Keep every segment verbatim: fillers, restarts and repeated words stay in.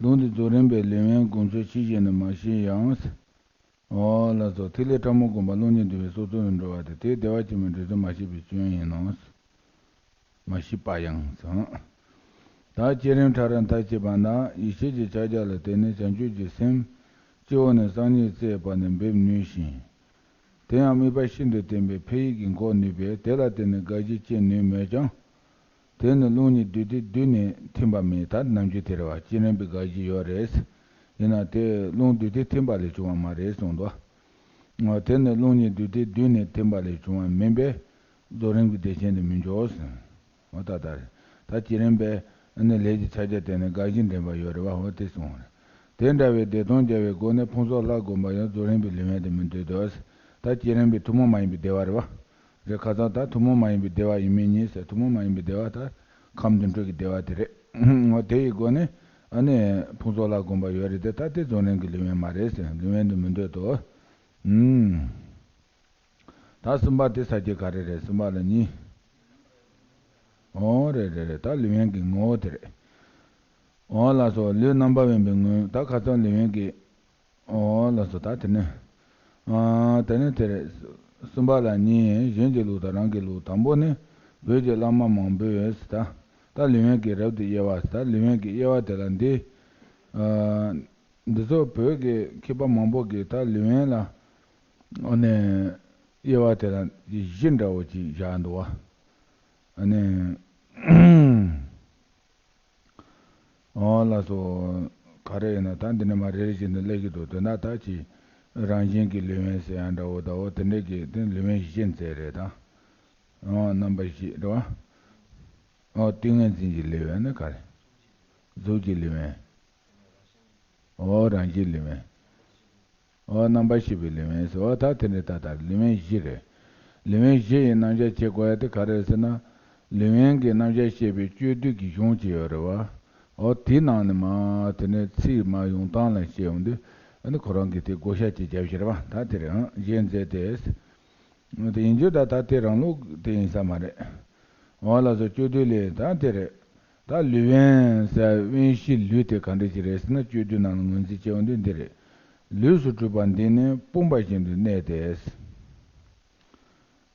ལུང་འདི་རྫོགས་རིམ་པའི་ལེའུ་ཡན་དགོངས་ཚུལ་ཇི་བཞིན་དུ་མ་བཤད་ཡང་། འོ་ལགས་སོ། ཐིག་ལེ་ཕྲ་མོ་བསྒོམ་པ་ཀློང་ཉིད་འདུས་པའི་སོ་སོར་འགྲོ་བ་དེ་དེའི་བདེ་བ་ཆེན་པོའི་འབྲས་བུ་མ་སྐྱེས་པའི་སྐྱོན་ཡིན་ནོ། མ་ཤེས་པ་ཡང་ཟེར། ད་བསྐྱེད་རིམ་ཕྲ་རགས་མཐར་ཕྱིན་པ་ན་ཡེ་ཤེས་ཀྱི་ཕྱག་རྒྱ་ལ་བརྟེན་ནས་བྱང་ཆུབ་ཀྱི་སེམས་སྤྱི་བོ་ནས་གསང་གནས་རྩའི་བར་ནས་འབེབས་ནུས་ཤིང་། དེ་ཡང་དམིགས་པ་ཤིན་ཏུ་བརྟན་པའི་འཕེལ་ཡུལ་གྱིས་འགོག་ནུས་པས་དེ་ལ་བརྟེན་ནས་དགའ་བཞི་སྐྱེ་ནུས་མོད་ཀྱང་། དེ་ནི་རླུང་གཉིས་འདུས་ཏེ་བསྡུས་ནས་ཐིམ་པ་མིན། ད་ནམ་རྒྱུན་དེ་རེད་བ། བསྐྱེད་རིམ་པའི་དགའ་བཞི་ཡོད་རེད། ཡིན་ན་དེ་རླུང་འདུས་ཏེ་ཐིམ་པ་ལས་བྱུང་བ་མ་རེད་གསུངས་འདུག། དེ་ནི་རླུང་གཉིས་འདུས་ཏེ་བསྡུས་ནས་ཐིམ་པ་ལས་བྱུང་བ་མིན་པས་རྫོགས་རིམ་གྱི་བདེ་ཆེན་དུ་མི་འཇོག་ཟེར། འོ་ད་ལྟ་རེད། ད་བསྐྱེད་རིམ་པས་ནི་ལས་ཀྱི་ཕྱག་རྒྱ་བརྟེན་ནས་དགའ་བཞི་འདྲེན་པ་ཡོད་རེད་བ། འོ་དེ་གསུངས་རེད། དེ་འདྲ་བའི་བདེ་སྟོང་རྒྱལ་བའི་སྒོ་ནས་ཕུང་སོགས་ལྷག་བསྒོམ་པ་ཡང་རྫོགས་རིམ་པའི་ལེའུ་ཡན་དུ་མི་འདོད་དོ། ད་བསྐྱེད་རིམ་པའི་ཐུན་མོང་མ་ཡིན་པའི་བདེ་བ་རེད་བ། རེད། ཁ་སང་ད་ཐུན་མོང་མ་ཡིན་པའི་བདེ་བ་ཡིན་མིན་གཉིས་ཟེར། ཐུན་མོང་མ་ཡིན་པའི་བདེ་བ་ད་ཁམས་བདུན་ཕྲག་གི་བདེ་བ་དེ་རེད། འོ་དེ་ཡི་སྒོ་ནས་ཨ་ནི་ཕུང་སོགས་ལྷག་བསྒོམ་པ་ཡོད་རེད་དེ། ད་དེ་རྫོགས་རིམ་གྱི་ལེའུ་ཡན་མ་རེད་ཟེར། ལེའུ་ཡན་དུ་མི་འདོད་དོ། ཨུམ། ད་གསུམ་པ་དེ་ས་བཅད་ག་རེ་རེད། གསུམ་པ་ལ་གཉིས། འོ་རེད་རེད་རེད། ད་ལེའུ་ཡན་གྱི་ངོ་བོ་དེ་རེད། འོ་ལགས་སོ། ལུས་རྣམ་པར་དབེན་པའི་ངོས། ད་ཁ་སང་ལེའུ་ཡན་གྱི། འོ་ལགས་སོ། ད་དེ་ནས། ཨ། དེ་ནས་དེ་རེད། གསུམ་པ་ལ་གཉིས། གཞན་གྱི་ལུགས་དང་རང་གི་ལུགས། དང་པོ་ནི་བོད་ཀྱི་བླ་མ་མང་པོས་ད། ད་ལེའུ་ཡན་གྱི་རབ་ཏུ་དབྱེ་བ། ད་ལེའུ་ཡན་གྱི་དབྱེ་བ་དེ་ལ་འདི། ཨ། འདི་ཚོ་བོད་ཀྱི་མཁས་པ་མང་པོ་གིས་ད་ལེའུ་ཡན་ལ། ཨ་ནི། དབྱེ་བ་དེ་ལ་གཞི་འདྲ་བོ་ཅིག་བཞག་འདུག་བ། ཨ་ནི། འོ་ལགས་སོ། ག་རེ་ཡིན་ན་ད་འདི་ནས་མར་རེ་རེ་བཞིན་དུ་སླེབས་ཀྱི་འདུག། དོན་དག་ད་ཅིག་རང་བཞིན་གྱི་ལེའུ་ཡན་ཟེར་ཡ་འདྲ་བོ་ད། འོ་དེ་འདྲས་ཀྱི་དེ་ལེའུ་ཡན་བཞི་མཛད་རེད་ད། འོ་རྣམ་པ་བཞི་རེད་བ། འོ་ཏིང་ངེ་འཛིན་གྱི་ལེའུ་ཡན་ནི་ག་རེ། གཟུགས་ཀྱི་ལེའུ་ཡན། འོ་རང་བཞིན་ལེའུ་ཡན། འོ་རྣམ་པར་ཤེས་པའི་ལེའུ་ཡན་ཟེར། འོ་ད་དེ་ནི་ད་ལྟ་ལེའུ་ཡན་བཞི་རེད། ལེའུ་ཡན་བཞི་ཡི་རྣམ་གཞག་བྱེད་དགོས་ཡ་དེ་ག་རེ་རེད་ཟེར་ན། ལེའུ་ཡན་གྱི་རྣམ་གཞག་བཤད་པའི་སྤྱོད་བསྡུས་ཀྱི་གཞུང་ཅིག་ཡོད་རེད་བ། འོ་དེའི་ནང་ནས་མར་དེ་ནས་ཚིག་མར་ཡོང་སྟངས་ལ་བཤད་ཡོང་དུས། ཨ་ནི་ཁོ་རང་གིས་དེ་བགོ་བཤའ་ཅིག་བརྒྱབ་བཞག་རེད་བ། ད་དེ་རེད། ཨང་། བཞི་མཛད་དེ། དེ་ཡིན་རྒྱུ་ད་ལྟ་དེ་རང་ལུགས་དེ་ཡིན་ས་མ་རེད། འོ་ལགས་སོ། སྤྱོད་བསྡུས་ལས་ད་དེ་རེད། ད་ལུས་དབེན་ཟེར། དབེན་གཞི་ལུས་དེ་ག་འདྲ་ཞིག་རེད་ཟེར་ན། སྤྱོད་བསྡུས་ནང་ལ་ངོས་འཛིན་བྱེད་ཡོང་དུས་འདི་རེད། ལུས་སུ་གྲུབ་པ་འདི་ནི་སྤུངས་པ་བཞིན་དུ་གནས་ཏེ།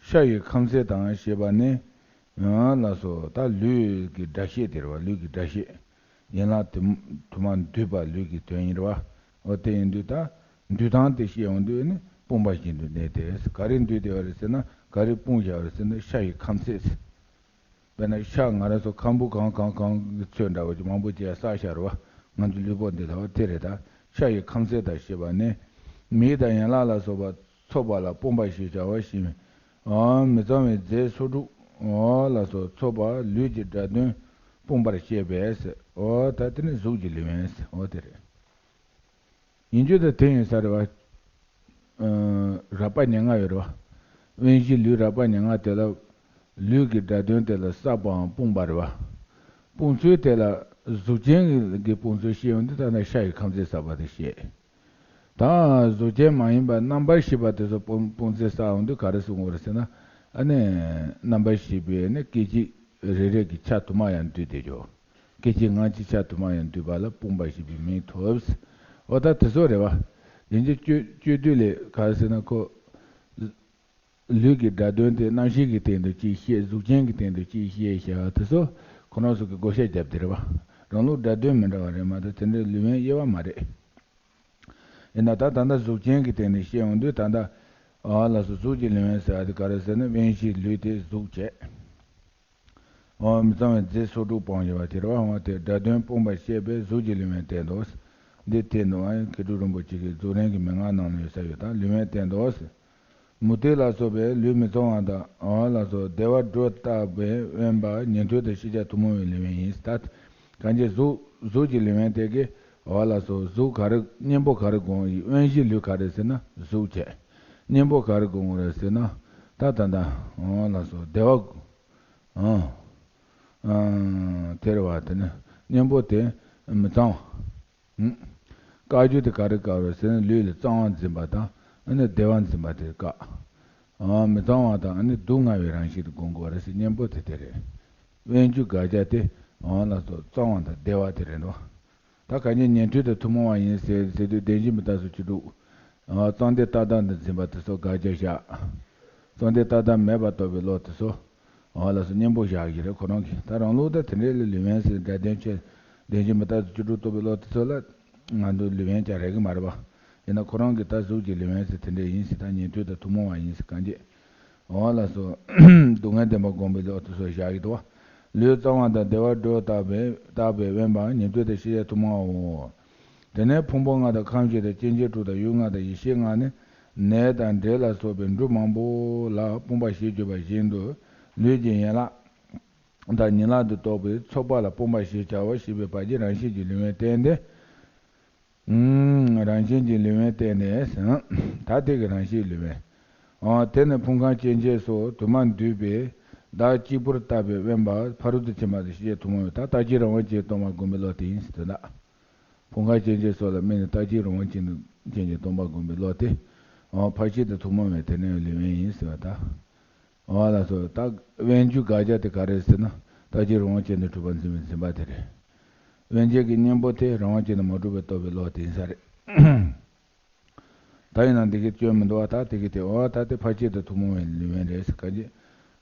ཤ་ཡི་ཁམ་ཟས་དང་ཞེས་པ་ནི། ཡང་ལགས་སོ། ད་ལུས་ཀྱི་སྒྲ་བཤད་དེ་རེད་བ། ལུས་ཀྱི་སྒྲ་བཤད། ཡན་ལག་དུ་དུ་མར་འདུས་པ་ལུས་ཀྱི་དོན་ཡིན་རེད་བ། འོ་དེ་ཡིན་དུས་ད་འདུས་སྟངས་དེ་བཤད་ཡོང་དུས་ནི་སྤུངས་པ་བཞིན་དུ་གནས་ཏེ། ག་རེ་འདུས་བསྡད་པ་རེད་ཟེར་ན། ག་རེ་སྤུངས་བཞག་པ་རེད་ཟེར་ན། ཤ་ཡི་ཁམ་ཟས། དཔེར་ན་ཤ་ང་རང་ཚོ་ཁམ་བུ་གང་གང་གང་གི་ཚོས་འདྲ་བོ་ཅིག་མང་པོ་ཅིག་བསགས་བཞག་རེད་བ། ང་ཚོའི་ལུས་པོ་འདི་ལ་བ། དེ་རེད་ད། ཤ་ཡི་ཁམ་ཟས་དང་ཞེས་པ་ནི། མིག་དང་ཡན་ལག་ལ་སོགས་པ་ཚོས་པ་ལ་སྤུངས་པ་ཞེས་བྱ་བ་ཞིག། ཨ། མི་གཙང་བའི་རྫས་སོ་དྲུག། འོ་ལགས་སོ། ཚོས་པ་ལུས་ཀྱི་སྒྲ་དོན་སྤུངས་པར་བཤད་པས། འོ་ད་དེ་ནི་གཟུགས་ཀྱི་ལེའུ་ཡན་ཟེར། འོ་དེ་རེད། ཡིན་རྒྱུ་དེ་དེ་ཡིན་ས་རེད་བ། ཨ། རགས་པ་ཉེར་ལྔ་ཡོད་རེད་བ། དབེན་གཞི་ལུས་རགས་པ་ཉེར་ལྔ་དེ་ལ། ལུས་ཀྱི་སྒྲ་དོན་དེ་ལ་བསགས་པའམ་སྤུངས་པ་རེད་བ། སྤུངས་ཚུལ་དེ་ལ་གཟུགས་ཅན་གྱི་སྤུངས་ཚུལ་བཤད་ཡོང་དུས་ད་ནི་ཤ་ཡི་ཁམ་ཟས་བསགས་པ་དེ་བཤད། ད་གཟུགས་ཅན་མ་ཡིན་པ་རྣམ་པར་ཤེས་པ་དེ་ཚོ་སྤུངས་སྤུངས་ཚུལ་བསགས་ཡོང་དུས་ག་རེ་གསུང་དགོས་རེད་ཟེར་ན། ཨ་ནི་རྣམ་པར་ཤེས་པས་ནི་སྐད་ཅིག་རེ་རེ་གི་ཆ་དུ་མ་ཡང་འདུས་ཏེ་འཇོག། སྐད་ཅིག་ངང་གཅིག་ཆ་དུ་མ་ཡང་འདུས་པ་ལ་སྤུངས་པ་ཞེས་པའི་མིང་ཐོབ། འོ་ད་དེ་ཚོ་རེད་བ། ཡིན་གྱི་སྤྱོད་སྤྱོད་བསྡུས་ལས་ག་རེ་ཟེར་ན། ཁོ་ལུས་ཀྱི་སྒྲ་དོན་དེ་རྣམ་ཤེས་ཀྱི་སྟེང་དུ་གཅིག་བཤད། གཟུགས་ཅན་གྱི་སྟེང་དུ་གཅིག་བཤད་བྱ་བ་དེ་ཚོ་ཁོ་རང་ཚོ་གི་བགོ་བཤའ་བརྒྱབ་དེ་རེད་བ། རང་ལུགས་སྒྲ་དོན་མི་འདྲ་བ་རེད་མ་གཏོགས་དེ་འདྲའི་ལེའུ་ཡན་དབྱེ་བ་མ་རེད། ཡིན་ན་ད་ད་ལྟ་གཟུགས་ཅན་གྱི་སྟེང་ནས་བཤད་ཡོང་དུས་ད་ལྟ། ཨ་ལགས་སོ། གཟུགས་ཀྱི་ལེའུ་ཡན་ཟེར་བ་དེ་ག་རེ་ཟེར་ན། དབེན་གཞིའི་ལུས་དེ་གཟུགས་བྱས། འོ་མི་གཙང་བའི་རྫས་སོ་དྲུག་སྤངས་ཡོད་པ་དེ་རེད་བ། འོ་དེ་སྒྲ་དོན་སྤུངས་པར་བཤད་པས་གཟུགས་ཀྱི་ལེའུ་ཡན་བསྟན་ཏོ། འདི་བསྟན་ཏོ། ཨ། མཁས་གྲུབ་རིན་པོ་ཆེ་གིས་རྫོགས་རིམ་གྱི་མན་ངག་ནང་ལ་ཡོད་ས་ཡོད་དང་། ལེའུ་ཡན་བསྟན་ཏོ། མུ་སྟེགས་ལ་སོགས་པས་ལུས་མི་གཙང་བ་དང་། འོ་ལགས་སོ། བདེ་བར་སྒྲོ་བཏགས་པས་དབེན་པ་ཉན་ཐོས་དང་ཤེས་བྱ་ཐུན་མོང་བའི་ལེའུ་ཡན་ཡིན། ད་གང་ཅི་གཟུགས་གཟུགས་ཀྱི་ལེའུ་ཡན་དེ་གིས། འོ་ལགས་སོ། གཟུགས་ག་རེ་གཉེན་པོ་ག་རེ་སྒོམ་ཡིན། དབེན་གཞིའི་ལུས་ག་རེ་ཟེར་ན་གཟུགས་བྱས། གཉེན་པོ་ག་རེ་སྒོམ་དགོས་རེད་ཟེར་ན། ད་ད་ད། འོ་ལགས་སོ། བདེ་བ། ཨང་། ཨང་། དེ་རེད་བ། དེ་ནི་གཉེན་པོ་དེ་མི་གཙང་བ། ཨང་། བཀག་རྒྱུ་དེ་ག་རེ་བཀག་རེད་ཟེར་ན། ལུས་ལ་གཙང་བ་འཛིན་པ་དང་། ཨ་ནི་བདེ་བ་འཛིན་པ་དེ་བཀག། ཨང་། མི་གཙང་བ་དང་། ཨ་ནི་སྡུག་བསྔལ་བའི་རང་བཞིན་དུ་སྒོམ་དགོས་རེད་ཟེར། གཉེན་པོ་དེ་དེ་རེད། དབེན་རྒྱུ་དགག་བྱ་དེ། འོ་ལགས་སོ། གཙང་བ་དང་བདེ་བ་དེ་རེད་འདུག། ད་ ད་གང་ཉིད་ཉན་ཐོས་དང་ཐུན་མོང་བ་ཡིན་ཟེར་ཟེར་དུས་བདེན་བཞི་མི་རྟག་སོགས་བཅུ་དྲུག་ཙམ་དེ་ལྟ་སྟངས་དང་འཛིན་པ་དེ་ཚོ་དགག་བྱ་བཞག་ཙམ་དེ་ལྟ་སྟངས་མེད་པར་རྟོགས་པའི་བློ་དེ་ཚོ། འོ་ལགས་སོ། སྙིང་པོ་བཞག་གི་རེད། ཁོ་རང་གིས་ད་རང་ལུགས་ད་དེ་འདྲའི་ལ་ལུས་དབེན་ཟེར་སྒྲ་དོན་ཆོས་བདེན་བཞི་མི་རྟག་སོགས་བཅུ་དྲུག་རྟོགས་པའི་བློ་དེ་ཚོ་ལ་ང་ཚོ་ལུས་དབེན་ཀྱང་རེག་གི་མ་རེད་པ། ཡིན་ན་ཁོ་རང་གིས་ད་གཟུགས་ཀྱི་ལུས་དབེན་ཟེར་དེ་འདྲ་ཡིན་ཟེར། ད་ཉན་ཐོས་དང་ཐུན་མོང་བ་ཡིན་ཟེར་གང་རྒྱས། འོ་ལགས་སོ། སྡུག་བསྔལ་བདེན་པར་བསྒོམས་པའི་བློ་དེ་ཚོ་བཞག་གི་འདུག་བ། ལུས་གཙང་བ་དང་བདེ་བ་སྒྲུབ་བརྟག་པའི་བརྟག་པས་དབེན་པ་ཉན་ཐོས་དང་ཤེས་བྱ་ཐུན་མོང་བའོ། དེ་ནས་ཕུང་པོ་ལྔ་དང་ཁམས་བཞི་དང་སྐྱེ་མཆེད་དྲུག་དང་ཡུལ་ལྔ་དང་ཡེ་ཤེས་ལྔ་ནི་ནད་དང་འདྲེ་ལ་སོགས་པའི་འབྲུ་མང་པོ་ལ་སྤོང་བ་ཞེས་བརྗོད་པ་བཞིན་དུ་ལུས་ཀྱི་ཡན་ལག་དང་ཉིང་ལག་ཏུ་གཏོགས་པའི་ཚོགས་པ་ལ་སྤོང་བ་ཞེས་བྱའོ་ཞེས་པའི་བར་གྱི་རང་བཞིན་གྱི་ལུས་དབེན་བསྟན་ཏེ། ཨུམ། རང་བཞིན་གྱི་ལུས་དབེན་བསྟན་ནས་ཟེར། ད་དེ་གི་རང་བཞིན་ལུས་དབེན། འོ་དེ་ནི་ཕུང་ཁམས་སྐྱེ་མཆེད་སོགས་དུ་མ་འདུས་པའི་བདག་གཅིག་པུར་བརྟགས་པས་དབེན་པ་ཕ་རོལ་ཏུ་ཕྱིན་པ་དང་ཤེས་བྱ་ཐུན་མོང་བའི་ད་ལྟ་གཅིག་རང་དབང་ཅན་སྟོང་པར་བསྒོམས་པའི་བློ་དེ་ཡིན་ཟེར་དོན་དག་ཕུང་ཁམས་སྐྱེ་མཆེད་སོགས་ལ་དམིགས་ནས་ལྟ་ཅི་རུང་བ་ཅན་དུ་ཅན་གྱི་སྟོང་པ་བསྒོམ་པའི་བློ་སྟེ། འོ་ཕར་ཕྱིན་དང་ཐུན་མོང་བའི་དེ་ནི་ལུས་དབེན་ཡིན་ཟེར་བ་དང་། འོ་ལགས་སོ། ད་དབེན་རྒྱུ་དགག་བྱ་དེ་ག་རེ་ཟེར་ན་ལྟ་ཅི་རུང་བ་ཅན་དུ་གྲུབ་པར་འཛིན་པའི་འཛིན་པ་དེ་རེད། དབེན་བྱེད་ཀྱི་གཉེན་པོ་དེ་རང་དབང་ཅན་དུ་མ་གྲུབ་པའི་རྟོགས་པའི་བློ་དེ་ཡིན་ས་རེད། ད་ཡིན་ན་འདི་གའི་སྐྱོན་མི་འདུག་བ། ད་དེ་གའི་དེ་འོ་ད་དེ་ཕར་ཕྱིན་དང་ཐུན་མོང་བའི་ལུས་དབེན་རེད་ཟེར་ག་ཅི།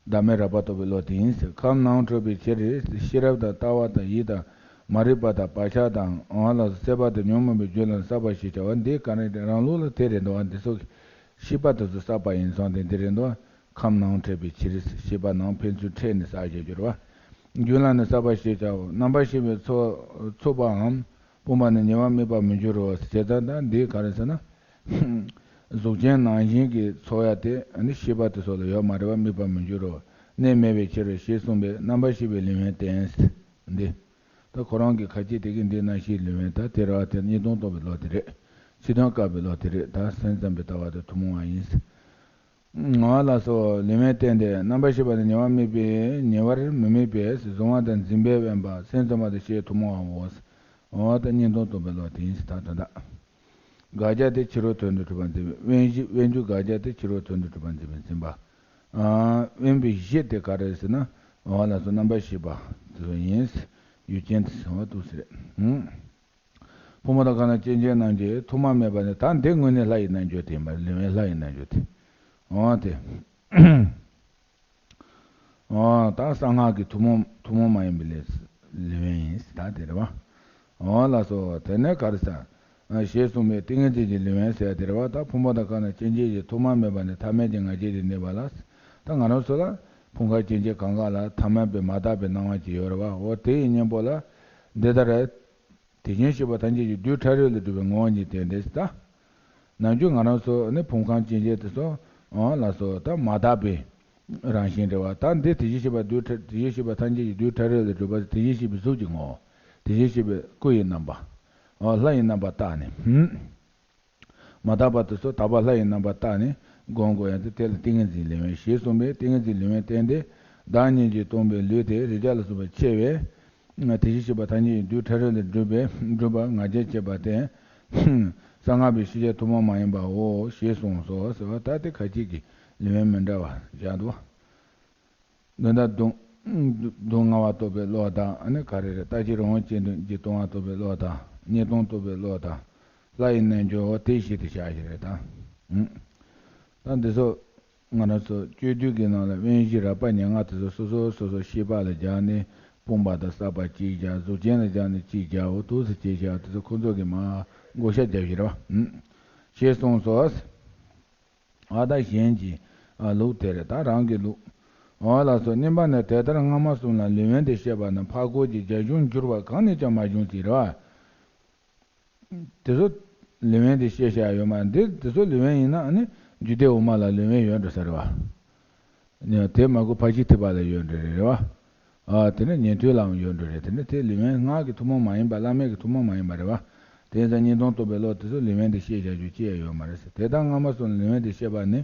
བདག་མེད་རགས་པ་རྟོགས་པའི་བློ་དེ་ཡིན་ཟེར། ཁམས་ནང་འཕྲོད་པའི་ཕྱིར་ཤེས་རབ་དང་ལྟ་བ་དང་ཡིད་དང་མ་རིག་པ་དང་བག་ཆགས་དང་འོ་ལ་སོགས་སྲེད་པ་དང་ཉོན་མོངས་པའི་རྒྱུ་རྣམས་བསགས་པ་ཞེས་བྱ་བ་འདི་ག་རེ་རང་ལུགས་ལ་དེ་རེད་འདུག་བ། འདི་ཚོ་གི་ཤེས་པ་དེ་ཚོ་བསགས་པ་ཡིན་ཙང་དེ་འདི་རེད་འདུག་བ། ཁམས་ནང་འཕྲད་པའི་ཕྱིར་ཤེས་པ་ནང་ཕན་ཚུན་འཕྲད་ནས་བསགས་བྱ་རྒྱུ་རེད་བ། རྒྱུ་རྣམས་ནི་བསགས་པ་ཞེས་བྱའོ། རྣམ་པར་ཤེས་པའི་ཚོགས་ཚོགས་པའམ་སྤོང་པ་ནི་ཉེ་བར་དམིགས་པར་མི་འགྱུར་རོ། བྱས་ཙང་ད་འདི་ག་རེ་ཟེར་ན། གཟུགས་ཅན་ནང་བཞིན་གྱི་ཚོགས་ཡ་དེ་ནི་ཤེས་པ་དེ་སོགས་ལ་ཡོད་མ་རེད་བ། དམིགས་པར་མི་འགྱུར་རོ། གནས་མེད་པའི་ཕྱིར་རོ་ཞེས་གསུངས་པས་རྣམ་པར་ཤེས་པའི་ལུས་དབེན་བསྟན། འདི། ད་ཁོ་རང་གི་ཁ་ཅིག་དེ་གི་འདི་རྣམ་ཤེས་ལུས་དབེན་ད་དེ་ར་བ་དེ་གཉིས་སྟོང་རྟོགས་པའི་བློ་དེ་རེད། ཕྱི་དོན་བཀག་པའི་བློ་དེ་རེད། ད་སེམས་ཙམ་པའི་ལྟ་བ་དེ་ཐུན་མོང་བ་ཡིན། ང་ལ་སོགས་ལུས་དབེན་བསྟན་ཏེ་རྣམ་པར་ཤེས་པ་ནི་ཉེ་བར་དམིགས་པས་ཉེ་བར་མི་དམིགས་པས་གཟུང་བ་དང་འཛིན་པས་དབེན་པ་སེམས་ཙམ་པ་དང་ཤེས་ཐུན་མོང་བའོ། འོ་ད་གཉིས་སྟོང་རྟོགས་པའི་བློ་དེ་ཡིན་ཟེར་ད་དོན་དག་དགག་བྱ་དེ་ཕྱི་རོལ་དོན་དུ་གྲུབ་པར་འཛིན་པའི་དབེན་གཞི། དབེན་རྒྱུ་དགག་བྱ་དེ་ཕྱི་རོལ་དོན་དུ་གྲུབ་པར་འཛིན་པའི་འཛིན་པ། ཨ་དབེན་པའི་གཞི་དེ་ག་རེ་ཟེར་ན། འོ་ལ་སོགས་རྣམ་པར་ཤེས་པ་དེ་ཚོ་ཡིན། ཡུལ་ཅན་དུ་སོང་བ་འདུག་ཟེར། ཨུམ། ཕུང་པོ་དང་ཁམས་དང་སྐྱེ་མཆེད་རྣམས་ཀྱི་ཐོག་མ་མེད་པ་ནི་ད་འདི་དངོས་གནས་ལྷ་ཡི་རྣལ་འབྱོར་དེ་ཡིན་པ། ལུས་དབེན་ལྷ་ཡི་རྣལ་འབྱོར་དེ། འོ་དེ། འོ་ད་གསང་སྔགས་ཀྱི་ཐུན་མོང་ཐུན་མོང་མ་ཡིན་པའི་ལས་ལུས་དབེན་ཡིན་ད་དེ་རེད་བ། འོ་ལགས་སོ། དེ་ནས་ག་རེ་ཟེར། ཞེས་གསུངས་པའི་ཏིང་ངེ་འཛིན་གྱི་ལུས་དབེན་ཟེར་དེ་རེད་བ། ད་ཕུང་པོ་དང་ཁམས་དང་སྐྱེ་མཆེད་ཀྱི་ཐོག་མ་མེད་པ་ནི་ཐ་མལ་གྱི་ང་རྒྱལ་གྱིས་གནས་པ་ལ། ད་ང་རང་ཚོ་ལ་ཕུང་ཁམས་སྐྱེ་མཆེད་གང་ག་ལ་ཐ་མལ་པའི་མ་དག་པའི་སྣང་བ་ཅིག་ཡོད་རེད་བ། འོ་དེ་ཡི་གཉེན་པོ་ལ་འདི་ལྟར། དེ་བཞིན་གཤེགས་པ་ཐམས་ཅད་ཀྱི་རྡུལ་ཕྲ་རོལ་ལས་གྲུབ་པའི་ངོ་བོ་ཉིད་དེ་འདྲ་ཟེར་ད། ནམ་རྒྱུན་ང་རང་ཚོ་ནི་ཕུང་ཁམས་སྐྱེ་མཆེད་དེ་ཚོ་འོ་ལགས་སོ་ད་མ་དག་པའི་རང་བཞིན་རེད་བ། ད་འདི་དེ་བཞིན་གཤེགས་པ་རྡུལ་ཕྲ་དེ་བཞིན་གཤེགས་པ་ཐམས་ཅད་ཀྱི་རྡུལ་ཕྲ་རོལ་ལས་གྲུབ་པ་དེ་བཞིན་གཤེགས་པའི་གཟུགས་ཀྱི་ངོ་བོ། དེ་བཞིན་གཤེགས་པའི་སྐུ་ཡི་རྣམ་པ། འོ་ལྷ་ཡི་རྣམ་པ་བཏགས་ནས། ཧུམ། མ་དག་པ་དེ་ཚོ་དག་པ་ལྷ་ཡི་རྣམ་པ་བཏགས་ནས་བསྒོམ་དགོས་ཡ་དེ་དེ་ལ་ཏིང་ངེ་འཛིན་ལུས་དབེན་ཞེས་གསུངས་པས་ཏིང་ངེ་འཛིན་ལུས་དབེན་བསྟན་ཏེ། བདག་ཉིད་ཀྱིས་སྟོང་པའི་ལུས་དེ་རིགས་བརྒྱ་ལ་སོགས་པ་ཕྱེ་བས། དེ་བཞིན་གཤེགས་པ་ཐམས་ཅད་ཀྱི་རྡུལ་ཕྲ་རོལ་ལས་གྲུབ་པའི་གྲུབ་པ་ང་རྒྱལ་བྱེད་པ་སྟེ། གསང་སྔགས་པའི་ཤེས་བྱ་ཐུན་མོང་མ་ཡིན་པའོ་ཞེས་གསུངས་སོ་ཟེར་བ་ལྟར་ཏེ་ཁ་ཅིག་གིས་ལུས་དབེན་མི་འདྲ་བ་བཞག་འདུག་དོན་དག་སྡུག་སྡུག་བསྔལ་བ་རྟོགས་པའི་བློ་དང་ཨ་ནི་ག་རེ་རེད། ལྟ་ཅི་རུང་བ་ཅན་དུ་འཇིག་སྟོང་བ་རྟོགས་པའི་བློ་དང་གཉིས་སྟོང་རྟོགས་པའི་བློ་དང་། ལྷ་ཡི་རྣལ་འབྱོར་འོ་དེ་བཞི་དེ་བཞག་བཞག་རེད་ད། ད་འདི་ཚོ་ང་རང་ཚོ་སྤྱོད་བསྡུས་ཀྱི་ནང་ལ་དབེན་གཞི་རགས་པ་ཉེར་ལྔ་དེ་ཚོ་སོ་སོ་སོ་སོ་ཤེས་པ་ལ་སྦྱར་ནས་སྤོང་བ་དང་བསགས་པ་གཅིག་བཞག་གཟུགས་ཅན་ལ་སྦྱར་ནས་གཅིག་བཞག་འོ་འདུག་སེ་བྱས་བཞག་དེ་ཚོ་ཁོ་ཚོ་གི་མ་བགོ་བཤའ་རྒྱབ་བཞག་རེད་བ། ཞེས་གསུངས་སོ། ཨ་ད་གཞན་གྱི་ལུགས་དེ་རེད། ད་རང་གི་ལུགས། འོ་ལགས་སོ། གཉིས་པ་ནི་དེ་ལྟར་སྔ་མ་གསུམ་ལ་ལུས་དབེན་དུ་བཤད་པ་ནི་འཕགས་སྐོར་གྱི་རྒྱ་གཞུང་འགྱུར་བ་གང་ནས་ཀྱང་མ་བྱུང་ཟེར་བ། དེ་ཚོ་ལུས་དབེན་དུ་བཤད་བྱ་ཡོད་མ་རེད། དེ་ཚོ་ལུས་དབེན་ཡིན་ན་ནི་རྒྱུད་སྡེ་འོག་མ་ལ་ལུས་དབེན་ཡོད་འགྲོ་ས་རེད་བ། དེ་མ་གོ་ཕར་ཕྱིན་ཐེག་པ་ལ་ཡོད་འགྲོ་རེད་བ། ཨ་དེ་ནས་ཉན་ཐོས་ལའང་ཡོད་འགྲོ་རེད། དེ་ནས་དེ་ལུས་དབེན་སྔགས་ཀྱི་ཐུན་མོང་མ་ཡིན་པ་བླ་མེད་ཀྱི་ཐུན་མོང་མ་ཡིན་པ་རེད་བ། དེ་ཡིན་ཙང་གཉིས་སྟོང་རྟོགས་པའི་བློ་དེ་ཚོ་ལུས་དབེན་དུ་བཤད་བྱ་རྒྱུ་ཅི་ཡང་ཡོད་མ་རེད་ཟེར། དེ་ལྟར་སྔ་མ་གསུམ་ལ་ལུས་དབེན་དུ་བཤད་པ་ནི་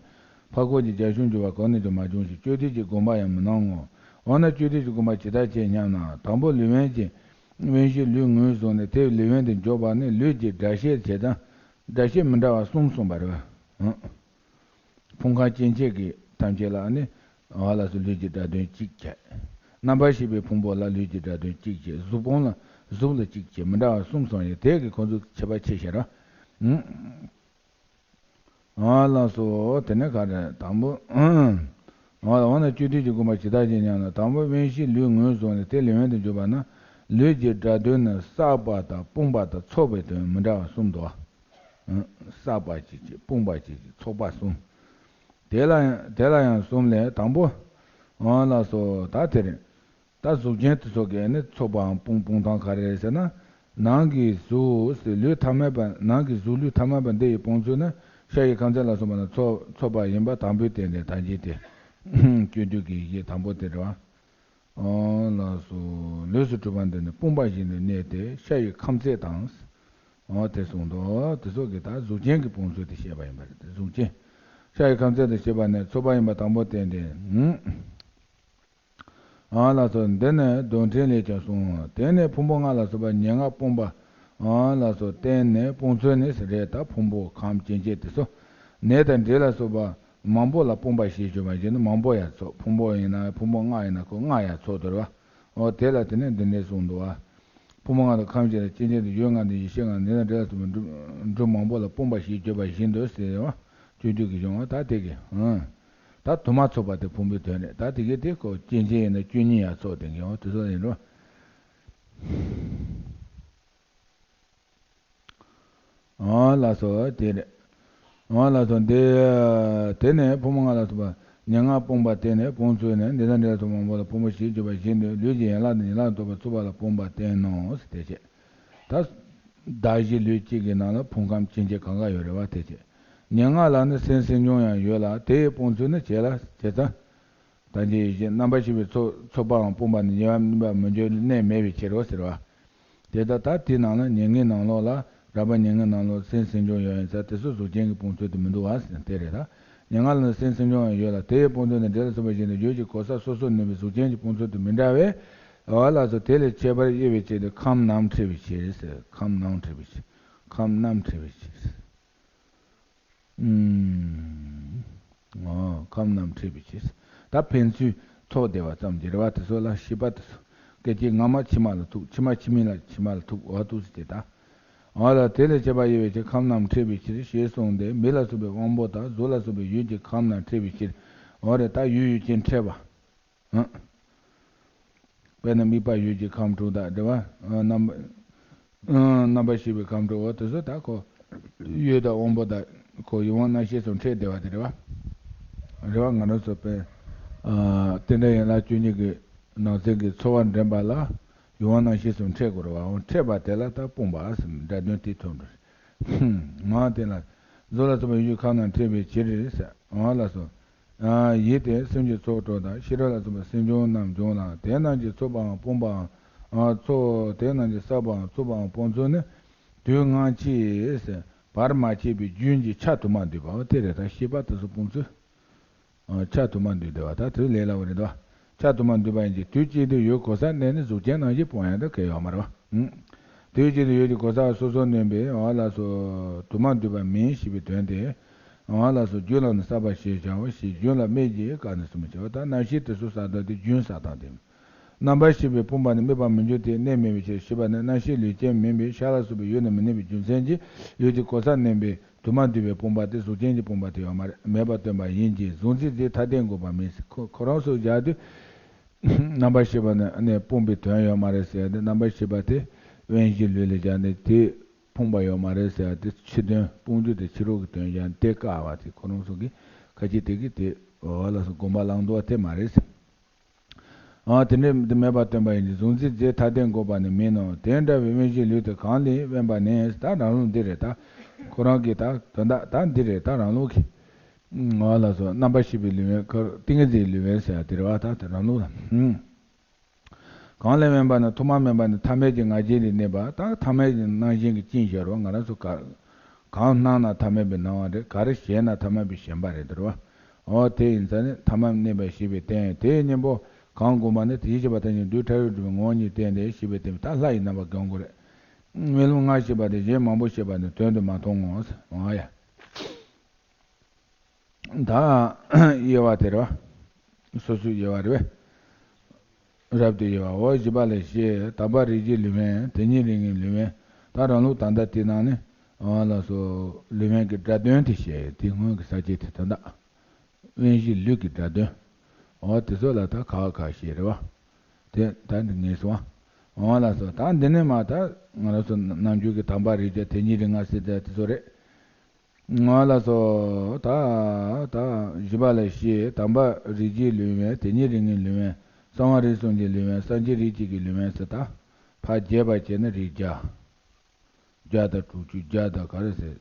འཕགས་སྐོར་གྱི་རྒྱ་གཞུང་འགྱུར་བ་གང་ནས་ཀྱང་མ་བྱུང་ཞིང་སྤྱོད་བསྡུས་ཀྱི་དགོངས་པ་ཡང་མི་སྣང་ངོ་། འོ་ན་སྤྱོད་བསྡུས་ཀྱི་དགོངས་པ་ཇི་ལྟར་བྱེད་སྙམ་ན། དང་པོ་ལུས་དབེན་གྱི་དབེན་གཞི་ལུས་ངོས་བཟུང་ནས་དེ་ལུས་དབེན་དུ་འཇོག་པ་ནི་ལུས་ཀྱི་སྒྲ་བཤད་བྱེད་སྟངས་སྒྲ་བཤད་མི་འདྲ་བ་གསུམ་གསུངས་པ་རེད་བ། ཕུང་ཁམས་སྐྱེ་མཆེད་ཀྱི་ཐམས་ཅད་ལ་ནི་འོ་ལགས་སོ་ལུས་ཀྱི་སྒྲ་དོན་གཅིག་བྱས། རྣམ་པར་ཤེས་པའི་ཕུང་པོ་ལ་ལུས་ཀྱི་སྒྲ་དོན་གཅིག་བྱས། གཟུགས་ཕུང་ལ་ གཟུགས་ལ་གཅིག་བྱས། མི་འདྲ་བ་གསུམ་སོང་ཡོད། དེ་གི་ཁོ་ཚོ་ཁྱད་པར་ཕྱེ་ཤེས་ར། ཨང་། ཨ་ལགས་སོ། དེ་ནས་ག་རེ་དང་པོ། འོ་ལ་འོ་ན་སྤྱོད་བསྡུས་ཀྱི་དགོངས་པ་ཇི་ལྟར་ཞེས་སྙམ་ན། དང་པོ་དབེན་གཞིའི་ལུས་ངོས་བཟུང་ནས་དེ་ལེགས་བཤད་དུ་འཇུག་པ་ན། ལུས་ཀྱི་སྒྲ་དོན་ནི་བསགས་པ་དང་སྤངས་པ་དང་ཚོགས་པའི་དོན་མི་འདྲ་བ་གསུམ་འདུག། ཨང་། བསགས་པ་གཅིག་བྱས། སྤངས་པ་གཅིག་བྱས། ཚོགས་པ་གསུམ། དེ་ལ་ཡང་དེ་ལ་ཡང་གསུམ་ལས། དང་པོ། འོ་ལགས་སོ། ད་དེ་རེད། ད་གཟུགས་ཅན་དེ་ཚོ་གིས་ནི་ཚོགས་པའམ་སྤོང་སྤོང་སྟངས་ག་རེ་རེད་ཟེར་ན། ནང་གི་གཟུགས་ཟེར་ལུས་ཐ་མལ་པ། ནང་གི་གཟུགས་ལུས་ཐ་མལ་པ་འདི་ཡི་སྤོང་ཚུལ་ནི་ཤ་ཡི་ཁམ་ཚད་ལ་སོགས་པ་ན་ཚོགས་ཚོགས་པ་ཡིན་པ་དང་པོའི་སྟེང་ནས་ད་གིན་དེ་སྤྱོད་བསྡུས་ཀྱི་ཡི་གེ་དང་པོ་དེ་རེད་བ། འོ་ལགས་སོ། ལུས་སུ་གྲུབ་པ་འདི་ནི་སྤངས་པ་བཞི་ནི་གནས་ཏེ་ཤ་ཡི་ཁམ་ཚད་དང་། འོ་དེ་གསུངས་འདུག། དེ་ཚོ་གིས་ད་གཟུགས་ཅན་གྱི་སྤོང་ཚུལ་དེ་བཤད་པ་ཡིན་པ་རེད། གཟུགས་ཅན། ཤ་ཡི་ཁམ་ཚད་དང་བཅས་པ་ནི་ཚོགས་པ་ཡིན་པ་དང་པོའི་སྟེང་ནས། ཨང་། ཨ་ལགས་སོ། འདི་ནི་རྡོར་འཕྲིན་ལས་ཀྱང་གསུངས། དེ་ནས་ཕུང་པོ་ལྔ་ལ་སོགས་པ་ཉེར་ལྔ་སྤངས་པ། ཨ་ལགས་སོ། བསྟན་ནས་སྤོང་ཚུལ་ནི་རེད། ད་ཕུང་པོ་ཁམས་སྐྱེ་མཆེད་དེ་ཚོ། ནད་དང་འབྲས་ལ་སོགས་པ་མང་པོ་ལ་སྤངས་པ་ཞེས་བརྗོད་པ་བཞིན་དུ་མང་པོ་ཡང་ཚོགས། ཕུང་པོ་ཡིན་ན་ཕུང་པོ་ལྔ་ཡིན་ན་ཁོ་ལྔ་ཡང་ཚོགས་དོར་བ། འོ་དེ་ལ་དེ་ནས་འདི་འདྲས་གསུངས་འདུག་བ། ཕུང་པོ་ལྔ་དང་ཁམས་བཞི་དང་སྐྱེ་མཆེད་དང་ཡུལ་ལྔ་དང་ཡེ་ཤེས་ལྔ། ནད་དང་འབྲས་ལ་སོགས་པའི་འབྲུ་འབྲུ་མང་པོ་ལ་སྤངས་པ་ཞེས་བརྗོད་པ་བཞིན་དུ་ཟེར་བ། སྤྱོད་བསྡུས་ཀྱི་གཞུང་བ་ད་དེ་གི། ཨང་། ད་དུ་མ་ཚོགས་པ་དེ་ཕུང་པོའི་དོན་རེད། ད་དེ་གའི་དེ་ཁོ་སྐྱེ་མཆེད་ཡིན་ན་བཅུ་གཉིས་ཡང་ཚོགས་དེ་གི། འོ་དེ་ཚོ་ཡིན་འགྲོ། འོ་ལགས་སོ། དེ་རེད། འོ་ལགས་སོ། འདི། དེ་ནས་ཕུང་པོ་ལྔ་ལ་སོགས་པ་ཉེར་ལྔ་སྤངས་པ། དེ་ནས་སྤོང་ཚུལ་ནི་ནད་དང་འབྲས་ལ་སོགས་པ་མང་པོ་ལ་སྤངས་པ་ཞེས་བརྗོད་པ་བཞིན་དུ་ལུས་ཀྱི་ཡན་ལག་དང་ཡན་ལག་ཏུ་གཏོགས་པ་ཚོགས་པ་ལ་སྤངས་པ་བསྟན་ནོ། དེ་བྱས། ད་གཟུགས་བཞི་ལུས་གཅིག་གི་ནང་ལ་ཕུང་ཁམས་སྐྱེ་མཆེད་གང་ག་ཡོད་རེད་བ། དེ་བྱས། ཉེར་ལྔ་ལ་ནི་སེམས་སེམས་བྱུང་ཡང་ཡོད་ལ། དེ་ཡི་སྤོང་ཚུལ་ནི་བྱས་ལ་བྱས་ཙང་། ད་ཅི་ཡི་ཤེས་རྣམ་པར་ཤེས་པའི་ཚོགས་ཚོགས་པའང་སྤངས་པ་ནི་ཉེ་བར་གནས་པར་མི་འགྱུར་གནས་མེད་པའི་ཕྱིར་རོ་ཟེར་བ། དེ་ལྟར་ད་དེའི་ནང་ལ་ཉེར་ལྔའི་ནང་ལོགས་ལ་རགས་པ་ཉེར་ལྔའི་ནང་ལོགས་སེམས་སེམས་བྱུང་ཡོད་ཡིན་ཙང་དེ་ཚོ་གཟུགས་ཅན་གྱི་སྤོང་ཚུལ་དུ་མི་འདུ་བ་ཟེར་དེ་རེད་ད། ཉེར་ལྔ་ལ་ནི་སེམས་སེམས་བྱུང་ཡང་ཡོད་ལ། དེ་ཡི་སྤོང་ཚུལ་ནི་འབྲས་ལ་སོགས་པ་བཞིན་དུ་ཡུལ་གྱི་གོ་ས་སོ་སོར་གནས་པའི་གཟུགས་ཅན་གྱི་སྤོང་ཚུལ་དུ་མི་འདྲ་བས། འོ་ལགས་སོ། དེ་ལས་ཁྱད་པར་དབྱེ་བའི་ཆེད་དུ་ཁམས་རྣམས་ཕྲད་པའི་ཕྱིར་ཟེར། ཁམས་རྣམས་ཕྲད་པའི་ཕྱིར། ཁམས་རྣམས་ཕྲད་པའི་ཕྱིར། ཨུམ། ཨོ། ཁམས་རྣམས་ཕྲད་པའི་ཕྱིར། ད་ཕན་ཚུན་ཚོགས་བསྡད་པ་ཙམ་གྱིས་རེད་བ། དེ་ཚོ་ལ་ཤེས་པ་དེ་ཚོ། སྐད་ཅིག་སྔ་མ་ཕྱི་མ་ལ་ཐུག། ཕྱི་མ་ཕྱི་མ་ལ་ཕྱི་མ་ལ་ཐུག། འོ་ཐུག་ཟེར་དེ་ད། འོ་ལ་དེ་ལས་ཁྱད་པར་དབྱེ་བའི་ཕྱིར་ཁམས་རྣམས་ཕྲད་པའི་ཕྱིར་ཞེས་གསུངས་ཏེ། མིག་ལ་སོགས་པའི་དབང་པོ་དང་གཟུགས་ལ་སོགས་པའི་ཡུལ་གྱི་ཁམས་རྣམས་ཕྲད་པའི་ཕྱིར། འོ་རེད་ད། ཡུལ་ཡུལ་ཅན་ཕྲད་པ། ཨ། དཔེར་ན་དམིགས་པ་ཡུལ་གྱི་ཁམས་དྲུག་དང་འདྲ་བ། ཨ། རྣམ་པ། ཨ། རྣམ་པར་ཤེས་པའི་ཁམས་དྲུག། འོ་དེ་ཚོ་ད་ཁོ་ཡུལ་དང་དབང་པོ་དང་ཁོ་ཡུལ་དབང་རྣམ་ཤེས་སུ་འཕྲད་བསྡད་པ་དེ་རེད་བ། རེད་བ། ང་རང་ཚོ་དཔེ། ཨ། རྟེན་འབྲེལ་ཡན་ལག་བཅུ་གཉིས་ཀྱི་ནང་ཚན་གྱི་ཚོར་བ་འདྲེན་པ་ལ་ཡུལ་དབང་རྣམ་ཤེས་སུ་འཕྲད་དགོས་རེད་བ། འོ་འཕྲད་པ་དེ་ལ་ད་སྤངས་པ་ཟེར་སྒྲ་དོན་དེ་ཐོན་འགྲོ། མ་དེ་ལ་གཟུགས་ལ་སོགས་པའི་ཡུལ་ཁམས་རྣམས་ཕྲད་པའི་ཕྱིར་ཟེར། འོ་ལགས་སོ། ཨ། ཡིད་དེ་སེམས་ཀྱི་ཚོགས་དྲུག་དང་ཤེས་རབ་ལ་སོགས་པ་སེམས་བྱུང་རྣམས་འབྱུང་ལ། དེ་རྣམས་ཀྱི་ཚོགས་པའང་སྤངས་པའང་། ཨ། ཚོགས་དེ་རྣམས་ཀྱི་བསགས་པའང་ཚོགས་པའང་སྤོང་ཚུལ་ནི། དུས་སྔ་ཕྱི་ཟེར་བར་མ་ཆད་པའི་རྒྱུན་གྱི་ཆ་དུ་མར་འདུས་པའོ། དེ་རེད་ད། ཤེས་པ་དེ་ཚོ་སྤོང་ཚུལ། ཨ། ཆ་དུ་མར་འདུས་བསྡད་པ་ད་དུས་ལས་སླ་བོ་རེད་དོ། ཆ་དུ་མར་འདུས་པ་ཡིན་གྱི་དུས་གཅིག་ཏུ་ཡུལ་གོ་ས་གནས་ནི་གཟུགས་ཅན་རྣམ་བཞི་སྤོང་ཡང་དེ་གལ་ཡོད་མ་རེད་བ། ཨུམ། དུས་གཅིག་ཏུ་ཡུལ་གྱི་གོ་ས་སོ་སོར་གནས་པའི། འོ་ལགས་སོ། དུ་མར་འདུས་པ་མིན་ཞེས་པའི་དོན་ཏེ། འོ་ལགས་སོ། རྒྱུན་ལ་ནི་བསགས་པ་ཞེས་བྱའོ་ཞེས་རྒྱུན་ལ་སྨོས་ཀྱི་སྐབས་ནས་གསུངས་པའི་ཕྱིར། ད་རྣམ་ཤེས་དེ་ཚོ་བསགས་སྟངས་དེ་རྒྱུན་བསགས་སྟངས་དེ། རྣམ་པར་ཤེས་པས་སྤངས་པ་ནི་དམིགས་པར་མི་འགྱུར་ཏེ་གནས་མེད་པའི་ཕྱིར་ཞེས་པ་ནི་རྣམ་ཤེས་ལུས་ཅན་མིན་པས་ཤ་ལ་སོགས་པའི་ཡུལ་ནི་མི་གནས་པའི་རྒྱུ་མཚན་གྱིས་ཡུལ་གྱི་གོ་ས་གནས་པའི་དུ་མར་འདུས་པའི་སྤངས་པ་དེ་གཟུགས་ཅན་གྱི་སྤངས་པ་དེ་ཡོད་མ་རེད། མེད་པར་སྟོན་པ་ཡིན་གྱི་གཟུགས་འཛིན་རྫས་ཐ་དད་འགོག་པ་མིན། ཁོ་ཁོ་རང་ཚོས་སྦྱར་དུས། རྣམ་པར་ཤེས་པ་ནི་ནི་སྤངས་པའི་དོན་ཡོད་མ་རེད་ཟེར་ཏེ། རྣམ་པར་ཤེས་པ་དེ་དབེན་གཞིའི་ལུས་ལ་སྦྱར་ནས་དེ་སྤངས་པ་ཡོད་མ་རེད་ཟེར་ཏེ། ཕྱི་དོན་སྤོང་རྒྱུ་དེ་ཕྱི་རོལ་གྱི་དོན་སྦྱར་ནས་དེ་བཀག་པ་དེ་ཁོ་རང་ཚོ་གིས་ཁ་ཅིག་དེ་གིས་དེ། འོ་ལགས་སོ། དགོངས་པ་བླང་དོར་དེ་མ་རེད་ཟེར། ཨ། དེ་འདྲ་དེ་མེད་པར་སྟོན་པ་ཡིན་གྱི་གཟུགས་འཛིན་རྫས་ཐ་དད་འགོག་པ་ནི་མིན་ནོ། དེ་འདྲ་བའི་དབེན་གཞིའི་ལུས་དེ་གང་ལས་དབེན་པ་ནས། ད་རང་ལུགས་འདི་རེད་ད། ཁོ་རང་གིས་ད་དོན་དག་ད་འདི་རེད་ད། རང་ལུགས་ཀྱི། འོ་ལགས་སོ། རྣམ་པར་ཤེས་པའི་ལུས་དབེན་ཁར་ཏིང་ངེ་འཛིན་ལུས་དབེན་ཟེར་ཡ་དེ་རེད་བ། ད་དེ་རང་ལུགས་ལ། ཨུམ། གང་ལས་དབེན་པ་ན་ཐོག་མ་མེད་པ་ནས་ཐ་མལ་གྱི་ང་རྒྱལ་ལས་གནས་པ། ད་ཐ་མལ་གྱི་སྣང་ཞེན་གྱིས་བཅིངས་བཞག་རོགས། ང་རང་ཚོ་ག་གང་སྣང་ན་ཐ་མལ་པའི་སྣང་བ་རེད། ག་རེ་བྱས་ན་ཐ་མལ་པའི་ཞེན་པ་རེད་དེ་རེད་བ། འོ་དེ་ཡིན་ཙང་ནི་ཐ་མལ་གནས་པ་ཞེས་པའི་རྟེན་དེའི་གཉེན་པོ་གང་བསྒོམས་པ་ནི་དེ་ཡིད་ཆེས་པ་ཐམས་ཅད་རྡུལ་ཕྲ་རབ་སྒྲིབ་པའི་ངོ་བོ་ཉིད་བསྟན་ཏེ་ཞེས་པའི་རྟེན་ད་ལྷ་ཡི་རྣམ་པ་བསྒོམ་དགོས་རེད། རྨི་ལམ་ལྔ་ཞེས་པ་དེ་གཞན་མང་པོ་བཤད་པ་ནི་དོན་དུ་མ་མཐོང་ངོ་། འོ་ཡ། ད་དབྱེ་བ་དེ་རེད་བ། སོ་སོའི་དབྱེ་བ་རེད་བས། རབ་ཏུ་དབྱེ་བ། འོ་བཞི་པ་ལ་བཤད། དང་པོ་རིགས་ཀྱི་ལེའུ་ཡན། དེ་ཉིད་རིགས་ལྔའི་ལེའུ་ཡན། ད་རང་ལུགས་ད་ལྟ་དེ་ནང་ནས་འོ་ལགས་སོ། ལེའུ་ཡན་གྱི་སྒྲ་དོན་དེ་བཤད། དེ་སྔོན་གྱི་ས་བཅད་དེ་ད་ལྟ། དབེན་གཞིའི་ལུས་ཀྱི་སྒྲ་དོན། འོ་དེ་ཚོ་ལ་ད་ཁག་ཁག་བཤད་རེད་བ། དེ་ད་འདི་ངེས་སོང་བ། འོ་ལགས་སོ། ད་འདི་ནས་མར་ད་ང་རང་ཚོ་ནམ་རྒྱུན་གྱི་དང་པོ་རིགས་ཀྱི་དེ་ཉིད་རིགས་ལྔ་ཟེར་དེ་དེ་ཚོ་རེད། འོ་ལགས་སོ། ད་ད་བཞི་པ་ལ་བཤད། དང་པོ་རིགས་ཀྱི་ལེའུ་ཡན། དེ་ཉིད་རིགས་ལྔའི་ལེའུ་ཡན། གསང་བ་རིགས་གསུམ་གྱི་ལེའུ་ཡན། སངས་རྒྱས་རིགས་གཅིག་གི་ལེའུ་ཡན་ཟེར། ད་ཕར་རྒྱས་པ་བྱས་ན་རིགས་བརྒྱ། བརྒྱ་དང་དྲུག་ཅུ། བརྒྱ་དང་ག་རེ་ཟེར།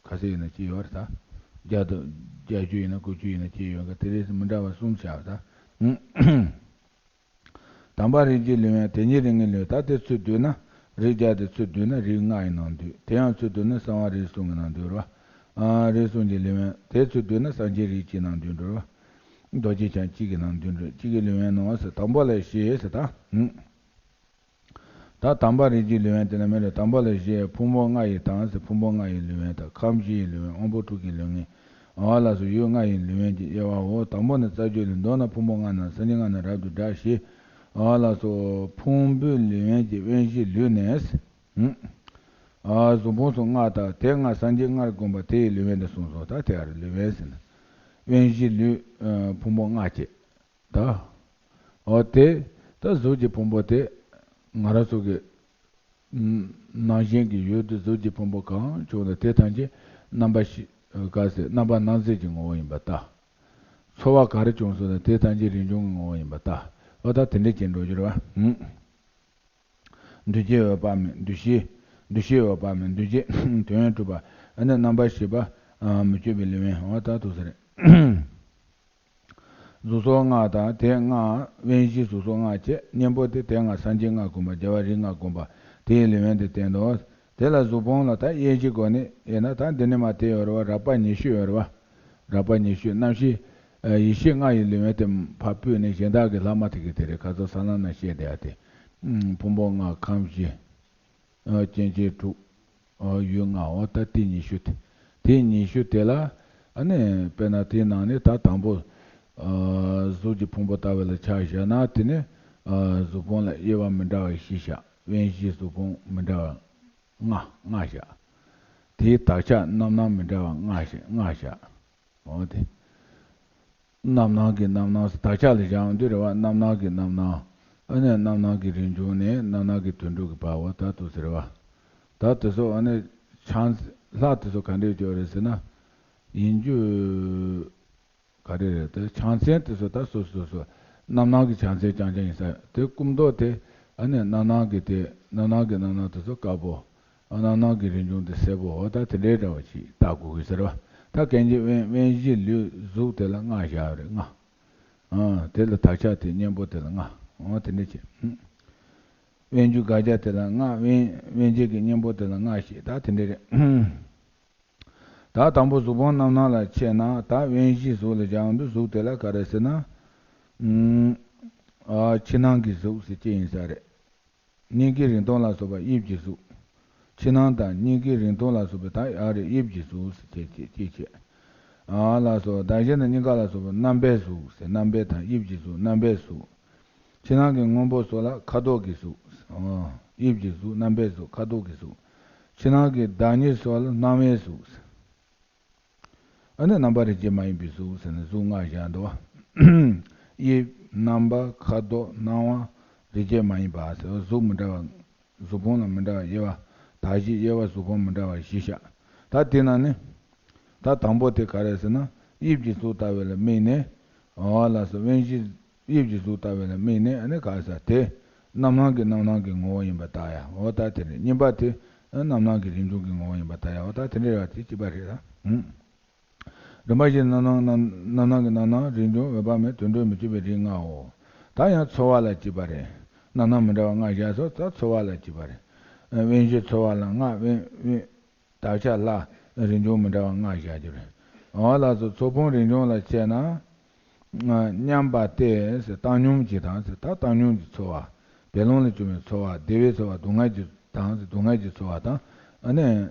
ག་ཚོད་ཡིན་ན་ཅི་ཡོད་རེད་ད། བརྒྱ་དང་བརྒྱད་ཅུ་ཡིན་ན་དགུ་བཅུ་ཡིན་ན་ཅི་ཡོད་ག། དེ་རེས་མི་འདྲ་བ་གསུམ་བྱ་བ་ད། དང་པོ་རིགས་ཀྱི་ལེའུ་ཡན། དེ་ཉིད་རིགས་ལྔའི་ལེའུ་ཡན། ད་དེ་ཚུར་བསྡུས་ན་རིགས་བརྒྱ། དེ་ཚུར་བསྡུས་ན་རིགས་ལྔ་ཡི་ནང་འདུས། དེ་ཡང་ཚུར་བསྡུས་ན་གསང་བ་རིགས་གསུམ་གྱི་ནང་འདུས་རེད་བ། ཨ་རིགས་གསུམ་གྱི་ལེའུ་ཡན། དེ་ཚུར་བསྡུས་ན་སངས་རྒྱས་རིགས་གཅིག་ནང་འདུས་འགྲོ་རེད་བ། རྡོ་རྗེ་འཆང་གཅིག་གི་ནང་འདུས་འགྲོ། གཅིག་གི་ལེའུ་ཡན་ནང་ཟེར། དང་པོ་ལ་བཤད་ཟེར་ད། ད་དང་པོ་རིགས་ཀྱི་ལེའུ་ཡན་དེ་ལ་མེད་རེད། དང་པོ་ལ་བཤད། ཕུང་པོ་ལྔ་ཡི་དང་ཟེར། ཕུང་པོ་ལྔ་ཡི་ལེའུ་ཡན་དང་། ཁམས་བཞི་ཡི་ལེའུ་ཡན། དབང་པོ་དྲུག་གི་ལེའུ་ཡན། འོ་ལགས་སོ། ཡུལ་ལྔ་ཡི་ལེའུ་ཡན་གྱི་དབྱེ་བའོ། དང་པོ་ནི་རྩ་རྒྱུད་ལས། མདོར་ན་ཕུང་པོ་ལྔ་རྣམས་སངས་རྒྱས་ལྔ་རྣམས་རབ་ཏུ་བསྒྲགས་ཞེས། འོ་ལགས་སོ། ཕུང་པོའི་ལེའུ་ཡན་གྱི་དབེན་གཞིའི་ལུས་ནས། ཨ་གཟུགས་ཕུང་སོགས་ལྔ་དང་། དེ་ལྔ་སངས་རྒྱས་ལྔར་བསྒོམ་པ་དེ་ཡི་ལེའུ་ཡན་དུ་གསུངས་སོ། ད་དེ་ག་རེ་ལེའུ་ཡན་ཟེར་ན། དབེན་གཞིའི་ལུས། ཨ་ཕུང་པོ་ལྔ་བཅས། ད། འོ་དེ། ད་གཟུགས་ཀྱི་ཕུང་པོ་དེ། ང་རང་ཚོ་གི་ནང་ཞིང་གི་ཡུལ་དུ་གཟུགས་ཀྱི་ཕུང་པོ་གང་བྱུང་ན་དེ་ཐམས་ཅད་རྣམ་པ་བཞི། ག་ཟེར། རྣམ་པར་སྣང་མཛད་ཀྱི་ངོ་བོ་ཡིན་པར་ལྟ། ཚོར་བ་ག་རེ་བྱུང་སོང་ན་དེ་ཐམས་ཅད་རིན་འབྱུང་གི་ངོ་བོ་ཡིན་པར་ལྟ། འོ་ད་དེ་འདྲ་བྱས་འགྲོ་རྒྱུ་རེད་བ། འདུ་བྱེད་འོད་དཔག་མེད། འདུ་ཤེས། འདུ་ཤེས་འོད་དཔག་མེད། འདུ་བྱེད་དོན་ཡོད་གྲུབ་པ། ཨ་ནི་རྣམ་པར་ཤེས་པ། མི་བསྐྱོད་པའི་ལེའུ་ཡན། འོ་ད་འདུག་སེ་རེད། གཟུགས་སོགས་ལྔ་དང་། དེ་ལྔ་དབེན་གཞིའི་གཟུགས་སོགས་ལྔ་བཅས། གཉེན་པོ་དེ། དེ་ལྔ་སངས་རྒྱས་ལྔར་བསྒོམ་པ། རྒྱལ་བ་རིགས་ལྔར་བསྒོམ་པ། དེ་ཡི་ལེའུ་ཡན་དུ་བསྟན་ཏོ། དེ་ལ་གཟུགས་ཕུང་ལ་ད་དབྱེ་གཞི་སྒོ་ནས་དབྱེ་ན། ད་འདི་ནས་མར་དེ་ཡོད་རེད་བ། རགས་པ་ཉི་ཤུ་ཡོད་རེད་བ། རགས་པ་ཉི་ཤུ། རྣམ་ཤེས། ཨ་ཡེ་ཤེས་ལྔ་ཡི་ལེའུ་ཡན་དེ་ཕར་ཕུད་ནས་གཞན་དག་གི་ལྷག་མ་དེ་གི་དེ་རེད། ཁ་སང་ས་ལམ་ན་བཤད་བསྡད་ཡ་དེ། ཨུམ། ཕུང་པོ་ལྔ། ཁམས་བཞི། ཨ་སྐྱེ་མཆེད་དྲུག། ཨ་ཡུལ་ལྔ། འོ་ད་དེ་ཉི་ཤུ་དེ། དེ་ཉི་ཤུ་དེ་ལ། ཨ་ནི་དཔེར་ན་དེའི་ནང་ནས་ད་དང་པོ། ཨ་གཟུགས་ཀྱི་ཕུང་པོ་ལྟ་བུ་ལ་ཆ་བཞག་ན། དེ་ནི་ཨ་གཟུགས་ཕུང་ལ་དབྱེ་བ་མི་འདྲ་བ་བཞི་བཞག། དབེན་གཞིའི་གཟུགས་ཕུང་མི་འདྲ་བ་ལྔ། ལྔ་བཞག། དེའི་དག་ཆ་རྣམ་སྣང་མི་འདྲ་བ་ལྔ་བཞག། ལྔ་བཞག། འོ་དེ། རྣམ་སྣང་གི་རྣམ་སྣང་། དག་ཆ་ལ་བཞག་འདི་རེད་བ། རྣམ་སྣང་གི་རྣམ་སྣང་། ཨ་ནི་རྣམ་སྣང་གི་རིགས་འབྱུང་ནས་རྣམ་སྣང་གི་དོན་གྲུབ་ཀྱི་བར་བ་ད་དུ་ཟེར་བ། ད་དེ་ཚོ་ཨ་ནི་ཕྱག་ལྷག་དེ་ཚོ་ག་འདྲས་བརྗོད་རེད་ཟེར་ན། ཡིན་རྒྱུ་ག་རེ་རེད། དེ་ཕྱག་མཚན་དེ་ཚོ་ད་སོ་སོ་སོ་རྣམ་སྣང་གི་ཕྱག་མཚན་རྐྱང་རྐྱང་ཡིན་ས་དེ། སྐུ་མདོག་དེ་ཨ་ནི་རྣམ་སྣང་གི་དེ། རྣམ་སྣང་གི་རྣམ་སྣང་དེ་ཚོ་དཀར་པོ། རྣམ་སྣང་གི་རིགས་འབྱུང་དེ་སེར་པོ། འོ་ད་དེ་འདྲའི་འདྲ་བ་ཞིག་བལྟ་དགོས་ཀྱི་ཟེར་བ། ད་གན་གྱི་དབེན། དབེན་གཞིའི་ལུས་གཟུགས་དེ་ལ་ལྔ་བཞག་རེད། ལྔ། ཨ་དེ་ལ་དག་ཆ་དེ་གཉེན་པོ་དེ་ལ་ལྔ། འོ་དེ་འདྲ་བྱས། དབེན་རྒྱུ་དགག་བྱ་དེ་ལ་ལྔ། དབེན། དབེན་བྱེད་ཀྱི་གཉེན་པོ་དེ་ལ་ལྔ་ཞེས། ད་དེ་འདྲ་རེད། ད་དང་པོ་གཟུགས་ཕུང་རྣམ་སྣང་ལ་ཕྱེ་ན། ད་དབེན་གཞིའི་གཟུགས་ལ་སྦྱང་དུས་གཟུགས་དེ་ལ་ག་རེ་ཟེར་ན། ཨུམ། ཨ་ཕྱི་ནང་གི་གཟུགས་ཟེར་གཅིག་ཡིན་ས་རེད། སྙིང་གའི་རིང་ཐུང་ལ་སོགས་པ་དབྱིབས་ཀྱི་གཟུགས། ཕྱི་ནང་དང་སྙིང་གའི་རིང་ཐུང་ལ་སོགས་པའི་ད་ཡ་རེ་དབྱིབས་ཀྱི་གཟུགས་ཟེར་བྱས་བྱས་བྱས་བྱས། ཨ་ལགས་སོ། བདག་གཞན་དང་གཉིས་ཀ་ལ་སོགས་པའི་རྣམ་པའི་གཟུགས་ཟེར། རྣམ་པའི་དང་དབྱིབས་ཀྱི་གཟུགས། རྣམ་པའི་གཟུགས། ཕྱི་ནང་གི་སྔོན་པོ་སོགས་ལ་ཁ་དོག་གི་གཟུགས། ཨ་དབྱིབས་ཀྱི་གཟུགས། རྣམ་པའི་གཟུགས། ཁ་དོག་གི་གཟུགས། ཕྱི་ནང་གི་བདག་ཉིད་སོགས་ལ་སྣང་བའི་གཟུགས། ཨ་ནི་རྣམ་པ་རིགས་ཅན་མ་ཡིན་པའི་གཟུགས་ཟེར་ནས་གཟུགས་ལྔ་བཞག་འདུག་བ། དབྱིབས། རྣམ་པ། ཁ་དོག། སྣང་བ། རིགས་ཅན་མ་ཡིན་པ་ཟེར། གཟུགས་མི་འདྲ་བ། གཟུགས་ཕུང་ལ་མི་འདྲ་བ་དབྱེ་བ། དག་གཞི་དབྱེ་བ་གཟུགས་ཕུང་མི་འདྲ་བ་བཞི་བཞག། ད་དེ་ནང་ནས་ད་དང་པོ་དེ་ག་རེ་ཟེར་ན། དབྱིབས་ཀྱི་གཟུགས་ལྟ་བུ་ལ་དམིགས་ནས། འོ་ལགས་སོ། དབེན་གཞི། དབྱིབས་ཀྱི་གཟུགས་ལྟ་བུ་ལ་དམིགས་ནས། ཨ་ནི་ག་ས་དེ་རྣམ་སྣང་གི། རྣམ་སྣང་གི་ངོ་བོ་ཡིན་པར་བལྟ་ཡ། འོ་ད་དེ་རེད། གཉིས་པ་དེ་རྣམ་སྣང་གི་རིགས་འབྱུང་གི་ངོ་བོ་ཡིན་པར་བལྟ་ཡ། འོ་ད་དེ་འདྲ་རེད་བ། དེ་གཅིག་པ་རེད་ད། ཨུམ། རིམ་པ་བཞིན་རྣམ་སྣང་། རྣམ་སྣང་གི་རྣམ་སྣང་། རིགས་འབྱུང་། འོད་དཔག་མེད། དོན་གྲུབ། མི་བསྐྱོད་པའི་རིགས་ལྔའོ། ད་ཡང་ཚོར་བ་ལ་གཅིག་པ་རེད། རྣམ་སྣང་མི་འདྲ་བ་ལྔ་བཞག་སོང་། ད་ཚོར་བ་ལ་གཅིག་པ་རེད། དབེན་གཞི་ཚོར་བ་ལ་ལྔ། དབེན། དབེན། དག་ཆ་ལྔ། རིགས་འབྱུང་མི་འདྲ་བ་ལྔ་བཞག་རྒྱུ་རེད། འོ་ལགས་སོ། ཚོར་ཕུང་རིགས་འབྱུང་ལ་བྱས་ན། མཉམ་པ་སྟེ་ཟེར། བཏང་སྙོམས་ཀྱི་དང་ཟེར། ད་བཏང་སྙོམས་ཀྱི་ཚོར་བ། བདེ་སློང་ལས་བྱུང་བའི་ཚོར་བ། བདེ་བའི་ཚོར་བ། སྡུག་བསྔལ་གྱི་དང་ཟེར། སྡུག་བསྔལ་གྱི་ཚོར་བ་དང་། ཨ་ནི་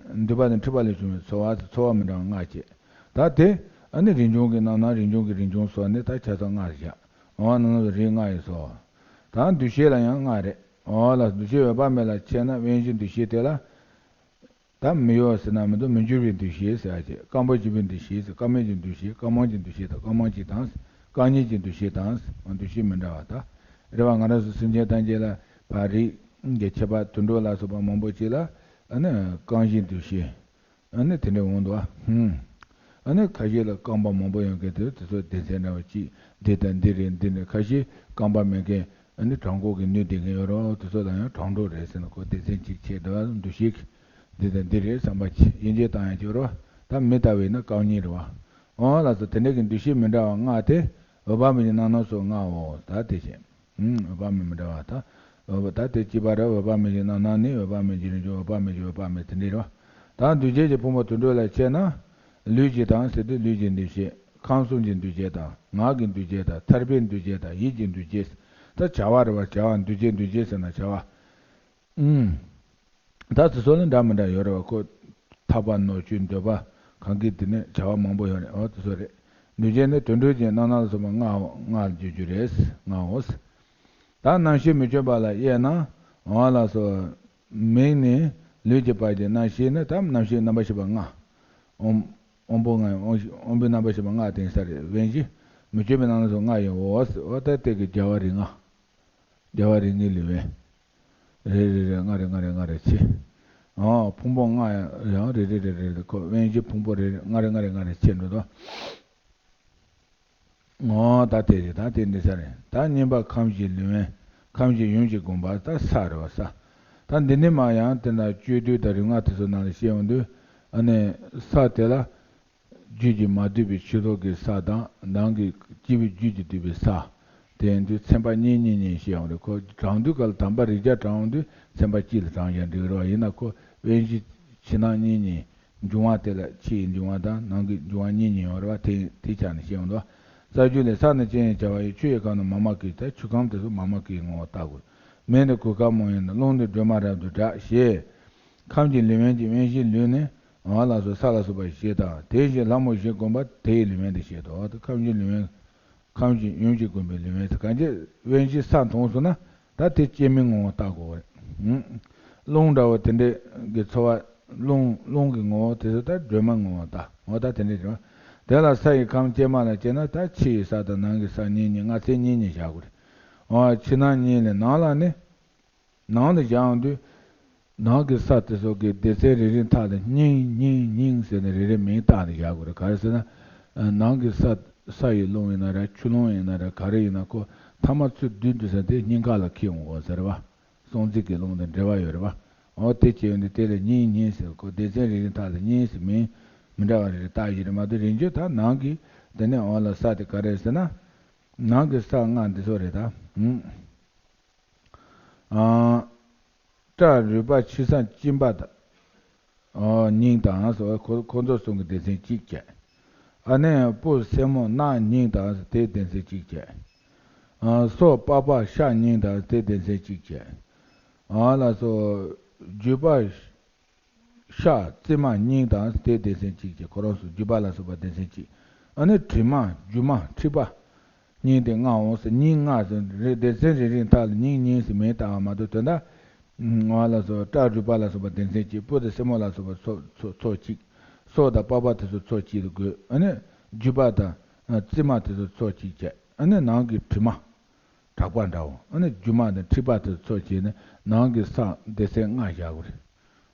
འདུས་པ་དང་འཁྲུལ་པ་ལས་བྱུང་བའི་ཚོར་བ་ཟེར། ཚོར་བ་མི་འདྲ་བ་ལྔ་བྱས། ད་དེ་ཨ་ནི་རིགས་འབྱུང་གི་རྣམ་སྣང་། རིགས་འབྱུང་གི་རིགས་འབྱུང་སོགས་ནི་ད་ཆ་ཚང་ལྔ་བཞག། འོ་ན་ན་རིགས་ལྔ་ཡིན་སོ། ད་འདུ་ཤེས་ལ་ཡང་ལྔ་རེད། འོ་ལ་འདུ་ཤེས་འོད་དཔག་མེད་ལ་ཕྱེ་ན་དབེན་གཞིའི་འདུ་ཤེས་དེ་ལ། ད་མི་གཡོ་བ་ཟེར་ན་མི་འདུག་མི་འགྱུར་བའི་འདུ་ཤེས་ཟེར་ཡ་ཅིག་སྐམ་པོ་བྱེད་པའི་འདུ་ཤེས་ཟེར། སྐམ་མེད་ཀྱི་འདུ་ཤེས། སྐམ་དབང་གི་འདུ་ཤེས་དང་། སྐམ་དབང་གཅིག་དང་། སྐམ་གཉིས་ཀྱི་འདུ་ཤེས་དང་། འདུ་ཤེས་མི་འདྲ་བ་དང་། རེད་བ། ང་རང་ཚོ་སེམས་ཅན་ཐམས་ཅད་ལ་བ་རིགས་ཀྱི་ཁྱད་པར་དུད་འགྲོ་ལ་སོགས་པ་མང་པོ་ཅིག་ལ་ཨ་ནི་སྐམ་གཞིའི་འདུ་ཤེས། ཨ་ནི་དེ་འདྲ་འོང་འདུག་ཨ། ཧུམ། ཨ་ནི་ཁ་ཤས་ལ་སྐམ་པ་མང་པོ་ཡོང་མཁན་དེ་དེ་ཚོ་སྡེ་ཚན་འདྲ་བ་གཅིག་འདི་དང་འདི་རེད། འདི་ནི་ཁ་ཤས་སྐམ་པ་མེད་མཁན། ཨ་ནི་གྲང་འགོག་གི་ནུས་ལྡན་མཁན་ཡོད་རེད། དེ་ཚོ་ལ་ཡང་གྲང་དྲོ་རེད་ཟེར་ན་ཁོ་སྡེ་ཚན་གཅིག་ཕྱེ་འདུག་ཨ། འདུ་ཤེས་ཀྱི་འདི་དང་འདི་རེད་བསམ་པ་ཅིག་དབྱེ་འབྱེད་བཏང་ཡ་ཅིག་ཡོད་རེད་བ། ད་མི་ལྟ་བས་ན་སྐམ་གཉིས་རེད་བ། འོ་ལགས་སོ། དེ་འདྲ་གི་འདུ་ཤེས་མི་འདྲ་བ་ལྔ་དེ་འོད་དཔག་མེད་ཀྱི་རྣམ་སྣང་སོགས་ལྔའོ། ད་དེ་བྱས། ཨུམ། འོད་དཔག་མེད་མི་འདྲ་བ་དང་། འོད་དཔག་ད་དེ་གཅིག་པ་རེད། འོད་དཔག་མེད་ཀྱི་རྣམ་སྣང་ནི། འོད་དཔག་མེད་ཀྱི་རིན་འབྱུང་། འོད་དཔག་མེད་ཀྱི་འོད་དཔག་མེད་དེ་འདྲ་རེད་བ། ད་འདུ་བྱེད་ཀྱི་ཕུང་པོ་དུད་འགྲོ་ལ་ཕྱེ་ན། ལུས་ཀྱི་དང་ཟེར་དུས་ལུས་ཀྱི་འདུ་ཤེས། ཁམས་གསུམ་གྱི་འདུ་བྱེད་དང་། ངག་གི་འདུ་བྱེད་དང་། ཐར་པའི་འདུ་བྱེད་དང་། ཡིད་ཀྱི་འདུ་བྱེད། ད་བྱ་བ་རེད་བ། བྱ་བ་འདུ་བྱེད། འདུ་བྱེད་ཟེར་ན་བྱ་བ། ཨུམ། ད་དེ་ཚོ་ནི་འདྲ་མི་འདྲ་ཡོད་རེད་བ། ཁོ་ཐག་པ་ནོར་བཅུད་འདོད་པ་གང་གི་དེ་ནས་བྱ་བ་མང་པོ་ཡོད་རེད། འོ་དེ་ཚོ་རེད། འདུ་བྱེད་ནི་དུད་འགྲོའི་རྣམ་སྣང་ལ་སོགས་པ་ལྔའོ། ལྔར་འགྱུར་རྒྱུ་རེད། ལྔའོ། ད་རྣམ་ཤེས་མི་བསྐྱོད་པ་ལ་དབྱེ་ན། འོ་ལགས་སོ། མིག་ནས་ལུས་ཀྱི་བར་གྱི་རྣམ་ཤེས་ནི་ད་རྣམ་ཤེས་རྣམ་པར་ཤེས་པ་ལྔ། དབང་དབང་པོ་ལྔ་ཡང་དབང་ཤེས་དབང་པོའི་རྣམ་པར་ཤེས་པ་ལྔ་དེ་ཡིན་ས་རེད། དབེན་གཞི་མི་བསྐྱོད་པའི་རྣམ་སྣང་སོགས་ལྔ་ཡིན་འོ། འོ་ད་དེ་གི་རྒྱལ་བ་རིགས་ལྔ། རྒྱལ་བ་རིགས་ལྔའི་ལུས་དབེན། རེ་རེ་རེ་ལྔ་རེ་ལྔ་རེ་ལྔ་རེ་ཕྱེ། འོ་ཕུང་པོ་ལྔ་ཡང་རེ་རེ་རེ་རེ་ཁོ་དབེན་གཞི་ཕུང་པོ་རེ་རེ་ལྔ་རེ་ལྔ་རེ་ལྔ་རེ་ཕྱེ་འགྲོ་དོ། འོ་ད་དེ་རེད། ད་དེ་འདི་ས་རེད། ད་གཉིས་པ་ཁམས་བཞི་ལུས་དབེན། ཁམས་བཞི་ཡུམ་གྱི་དགོངས་པ་ད་ས་རེད་བ། ས། ད་འདི་ནས་མ་ཡང་དེ་འདྲ་སྤྱོད་བསྡུས་དང་རིམ་ལྔ་དེ་ཚོ་ནང་ལ་བཤད་ཡོང་དུས། ཨ་ནི་ས་དེ་ལ། རྒྱུད་ཀྱིས་མ་བསྡུས་པའི་ཕྱི་ལོགས་ཀྱི་ས་དང་། ནང་གི་སྐྱེས་བུའི་རྒྱུད་ཀྱིས་བསྡུས་པའི་ས། དེ་ཡིན་དུས་ཚན་པ་གཉིས་གཉིས་གཉིས་བཤད་ཡོང་རེད། ཁོ་དྲངས་དུས་ག་ལ་དམ་པ་རིགས་བརྒྱ་དྲངས་ཡོང་དུས་ཚན་པ་གཅིག་ལ་དྲངས་ཀྱང་འགྲིག་རེད་བ། ཡིན་ན་ཁོ་དབེན་གཞི་ཕྱི་ནང་གཉིས་གཉིས། འབྱུང་བ་དེ་ལ་ཕྱི་ཡི་འབྱུང་བ་དང་ནང་གི་འབྱུང་བ་གཉིས་གཉིས་ཡོད་རེད་བ། དེ་དེ་ཆ་ནས་བཤད་ཡོང་དུས། རྩ་རྒྱུད་ལས། ས་ནི་སྤྱན་ཡིན་བྱ་བ་ཡི། ཆུ་ཡི་ཁམས་ནི་མ་མ་ཀི། ད་ཆུ་ཁམས་དེ་ཚོ་མ་མ་ཀིའི་ངོ་བོར་བལྟ་དགོས། མེ་ནི་གོས་དཀར་མོ་ཡིན། རླུང་ནི་སྒྲོན་མ་རབ་ཏུ་བསྒྲགས་ཞེས། ཁམས་ཀྱི་ལུས་དབེན་གྱི་དབེན་གཞིའི་ལུས་ནི། འོ་ལགས་སོ། ས་ལ་སོགས་པ་བཞི་དང་། དེ་བཞིན་ལྷ་མོ་བཞིས་བསྒོམས་པ་དེ་ཡི་ལུས་དབེན་དུ་བཤད་དོ། ཁམས་ཀྱི་ལུས་དབེན། ཁམས་ཀྱི་ཡུམ་གྱིས་བསྒོམས་པའི་ལུས་དབེན་ཟེར། གང་ཅི་དབེན་གཞི་ས་མཐོང་སོང་ན་ད་དེ་སྐྱེ་མེད་ངོ་བོ་བལྟ་དགོས་རེད། ཨུམ། རླུང་འདྲ་བོ་དེ་འདྲའི་གི་ཚོར་བ། རླུང་རླུང་གི་ངོ་བོ་དེ་ཚོ་ད་སྒྲོན་མའི་ངོ་བོ་བལྟ། འོ་ད་དེ་འདྲའི་སྒྲོན་མ། དེ་ལ་ས་ཡི་ཁམས་སྐྱེས་མ་ལ་དཔྱད་ན། ད་ཕྱི་ཡི་ས་དང་ནང་གི་ས་གཉིས་གཉིས། ལྔ་ཚན་གཉིས་གཉིས་བཞག་དགོས་རེད། འོ་ཕྱི་ནང་གཉིས་ལས་ནང་ལ་ནི། ནང་དུ་བཞག་ཡོང་དུས། ནང་གི་ས་དེ་ཚོ་གི་སྡེ་ཚན་རེ་རེའི་མཐའ་ལ་སྙིང་སྙིང་སྙིང་ཟེར་ནས་རེ་རེ་མིང་བཏགས་ནས་བཞག་དགོས་རེད། ག་རེ་ཟེར་ན། ནང་གི་ས། ས་ཡི་རླུང་ཡིན་ན་རེད། ཆུ་རླུང་ཡིན་ན་རེད། ག་རེ་ཡིན་ན་ཁོ་ཐ་མ་ཚུར་བསྡུས་འདུག་ཟེར་དེ་སྙིང་ག་ལ་འཁེལ་འོང་གོ་ཟེར་བ། གསང་ཚིག་གི་རླུང་དང་འབྲེལ་བ་ཡོད་རེད་བ། འོ་དེ་བྱས་ཡོང་དུས་དེ་ལ་སྙིང་སྙིང་ཟེར་ཁོ་སྡེ་ཚན་རེ་རེའི་མཐའ་ལ་སྙིང་ཟེར་མིང་མི་འདྲ་བ་རེ་རེ་བཏགས་ཡོད་རེད་མ་གཏོགས། རིན་ཆེན་ད་ནང་གི་དེ་ནས་འོ་ལ་ས་དེ་ག་རེ་ཟེར་ན། ནང་གི་ས་ལྔ་འདི་ཚོ་རེད་ད། ཨང་། སྐྲ་རུས་པ་ཕྱི་ས་གཅིན་པ་དང་། ཨོ། སྙིང་དང་སོགས་ཁོ་ཁོ་ཚོ་གསུམ་གྱི་སྡེ་ཚན་གཅིག་བྱས། ཨ་ནི་སྤུ་སེན་མོ་རྣག་སྙིང་དང་དེའི་སྡེ་ཚན་གཅིག་བྱས། ཨ་སོ་པགས་པ་ཤ་སྙིང་དང་དེའི་སྡེ་ཚན་གཅིག་བྱས། ཨ་ལ་སོ་རྒྱུས་པ། ཤ་རྩི་མ་སྙིང་དང་དེའི་སྡེ་ཚན་གཅིག་བྱས། ཁོ་རང་ཚོ་རྒྱུས་པ་ལ་སོགས་པ་སྡེ་ཚན་གཅིག་ཨ་ནི་དྲི་མ་རྒྱུ་མ་མཁྲིས་པ། སྙིང་དེ་ལྔའོ་ཟེར། སྙིང་ལྔ་ཟེར་རེད། སྡེ་ཚན་རེ་རེའི་མཐའ་ལ་སྙིང་སྙིང་ཟེར་མིང་བཏགས་པ་མ་གཏོགས། དོན་དག་ང་ལ་སོགས་སྐྲ་རུས་པ་ལ་སོགས་པ་སྡེ་ཚན་གཅིག་སྤུ་དང་སེན་མོ་ལ་སོགས་པ་ཚོ་ཚོ་ཚོ་གཅིག་སོ་དང་པགས་པ་དེ་ཚོ་ཚོ་གཅིག་ཏུ་དགོས། ཨ་ནི་རྒྱུས་པ་དང་རྩི་མ་དེ་ཚོ་ཚོ་གཅིག་བྱས། ཨ་ནི་ནང་གི་དྲི་མ། དྲེག་པ་འདྲའོ། ཨ་ནི་རྒྱུ་མ་དང་མཁྲིས་པ་དེ་ཚོ་བྱས་ནས་ནང་གི་ས་སྡེ་ཚན་ལྔ་བཞག་དགོས་རེད།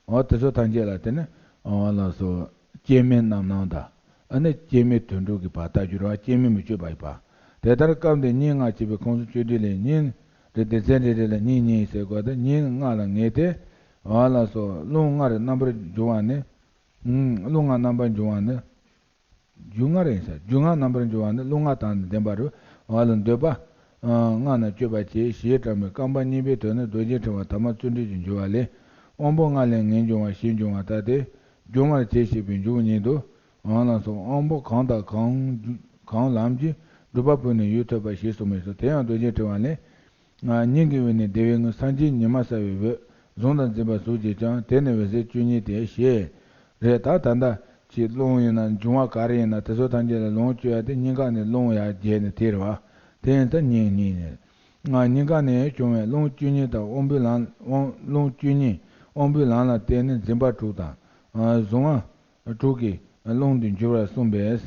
འོ་དེ་ཚོ་ཐམས་ཅད་ལ་དེ་ནི་འོ་ལགས་སོ། སྐྱེ་མེད་རྣམ་སྣང་དང་། ཨ་ནི་སྐྱེ་མེད་དུད་འགྲོ་གི་བར་ལྟ་རྒྱུ་རེད་བ། སྐྱེ་མེད་མི་བསྐྱོད་པ་ཡི་བར། དེ་ལྟར་སྐབས་འདིར་སྙིང་ལྔ་བྱས་པའི་ཁམས་གསུམ་སྤྱོད་བསྡུས་ལས་སྙིང་། རེ་སྡེ་ཚན་རེ་རེ་ལ་སྙིང་གཉིས་ཟེར་དགོས་ཏེ། སྙིང་ལྔ་ལ་ངེས་ཏེ། འོ་ལགས་སོ། རླུང་ལྔར་རྣམ་པར་འབྱུང་བ་ནི། ཨུམ། རླུང་ལྔ་རྣམ་པར་འབྱུང་བ་ནི། རྒྱུ་ལྔ་རེད་ཟེར། རྒྱུ་ལྔ་རྣམ་པར་འབྱུང་བ་ནི་རླུང་ལྔ་དང་ནི་ལྡན་པ་རུ། འོ་ལ་འདོད་པ། ལྔ་རྣམས་སྤྱོད་པར་བྱེད། ཞེས་སྒྲ་མི་རྐང་པ་གཉིས་པའི་དོན་ནི་རྡོ་རྗེ་ཕྲེང་བ་དར་མ་བརྩོན་འགྲུས་ཀྱིས་འཇུག་པ་ལས། དབང་པོ་ལྔ་ལས་ངེས་འབྱུང་བ་ཞེས་འབྱུང་བ་ལྟ་སྟེ། སྦྱོང་བར་བྱེད་ཞེས་པའི་མཇུག་ཉིད་དུ། འོ་ལགས་སོ། དབང་པོ་གང་དང་གང་གང་ལམ་གྱིས་སྒྲུབ་པ་ཕུལ་ནས་ཡུལ་ཐོབ་པ་ཞེས་གསུངས་པས་སོ། དེ་ཡང་རྡོ་རྗེ་ཕྲེང་བ་ལས། སྙིང་གི་དབུས་ནས་བདེ་བའི་རྔུལ་སངས་རྒྱས་ཉི་མ་གསལ་བའི་འོད་བཟུང་དང་འཛིན་པ་གཟུགས་ཀྱིས་ཀྱང་། དེ་ནི་འོད་ཟེར་བཅུ་གཉིས་ཏེ་ཞེས་རེད། ད་ད་ལྟ་ཅིག་རླུང་ཡིན་ན་འབྱུང་བ་ག་རེ་ཡིན་ན་དེ་ཚོ་ཐམས་ཅད་ལ་ལོངས་སྤྱོད་ཡ་དེ་སྙིང་ག་ནས་རླུང་ཡར་རྒྱས་ནས་དེ་རེད་བ། དེ་ཡིན་ཙང་སྙིང་སྙིང་ནས། ང་སྙིང་ག་ནས་བྱུང་བའི་རླུང་བཅུ་གཉིས་དང་དབང་པོའི་ལམ་དབང་རླུང་བཅུ་གཉིས་དབང་པོའི་ལམ་ལ་བརྟེན་ནས་འཛིན་པ་དྲུག་དང་། གཟུང་བ་དྲུག་གི་རླུང་དུ་འགྱུར་བར་གསུངས་པས།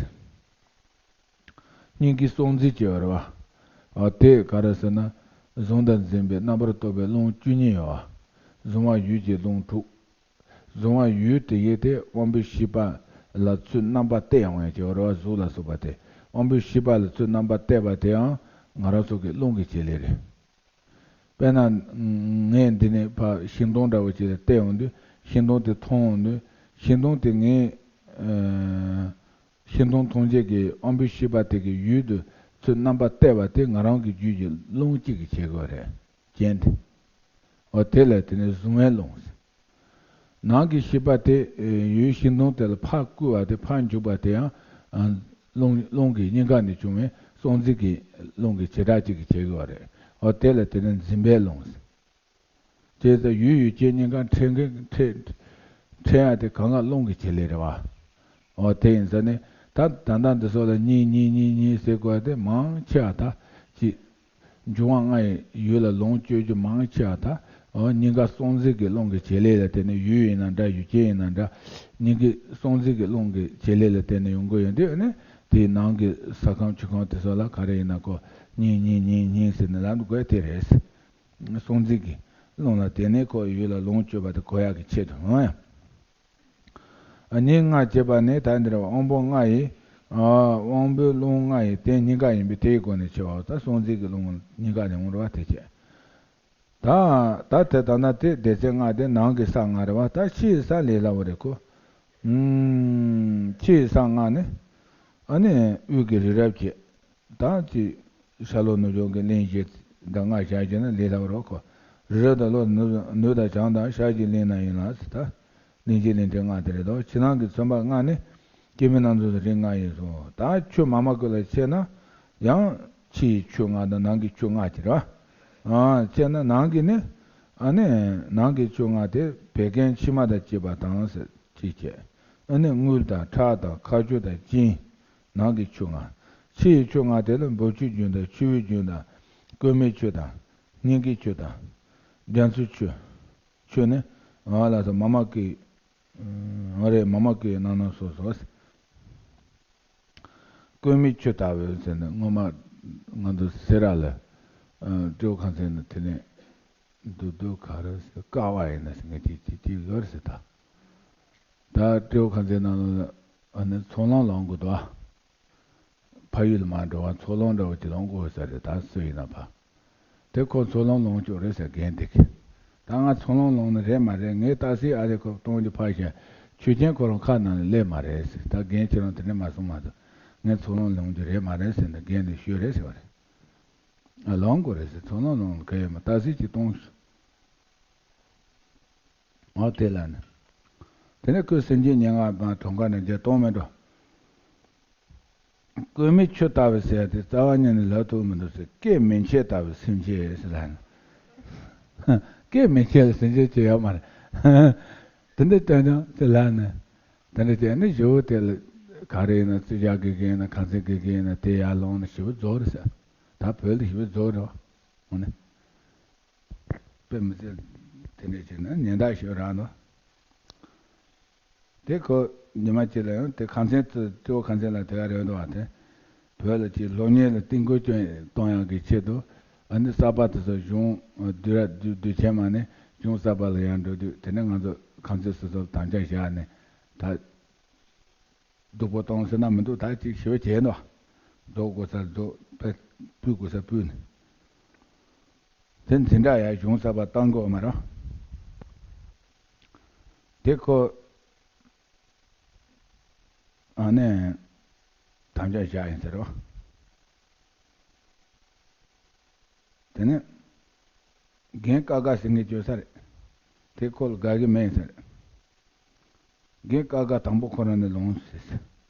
སྙིང་གའི་སྲོག་འཛིན་གྱི་ཡོད་རེད་བ། དེ་ག་རེ་ཟེར་ན། གཟུང་དང་འཛིན་པའི་རྣམ་པར་རྟོག་པའི་རླུང་བཅུ་གཉིས་ཡོད་བ། གཟུང་བ་ཡུལ་གྱི་རླུང་དྲུག་གཟུང་བ་ཡུལ་དེ་ཡི་དེ་དབང་པོའི་བཞི་པ་ལ་ཚུར་རྣམ་པ་གཏད་ཡོང་ཡང་ཅི་བ་རེད་བ། གཟུགས་ལ་སོགས་པ་དེ་དབང་པོའི་བཞི་པ་ལ་ཚུར་རྣམ་པ་གཏད་པ་དེའང་ང་རང་ཚོ་གི་རླུང་གི་བྱེད་ལས་རེད། དཔེར་ན། ངས་འདི་ནས་ཕར་ཤིང་སྡོང་འདྲ་བོ་ཅིག་ལ་བལྟས་ཡོང་དུས་ཤིང་སྡོང་དེ་མཐོང་ཡོང་དུས་ཤིང་སྡོང་དེ་ངས། ཤིང་སྡོང་མཐོང་བྱེད་ཀྱི་དབང་པོའི་བཞི་པ་དེ་གི་ཡུལ་དུ་ཚུར་རྣམ་པ་གཏད་པ་དེ་ང་རང་གི་རྒྱུད་ཀྱི་རླུང་གཅིག་གི་བྱེད་སྒོ་རེད། རྐྱེན་དེ། འོ་དེ་ལ་དེ་ནས་གཟུང་བའི་རླུང་ཟེར། ནང་གི་བཞི་པ་དེ་ཡུལ་ཤིང་སྡོང་དེ་ལ་ཕར་བསྐུལ་བ་དེ་ཕར་འཇུག་པ་དེ་ཡང་རླུང་རླུང་གི་སྙིང་ག་ནས་བྱུང་བའི་སྲོག་འཛིན་གྱི་རླུང་གི་བྱེ་བྲག་གཅིག་གི་བྱེད་སྒོ་རེད། འོ་དེ་ལ་དེ་ནས་འཛིན་པའི་རླུང་ཟེར། དེ་ལྟར་ཡུལ་ཡུལ་ཅན་གཉིས་ཀ་འཕྲད་མཁན་འཕྲད་འཕྲད་ཡ་དེ་གང་ག་རླུང་གི་བྱེད་ལས་རེད་བ། འོ་དེ་ཡིན་ཙང་ནི་ད་ད་ལྟ་འདི་སོགས་ལ་གཉིས་གཉིས་གཉིས་གཉིས་ཟེར་དགོས་དེ་མང་ཆེ་བ་ད་ཅི། འབྱུང་བ་ལྔ་ཡི་ཡུལ་ལ་ལོངས་སྤྱོད་རྒྱུ་མང་ཆེ་བ་ད། འོ་སྙིང་ག་སྲོག་འཛིན་གྱི་རླུང་གི་བྱེད་ལས་ལ་བརྟེན་ནས་ཡུལ་ཡིན་ན་འདྲ་ཡུལ་ཅན་ཡིན་ན་འདྲ། སྙིང་གི་སྲོག་འཛིན་གྱི་རླུང་གི་བྱེད་ལས་ལ་བརྟེན་ནས་ཡོང་གི་ཡོད་དུས་ནི་དེའི་ནང་གི་ས་ཁམས་ཆུ་ཁམས་དེ་སོགས་ལ་ག་རེ་ཡིན་ན་ཁོ་གཉིས་གཉིས་གཉིས་གཉིས་ཟེར་ནས་ལབ་དགོས་དེ་རེད། སྲོག་འཛིན་གྱི་རླུང་ལ་བརྟེན་ནས་ཁོ་ཡུལ་ལ་ལོངས་སྤྱོད་པ་དེ་གོ་ཡག་གི་ཆེད་དུ་འོང་ཡང་། གཉིས་ལྔ་བྱས་པ་ནི་ད་འདིར་དབང་པོ་ལྔ་ཡི། དབང་པོའི་རླུང་ལྔ་ཡི་རྟེན་སྙིང་ག་ཡིན་པས་དེའི་སྒོ་ནས་ཕྱེ་བ་ད་སྲོག་འཛིན་གྱི་རླུང་སྙིང་ག་ནས་འོང་རེད་བ་དེ་བྱས། ད་ད་དེ་ད་ན་དེ་སྡེ་ཚན་ལྔ་དེ་ནང་གི་ས་ལྔ་རེད་བ། ད་ཕྱི་ཡི་ས་ལས་སླ་བོ་རེད་ཁོ། ཕྱི་ཡི་ས་ལྔ་ནི། ཨ་ནི་དབུས་ཀྱི་རི་རབ་བྱས། ད་ཅི། ཤར་ལྷོ་ནུབ་བྱང་གི་གླིང་བཞི། ཟླ་ལྔ་བྱས་བྱས་ན་ལས་སླ་བོ་རོ་ཁོ། རི་རབ་དང་ལྷོ་ནུབ་ནུབ་དང་བྱང་དང་ཤར་གྱི་གླིང་རྣམས་ཡིན་ལ་ཟེར་ད། གླིང་བཞི་གླིང་ཕྲན་ལྔ་དེ་རེད་དོ། ཕྱི་ནང་གི་ཚོན་པ་ལྔ་ནི། སྐྱེ་མེད་སྣང་ཚུལ་དུ་རིགས་ལྔ་ཡིན་གསུངས། ད་ཆུ་མཱ་མ་ཀུ་ལ་ཕྱེ་ན། ཡང་ཕྱི་ཡི་ཆུ་ལྔ་དང་ནང་གི་ཆུ་ལྔ་ཅིག་རེད་བ། ཨ་ཕྱེ་ན་ནང་གི་ནི། ཨ་ནི། ནང་གི་ཆུ་ལྔ་དེ་བད་ཀན་ཕྱི་མ་དང་བཅས་པ་དང་ཟེར་ཅིག་བྱས། ཨ་ནི་དངུལ་དང་ཁྲག་དང་མཁའ་སྤྱོད་དང་སྤྱིན། ནང་གི་ཆུ་ལྔ། ཕྱི་ཡི་ཆུ་ལྔ་དེ་ལ་འབབ་ཆུའི་རྒྱུན་དང་ཆུ་བོའི་རྒྱུན་དང་། བསྐོལ་མའི་ཆུ་དང་། སྙིང་གའི་ཆུ་དང་། རྒྱ་མཚོའི་ཆུ། ཆུ་ནི། ང་ལ་སོགས་མཱ་མ་ཀུའི། ང་རེ་མཱ་མ་ཀུའི་རྣམ་སྣང་སོ་སོ། བསྐོལ་མའི་ཆུ་ལྟ་བུ་ཟེར་ནས་སྔོན་མ་ང་ཚོ་སེ་ར་ལ། སྤྲེའུ་ཁང་ཚན་ནས་དེ་ནས་འདུག་འདུག་ག་རེ་ཟེར་ཀ་བ་ཡིན་ན་ཟེར་ངས་ཅིག་ཅིག་ཅིག་ཡོད་རེད་ཟེར་ད། ད་སྤྲེའུ་ཁང་ཚན་ནང་ལ་ཨ་ནི་ཚོང་ལམ་ལངས་དགོས་འདུག་ཨ། ཕ་ཡུལ་ལ་མ་འགྲོ་བ་ཚོགས་ལོང་འདྲ་བོ་ཅིག་ལོང་དགོས་ས་རེད་ད་སུ་ཡིན་ན་ཕ། དེ་ཁོ་ཚོགས་ལོང་ལོང་ཅོག་རེད་ཟེར་རྒན་དེ་གིས། ད་ང་ཚོགས་ལོང་ལོང་ནི་རེད་མ་རེད། ངས་ཏག་སི་ཨ་རེ་ཁོ་གཏོང་རྒྱུ་ཕར་བཞག་ཆོས་ཅན་ཁོ་རང་ཁ་ནང་ལ་སླེབས་མ་རེད་ཟེར། ད་རྒན་ཁྱེད་རང་དེ་འདྲ་མ་གསུང་མ་ཐུབ། ངས་ཚོགས་ལོང་ལོང་རྒྱུ་རེད་མ་རེད་ཟེར་ནས་རྒན་དེ་ཤོད་རེད་ཟེར་བ་རེད། ཨ་ལོང་དགོས་རེད་ཟེར། ཚོགས་ལོང་ལོང་ག་ཡོད་མ་ཏག་སི་ཅིག་གཏོང་ཟེར། འོ་དེ་ལ་ནི། དེ་ནས་ཁོས་སེམས་ཅན་ཉེར་ལྔ་པ་གྲངས་ཀ་ནས་བརྒྱད་གཏོང་མི་འགྲོ། བསྐོལ་མའི་ཆུ་ལྟ་བུ་ཟེར་ཡ་དེ་རྩ་བ་ཉིད་ནས་ལབ་ཐུབ་མི་འདུག་ཟེར། སྐད་མི་འཆད་ལྟ་བུ་སེམས་ཅན་ཟེར་ལ་ནི། སྐད་མི་འཆད་ལ་སེམས་ཅན་ཅི་ཡོད་མ་རེད། དེ་འདྲ་ལྟ་ཀྱང་ཟེར་ལ་ནི། དེ་འདྲ་བྱས་ནས་ཞུ་བོ་དེ་ལ་ག་རེ་ཡིན་ན་རྩིས་རྒྱག་དགེ་རྒན་ཡིན་ན་ཁང་ཚན་དགེ་རྒན་ཡིན་ན་དེ་ཡར་ལོང་ནས་ཞུ་བོ་རྫོགས་རེད་ཟེར། ད་བོད་ལ་ཞུ་བོ་རྫོགས་རེད་བ། འོ་ནི། དཔེ་མི་སྲིད། དེ་འདྲ་བྱས་ན་ཉེན་བརྡ་ཞིག་རག་འདུག་དེ་ཁོ་ཉི་མ་གཅིག་ལ་ཡང་དེ་ཁང་ཚན་དུ་སྤྲེའུ་ཁང་ཚན་ལ་དེ་ག་རེ་འདུག་བ་དེ། བོད་ལ་ཅིག་སློབ་གཉེར་ལ་རྟིང་སྐུལ་གཏོང་ཡག་གི་ཆེད་དུ་ཨ་ནི་གསར་པ་དེ་ཚོ་གཞུང་དུས་རབས་དུས་དུས་ཆེན་མ་ནས་གཞུང་གསར་པ་ལ་ཡང་འགྲོ་དུས་དེ་ནས་ང་ཚོ་ཁང་ཚན་སོ་སོར་དམ་བཅའ་བཞག་ནས་ད། སྡུག་པོ་གཏོང་ཟེར་ན་མི་འདུག་ད་ཅིག་ཞི་བ་བྱས་ནོ། རྫོགས་དགོས་ས་རྫོགས་པས་སྤུས་དགོས་ས་སྤུས་ནས། དེ་འཛིན་གྲྭ་ཡ་གཞུང་གསར་པ་བཏང་དགོས་མ་རེད། དེ་ཁོ། ཨ་ནས། དམ་བཅའ་བཞག་ཡིན་ཟེར་རོ། དེ་ནས། རྒན་ཀ་ཀ་ཟེར་མཁན་བྱོས་ས་རེད། དེ་ཁོ་ལ་དགའ་གི་མེད་ས་རེད། རྒན་ཀ་ཀ་དང་པོ་ཁོ་རང་ནས་ལོངས་ཟེར་ཟེར།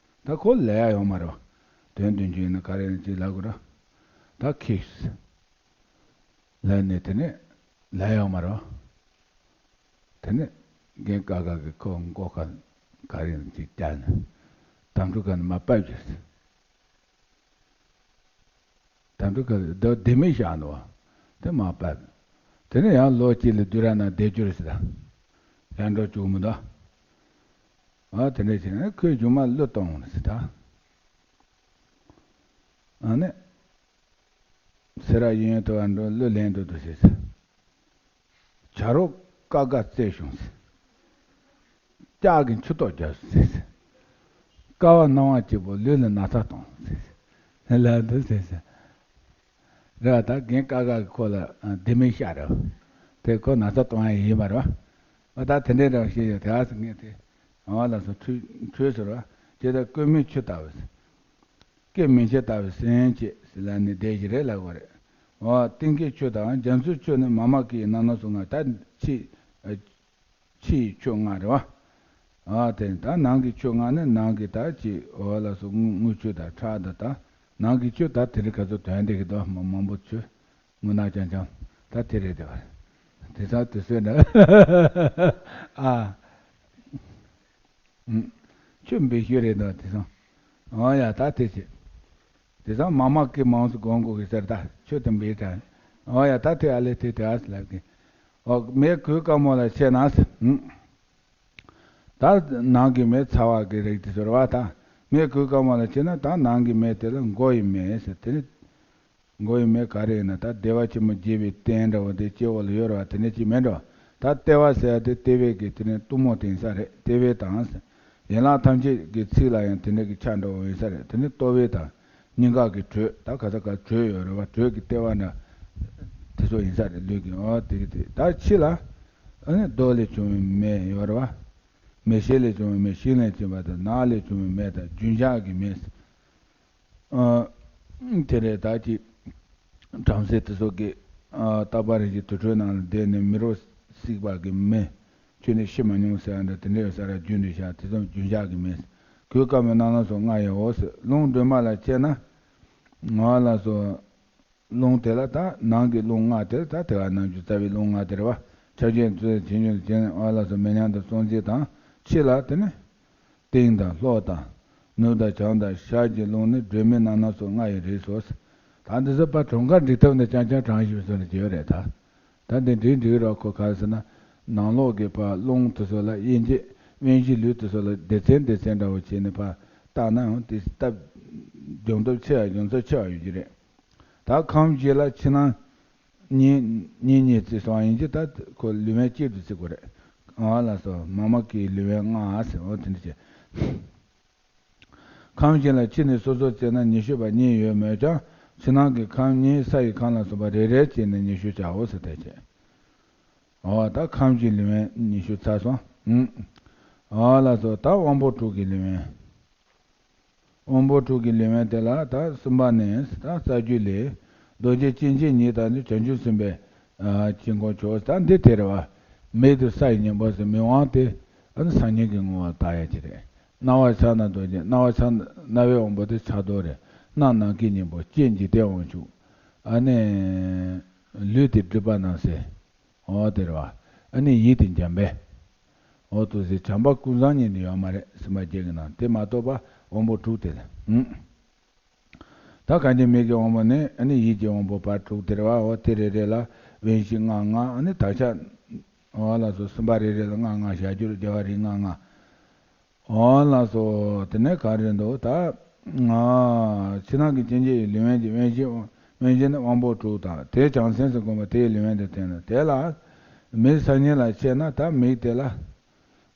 ད་ཁོ་ལ་ཡ་ཡོང་མ་རེད་བ། དོན་དོན་རྒྱུ་ཡིན་ན་ག་རེ་ཡིན་ཅིག་ལབ་དགོས་ར། ད་ཁེགས་ཟེར། ལབ་ནས་དེ་ནས་ལ་ཡ་ཡོང་མ་རེད་བ། དེ་ནས་རྒན་ཀ་ཀ་གིས་ཁོ་མགོ་ཁ་ག་རེ་ཡིན་ཅིག་བཀྱགས་ནས། དམ་ཕྲུག་ག་ནས་མར་ཕབ་བྱས་ཟེར། དམ་ཕྲུག་ག་ལ་ལྡེ་མིག་བཞག་འདུག་བ། དེ་མར་བབས། དེ་ནས་ཡང་ལོ་གཅིག་ལ་བདུད་ར་ནང་བསྡད་རྒྱུ་རེད་ཟེར། ད་ཡར་འགྲོ་བཅུག་མི་འདུག་ཨ་དེ་འདྲ་བྱས་ནས་ཁོའི་རྒྱུ་མ་བློས་གཏོང་ཟེར་ད། ཨ་ནི། སེ་ར་ཡིན་ཡོད་དུ་བ་འགྲོ་བློས་ལེན་འགྲོ་དུ་ཟེར་ཟེར། བྱ་རོག་ཀ་ཀ་རྩེ་བྱུང་ཟེར། ལྕགས་ཀྱི་མཆུ་ཏོ་རྒྱབ་ཟེར་ཟེར། ཀ་བ་སྣང་བ་སྐྱིད་པོ་ལུས་ལ་ན་ཚ་གཏོང་ཟེར་ཟེར། ལ་འདི་ཟེར་ཟེར། རེད་བ། ད་རྒན་ཀ་ཀ་གི་ཁོ་ལ་ལྡེ་མིག་ཤ་རེད་བ། དེ་ཁོ་ན་ཚ་གཏོང་ཡ་ཡིན་པ་རེད་བ། ཨ་ད་དེ་འདྲའི་འདྲ་བ་ཞིག་ཡོད་དེ་ཨ་ཟེར་ངས་དེ། ཨ་ལ་སོ་ཁྲུས་ཁྲུས་ཟེར་བ། ཇི་ལྟར་སྐུད་མེད་ཆུ་ལྟ་བུ་ཟེར། སྐད་མི་འཆི་ལྟ་བུའི་སེམས་བསྐྱེད་ཟེར་ལ་ནི་བདེ་ཞིང་རེ་ལ་གོ་རེད། འོ་གཏིང་སྐྱེས་ཆུ་དང་རྒྱ་མཚོའི་ཆུ་ནི་མཱ་མ་ཀཱི་ཡི་རྣམ་སྣང་སོ་ལྔ་ད་ཕྱི་ཕྱི་ཡི་ཆུ་ལྔ་རེད་བ། ཨ་དེ་ད་ནང་གི་ཆུ་ལྔ་ནི་ནང་གི་ད་ཅི་འོ་ལ་སོ་དངུལ་དངུལ་ཆུ་དང་ཁྲག་དང་ད་ནང་གི་ཆུ་ད་དེ་རིང་ཁ་སང་དོན་དེ་གི་དོ་མ་མང་པོ་ཆུ། དངོས་གནས་རྐྱང་རྐྱང་ད་དེ་རེད་དེ་བ། དེ་ཚང་དུ་གསོས་འདྲ། ཨ། ཨུམ། ཁྱོད་འབད་ཤོད་རེད་འདུག་དེ་སོང་། འོ་ཡ་ད་དེ་བྱེད། དེ་སོང་མཱ་མ་ཀཱི་མང་སུ་དགོངས་དགོས་ཀྱི་ཟེར་ད་ཁྱོད་དུ་འབད་དྲ། འོ་ཡ་ད་དེ་ཨ་ལེ་དེ་དེ་ཨ་སི་ལབ་ཀྱི། འོ་མེ་གོས་དཀར་མོ་ལ་ཆས་ན་ཟེར། ཨུམ། ད་ནང་གི་མེ་ཚ་བ་གི་རིགས་དེ་ཟེར་བ་ད། མེ་གོས་དཀར་མོ་ལ་ཆས་ན་ད་ནང་གི་མེ་དེ་ལ་མགོ་ཡི་མེ་ཟེར་དེ་ནི། མགོ་ཡི་མེ་ག་རེ་ཡིན་ན་ད་བདེ་བ་ཆེན་པོ་རྒྱས་པའི་རྟེན་འདྲ་བོ་དེ་སྐྱེ་བོ་ལ་ཡོད་རེད་བ། དེ་འདྲ་ཅིག་མེད་འགྲོ། ད་ལྟེ་བ་ཟེར་ཡ་དེ་ལྟེ་བའི་གི་དེ་ནས་གཏུམ་མོ་དེ་ཡིན་ས་རེད། ལྟེ་བའི་དང་། ཡན་ལག་ཐམས་ཅད་ཀྱི་ཚིག་ལ་ཡང་དེ་འདྲ་གི་ཆ་འདྲ་བོ་ཡིན་ས་རེད། དེ་ནས་ལྟོ་བའི་དང་། སྙིང་ག་གི་དྲོད་ད་ག་ས་ག་དྲོད་ཡོད་རེད་བ། དྲོད་ཀྱི་ལྟེ་བ་འདྲ། དེ་ཚོ་ཡིན་ས་རེད་ལུས་ཀྱི་འོ་དེ་གི་དེ་ད་ཕྱི་ལ། ཨ་ནི་རྡོ་ལས་བྱུང་བའི་མེ་ཡོད་རེད་བ། མེ་ཤེལ་ལས་བྱུང་བའི་མེ་ཤིང་ལས་བྱུང་བ་དང་ནགས་ལས་བྱུང་བའི་མེ་དང་རྒྱུན་ཆགས་ཀྱི་མེ། ཨ། དེ་རེད་ད་ཅི། བྲམ་ཟེ་དེ་ཚོ་གིས། ཨ། རྟག་པར་རིན་ཆེན་དུར་ཁྲོད་ནང་ལ་བསྡད་ནས་མི་རོ་བསྲེགས་པ་གི་མེ། ཁྱོད་ནི་ཤི་མ་མྱོང་ཟེར་ཡ་འདྲ་དེ་འདྲ་ཡོད་ས་ར་རྒྱུན་དུ་བཞག་དེ་ཚོ་རྒྱུན་བཞག་གི་མེ། གོས་དཀར་མོའི་རྣམ་སྣང་སོ་ལྔ་ཡི་འོ་ཟེར་རླུང་སྒྲོན་མ་ལ་བཅད་ན། ང་ལ་སོ། རླུང་དེ་ལ་ད་ནང་གི་རླུང་ལྔ་དེ་ད་དེ་བ་ནང་རྒྱུ་རྩ་བའི་རླུང་ལྔ་དེ་རེད་བ། ཆགས་ཞེན་རྩོད་བྱེད་ཉོན་ཅན་འོ་ལ་སོ་མེ་མྱང་དང་གསོན་བྱེད་དང་ཕྱི་ལ་དེ་ནི། སྟེང་དང་ལྷོ་དང་། ནུབ་དང་བྱང་དང་ཤར་གྱི་རླུང་ནི་སྒྲོན་མེའི་རྣམ་སྣང་སོ་ལྔ་ཡི་རིགས་སོ། ད་འདི་ཚོ་པ་གྲངས་ཀ་འགྲིག་ཐབས་ནི་ཅང་ཅང་གྲངས་ཞིབ་བཟོ་ནས་བྱས་ཡོད་རེད་ད། ད་འདི་འགྲིག་འགྲིག་རོགས་ཁོ་ག་རེ་ཟེར་ན། ནང་ལོགས་ཀྱི་པ་རླུང་དེ་ཚོ་ལ་དབྱེ་འབྱེད་དབེན་གཞི་ལུས་དེ་ཚོ་ལ་སྡེ་ཚན་སྡེ་ཚན་འདྲ་བོ་བྱས་ནས་པ་བརྟགས་ན་ཡང་དེ་སྟབས། སྦྱོང་སྟོབས་ཆེ་བ་སྦྱོང་ཚད་ཆེ་བ་ཡོད་ཀྱི་རེད། ད་ཁམས་བཞི་ལ་ཕྱི་ནང་གཉིས་གཉིས་གཉིས་བརྩི་སོང་ཡིན་གྱི་ད་ཁོ་ལུས་དབེན་གཅིག་ཏུ་བརྩི་དགོས་རེད། ཨ་ལ་སོ་མཱ་མ་ཀཱི་ལུས་དབེན་ལྔ་ཟེར་འོ་དེ་འདྲ་བྱས། ཁམས་བཞི་ལ་ཕྱི་ནས་སོ་སོར་བརྩིས་ན་ཉི་ཤུ་པ་གཉིས་ཡོད་མོད་ཀྱང་ཕྱི་ནང་གི་ཁམས་གཉིས་ས་ཡི་ཁམས་ལ་སོགས་པ་རེ་རེ་བྱས་ནས་ཉི་ཤུ་བྱའོ་ཟེར་དེ་བྱས། འོ་ད་ཁམས་བཞི་ལུས་དབེན་ཉི་ཤུ་ཚར་སོང་། ཨ་ལ་སོ་ད་དབང་པོ་དྲུག་གི་ལུས་དབེན། དབང་པོ་དྲུག་གི་ལུས་དབེན་དེ་ལ་ད་གསུམ་པ་ནི་ད་རྩ་རྒྱུད་ལས། རྡོ་རྗེ་སྐྱེ་མཆེད་ཉིད་དང་ནི་བྱང་ཆུབ་སེམས་དཔའི་དཀྱིལ་འཁོར་མཆོག་ད་འདི་དེ་རེད་བ། མིག་ཏུ་ས་ཡི་སྙིང་པོ་ཟེར་མིག་དབང་དེ་ཨ་ནི་སང་ཉིན་གྱི་ངོ་བོ་ལྟ་ཡ་ཅི་རེད། རྣ་བ་ཕྱག་ན་རྡོ་རྗེ་རྣ་བ་ཕྱག་རྣ་བའི་དབང་པོ་དེ་ཕྱག་རྡོར་རེད། རྣ་ནམ་མཁའི་སྙིང་པོ་ལྕེ་འཇིག་རྟེན་དབང་ཕྱུག་ཨ་ནི། ལུས་དེ་སྒྲིབ་པ་ནང་གསལ། འོ་དེ་རེད་བ། ཨ་ནི་ཡིད་དེ་འཇམ་པས། འོ་དུ་ཟེར་བྱམས་པ་ཀུན་བཟང་གཉིས་ནི་ཡོད་མ་རེད་སེམས་པ་སྐྱེ་གི་ནང་དེ་མ་གཏོགས་པ་དབང་པོ་དྲུག་དེ་ལ། ད་གང་ཅི་མིག་གི་དབང་པོ་ནི་ཨ་ནི་ཡིད་ཀྱི་དབང་པོ་བར་དྲུག་དེ་རེད་བ། འོ་དེ་རེ་རེ་ལ་དབེན་གཞི་ལྔ་ལྔ་ཨ་ནི་དག་ཆ། འོ་ལ་སོ་གསུམ་པ་རེ་རེ་ལ་ལྔ་ལྔ་བཞག་རྒྱུར་རྒྱལ་བ་རིགས་ལྔ་ལྔ། འོ་ལགས་སོ། དེ་ནས་ག་རེ་འདུག་ད། ང་། ཕྱི་ནང་གི་སྐྱེ་མཆེད་ཀྱི་ལུས་དབེན་གྱི་དབེན་གཞི་དབེན་གཞི་ནི་དབང་པོ་དྲུག་དང་དེའི་བྱང་སེམས་སུ་བསྒོམ་པ་དེའི་ལུས་དབེན་དུ་བསྟན་ནོ་དེ་ལ། མིག་སང་ཉིན་ལ་ཕྱེ་ན་ད་མིག་དེ་ལ།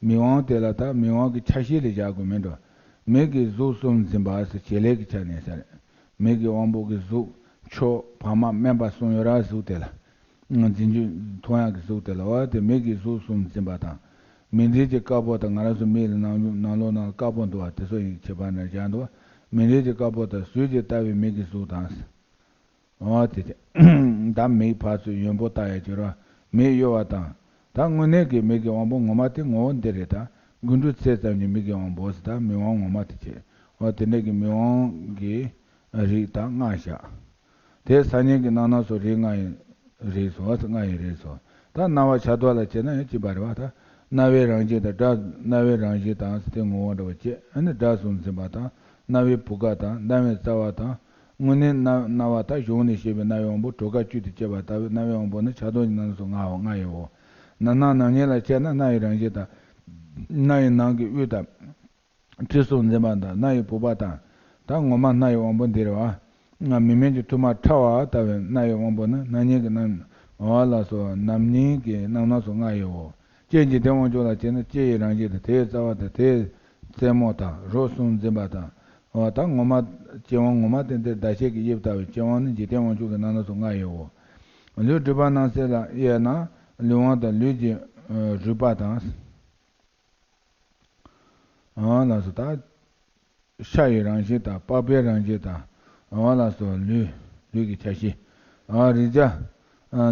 མིག་དབང་དེ་ལ་ད་མིག་དབང་གི་ཆ་ཤས་ལ་བཞག་དགོས་མིན་འགྲོ། མིག་གི་གཟུགས་གསུམ་འཛིན་པ་ཟེར་བྱེད་ལས་ཀྱི་ཆ་ནས་ཟེར། མིག་གི་དབང་པོ་གི་གཟུགས་མཆོག་བར་མ་དམན་པ་གསུམ་ཡོད་ར་གཟུགས་དེ་ལ། འཛིན་རྒྱུ་མཐོང་ཡག་གི་གཟུགས་དེ་ལ་འོ་དེ་མིག་གི་གཟུགས་གསུམ་འཛིན་པ་དང་། མིག་འབྲས་ཀྱི་དཀར་པོ་དང་ང་རང་ཚོ་མིག་ལ་ནང་ནང་ལོགས་ནང་དཀར་པོ་འདུག་བ་དེ་ཚོ་ཡིན་ཁྱད་པར་འདྲ་བཞག་འདུག་བ། མིག་འབྲས་ཀྱི་དཀར་པོ་དང་གཟུགས་ཀྱི་ལྟ་བའི་མིག་གི་གཟུགས་དང་། འོ་དེ་ད་མིག་ཕར་ཚུར་ཡོན་པོ་ལྟ་ཡག་གི་ར་མིག་གཡོ་བ་དང་། ད་དངོས་གནས་ཀྱི་མིག་གི་དབང་པོ་ངོ་མ་དེ་ངོ་བོ་འདི་རེད་ད། དགུ་འབྲུ་ཚད་ཙམ་གྱི་མིག་གི་དབང་པོ་ཟེར་ད་མིག་དབང་ངོ་མ་དེ་བྱེད། འོ་དེ་འདྲ་གི་མིག་དབང་གི་རིགས་དང་ལྔ་བཞག་དེ་སང་ཉིན་གྱི་རྣམ་སྣང་སོགས་རིགས་ལྔ་ཡི་རིགས་སོ། ལྔ་ཡི་རིགས་སོ། ད་རྣ་བ་ཆ་ཐོག་ལ་བྱས་ན་ཡང་གཅིག་པ་རེད་བ། ད་རྣ་བའི་རང་བཞིན་དང་སྒྲ་རྣ་བའི་རང་བཞིན་དང་དེ་ངོ་བོ་འདྲ་བ་བཅས་ཨ་ནི་སྒྲ་གསུམ་འཛིན་པ་དང་རྣ་བའི་བུ་ག་དང་རྣ་བའི་རྩ་བ་དང་ དངོས་གནས་རྣ་རྣ་བ་དང་གཞུང་ནས་བཤད་པའི་རྣ་བའི་དབང་པོ་གྲོལ་ཁ་བཅུ་དང་བཅས་པ་ལྟ་བུའི་རྣ་བའི་དབང་པོ་ནི་ཆགས་སྡང་གི་རྣམ་སྣང་ཚོགས་ལྔའོ། ལྔ་ཡིའོ། རྣམ་སྣང་རྣམ་གཉིས་ལ་དཔྱད་ན་རྣ་ཡི་རང་བཞིན་དང་། རྣ་ཡི་ནང་གི་དབུས་དང་། དྲི་གསུམ་འཛིན་པ་དང་རྣ་ཡི་བུག་པ་དང་། ད་ངོ་མ་རྣ་ཡི་དབང་པོ་འདི་རེད་བ། ང་མིག་སྨན་གྱི་ཐུར་མ་ཕྲ་བ་ལྟ་བུའི་རྣ་ཡི་དབང་པོ་ནི་རྣམ་གཉིས་ཀྱི་རྣམ། འོ་ལགས་སོ། རྣམ་གཉིས་ཀྱི་རྣམ་སྣང་ཚོགས་ལྔ་ཡིའོ། ལྕེ་འཇིག་རྟེན་དབང་ཕྱུག་ལ་དཔྱད་ན་ལྕེ་ཡི་རང་བཞིན་དང་དེའི་རྩ་བ་དང་དེའི་རྩེ་མོ་དང་རོ་གསུམ་འཛིན་པ་དང་། འོ་ད་ངོ་མ་ལྕེ་དབང་ངོ་མ་དེ་འདིར་ཟླ་ཤེལ་གྱི་དབྱིབས་ལྟ་བུའི་ལྕེ་དབང་ནི་འཇིག་རྟེན་དབང་ཕྱུག་གི་རྣམ་སྣང་ཚོགས་ལྔ་ཡིའོ། ལུས་སྒྲིབ་པ་རྣམ་སེལ་ལ་དབྱེ་ན་ལུས་དབང་དང་ལུས་ཀྱི་རུས་པ་དང་། འོ་ལགས་སོ། ད་ཤ་ཡི་རང་བཞིན་དང་པགས་པའི་རང་བཞིན་དང་། འོ་ལགས་སོ། ལུས་ལུས་ཀྱི་ཆ་ཤས། འོ་རེག་བྱ་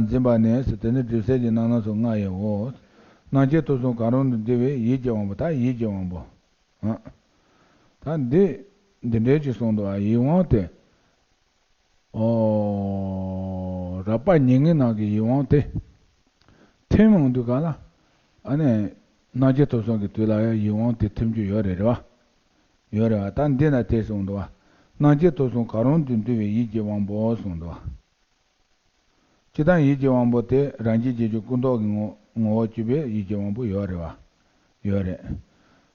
འཛིན་པ་ནས་དེ་ནི་སྒྲིབ་སེལ་གྱི་རྣམ་སྣང་ཚོགས་ལྔ་ཡིའོ། རྣམ་མཁྱེན་ཐོབ་གསུམ་གང་རུང་དུ་འདུས་པའི་ཡིད་ཀྱི་དབང་པོ། ད་ཡིད་ཀྱི་དབང་པོ། ད་འདི་འདི་འདྲའི་ཅིག་གསུངས་འདུག་ཨ། ཡིད་དབང་དེ། ཨོ། རགས་པ་ཉེར་ལྔའི་ནང་གི་ཡིད་དབང་དེ། ཐིམ་འོང་དུས་ག་ལ། ཨ་ནི། རྣམ་མཁྱེན་ཐོབ་གསུམ་གྱི་དུས་ལ་ཡང་ཡིད་དབང་དེ་ཐིམ་རྒྱུ་ཡོད་རེད་རེད་བ། ཡོད་རེད་བ། ད་འདི་ན་དེ་གསུངས་འདུག་བ། རྣམ་མཁྱེན་ཐོབ་གསུམ་གང་རུང་དུ་འདུས་པའི་ཡིད་ཀྱི་དབང་པོ་གསུངས་འདུག་བ། སྤྱིར་བཏང་ཡིད་ཀྱི་དབང་པོ་དེ་རང་རྒྱལ་གྱི་རྒྱུ་ཀུན་རྟོག་གི་ངོ་ངོ་བོར་གྱུར་པའི་ཡིད་ཀྱི་དབང་པོ་ཡོད་རེད་བ། ཡོད་རེད།